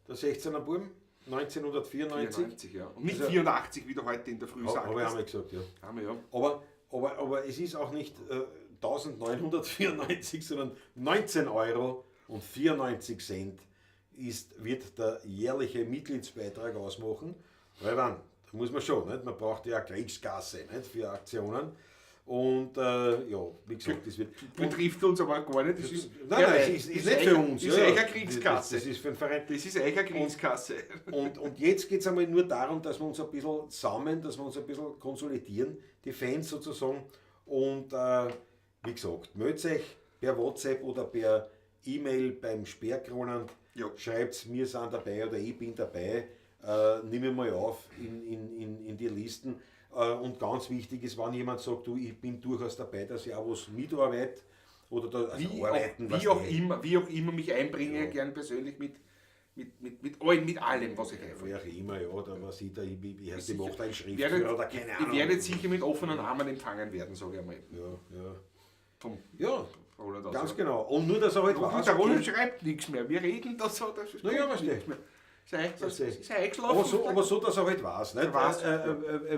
der 16er Buben, 1994. 94, ja. Und nicht Also- 84, wie du heute in der Früh Habe ich sagtest. einmal gesagt, ja. Haben wir, ja. Aber es ist auch nicht 1994, sondern 19 Euro und 94 Cent wird der jährliche Mitgliedsbeitrag ausmachen. Weil man, da muss man schon, nicht? Man braucht ja Kriegskasse, nicht? Für Aktionen. Und ja, wie gesagt, das wird. Betrifft uns aber gar nicht. Das ist, Nein, nein, es ist nicht für uns. Das ist ja, eigentlich ja. eine Kriegskasse. Das ist für den Verein. Das ist eigentlich eine Kriegskasse. Und jetzt geht es einmal nur darum, dass wir uns ein bisschen sammeln, dass wir uns ein bisschen konsolidieren, die Fans sozusagen. Und wie gesagt, meldet euch per WhatsApp oder per E-Mail beim Sperk Roland. Ja. Schreibt's, wir sind dabei oder ich bin dabei. Nimm ich mal auf in die Listen. Und ganz wichtig ist, wenn jemand sagt, du, ich bin durchaus dabei, dass ich auch was mitarbeite oder da, also Wie, arbeiten, auch, was wie, auch nicht. immer, wie auch immer mich einbringe, Ja. gern persönlich mit allem, was ich einfällt. Wer auch immer, ja, da was ich da, ich heißt, ich Sicher. mache da einen Schriftführer oder keine Ich Ahnung. werde sicher mit offenen Armen empfangen werden, sage ich einmal. Ja, ja. Vom Ja, Roland aus, ganz ja. genau. Und nur, dass er halt weiß, Der Roland okay. schreibt nichts mehr. Wir reden da so. Das ist Na ja, weißt du. nichts mehr. Sei, Weißt du. sei eingeschlafen. Aber so, dass er halt weiß. Nicht? Er weiß,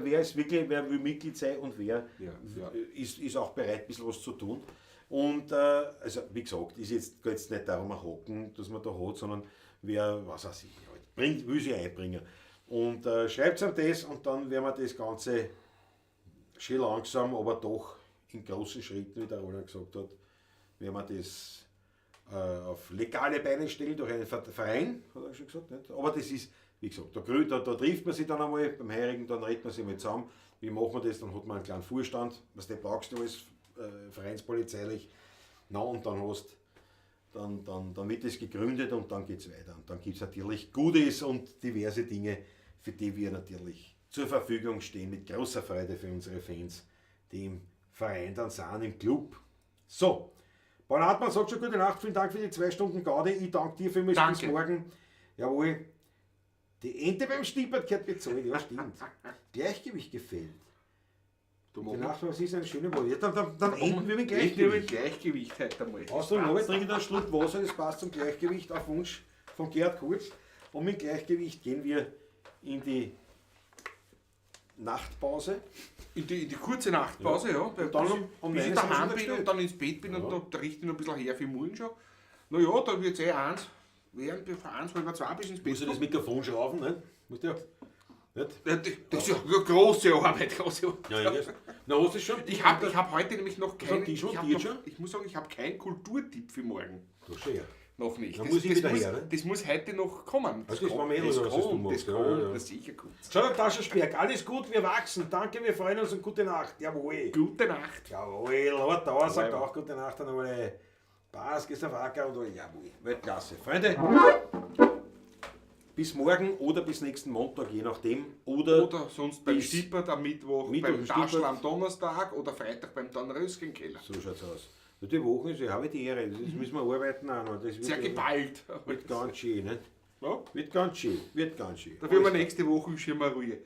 Wer ist wirklich, wer will Mitglied sein und wer Ja, ja. Ist auch bereit, ein bisschen was zu tun. Und also, wie gesagt, ist jetzt, geht jetzt nicht darum, ein Hocken, dass man da hat, sondern wer, was weiß ich, halt, bringt, will sich einbringen. Und schreibt ihm das und dann werden wir das Ganze schön langsam, aber doch in großen Schritten, wie der Roland gesagt hat, werden wir das auf legale Beine stellen durch einen Verein, hat er schon gesagt. Nicht? Aber das ist, wie gesagt, da trifft man sich dann einmal beim Heurigen, dann redet man sich mal zusammen. Wie machen wir das? Dann hat man einen kleinen Vorstand, was der brauchst du alles, vereinspolizeilich. Na, und dann hast dann wird das gegründet und dann geht's weiter. Und dann gibt's natürlich Goodies und diverse Dinge, für die wir natürlich zur Verfügung stehen, mit großer Freude für unsere Fans, die im Verein dann sind, im Club. So, Paul Hartmann sagt schon gute Nacht, vielen Dank für die 2 Stunden Gaudi. Ich danke dir vielmals, Danke. Bis morgen. Jawohl. Die Ente beim Stippert gehört bezahlt, ja stimmt. Gleichgewicht gefällt. Du Die Nacht, was ist eine schöne Woche. Ja, dann enden wir mit Enden wir mit Gleichgewicht. Gleichgewicht heute einmal. Außerdem noch, ich trinke einen Schluck Wasser, das passt zum Gleichgewicht auf Wunsch von Gerhard Kurz. Und mit Gleichgewicht gehen wir in die Nachtpause. In die kurze Nachtpause, ja. Ja. Und dann um bis ich 9 sind wir daheim schon bin gestellt. und dann ins Bett bin Ja. und da richte ich noch ein bisschen her für morgen schon. Naja, da wird es eh eins werden, bevor eins, halb zwei bis ins Bett. Musst du das Mikrofon schrauben, ne? Musst du ja. Nicht? Ja, das ist ja eine große Arbeit, große Arbeit. Ja, ja. Na, hast du schon? Ich hab heute nämlich noch Hast du keinen. die schon? Ich, hab Die noch, schon? ich muss sagen, ich habe keinen Kulturtipp für morgen. Du schon, ja. Noch nicht. Dann muss ich wieder muss, her, ne? Das muss heute noch kommen. Also das war mir eh das noch, was du kommt, machst. das Ja, kommt, ja, ja. das sicher kommt. Schau, Taschensperg, alles gut, wir wachsen. Danke, wir freuen uns und gute Nacht. Jawohl. Gute Nacht. Jawohl, Lord Dauer sagt Jawohl. auch gute Nacht an alle. Passt, gehst auf Acker und alle. Jawohl, Weltklasse. Freunde, bis morgen oder bis nächsten Montag, je nachdem. Oder sonst beim bis Stippert am Mittwoch, Mittwoch beim im Taschl Stippert. am Donnerstag oder Freitag beim Dornröschenkeller. So schaut's aus. Ja, die Woche ist, ich habe die Ehre, das müssen wir arbeiten auch noch. Das wird, Sehr geballt. Wird ganz schön, ne? Ja. Wird ganz schön, wird ganz schön. Dafür haben wir nächste Woche schon mal Ruhe.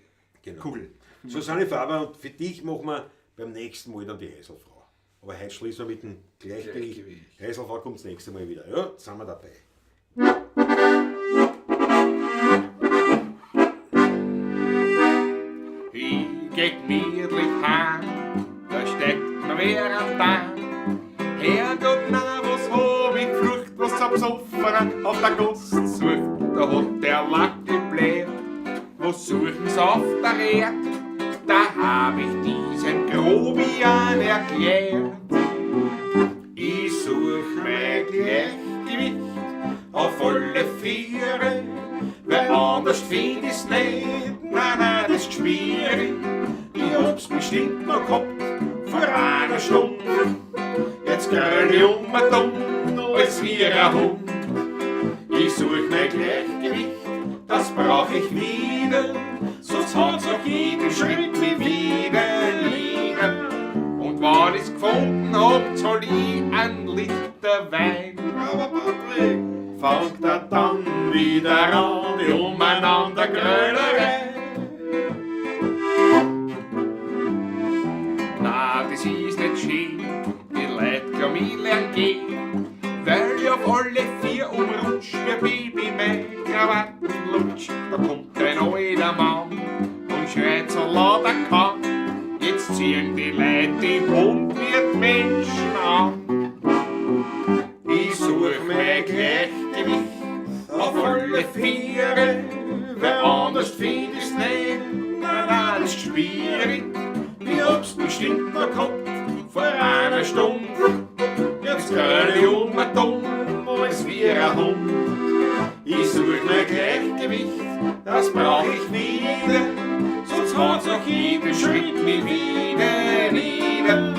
Genau. Kugel. Susanne Faber, und für dich machen wir beim nächsten Mal dann die Heiselfrau. Aber heute schließen wir mit dem Gleichgewicht. Gleichgewicht. Heiselfrau kommt das nächste Mal wieder. Ja, sind wir dabei. Ich geh gemütlich heim, da steckt mir wer am Tag. Herrgott, na, was hab ich geflucht, was ein Besoffener auf der Gosse sucht. Da hat der Lack gebläht, was suchen sie auf der Erd? Da hab ich diesem Grobian erklärt. Ich such mein Gleichgewicht auf alle Viere, weil anders find ich's nicht, nein, nein, das ist schwierig. Ich hab's bestimmt noch gehabt vor einer Stunde. Jetzt gröl ich um und um, als wie ein Hund. Ich such mein Gleichgewicht, das Das brauch ich wieder, sonst hat's auch jeden Schritt mich wieder nieder. Und wenn ich's gefunden hab, zahl ich einen Liter Wein. Aber Patrick, fangt er dann wieder an, die Umeinandergrölerei. Na, das ist nicht schön, die Leute glauben, ich lern gehen, weil ich auf alle vier umrutsch, wie Baby mein Krawattenlutsch. Da kommt ein alter Mann und schreit so laut er kann. Jetzt ziehen die Leute die bunt wie die Menschen an. Ich such mein Gleichgewicht auf alle Viere, weil anders find ich's nicht, nein, nein, das ist schwierig. Ich hab's bestimmt noch gehabt vor einer Stunde. Jetzt gröl ich um und um, als wie ein Hund. Ich such mein Gleichgewicht, das brauch ich wieder, sonst hat's auch jeden Schritt mich wieder nieder.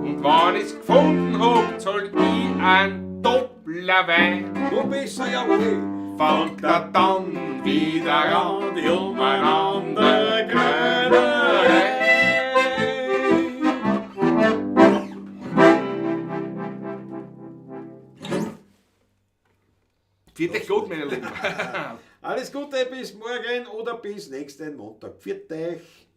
Und wenn ich's gefunden hab, zahl ich einen Doppler Wein. Wo besser, jawohl. Fangt er dann wieder an, die Umeinandergrölerei. Viert euch gut, meine Lieben. Alles Gute, bis morgen oder bis nächsten Montag. Pfiat euch.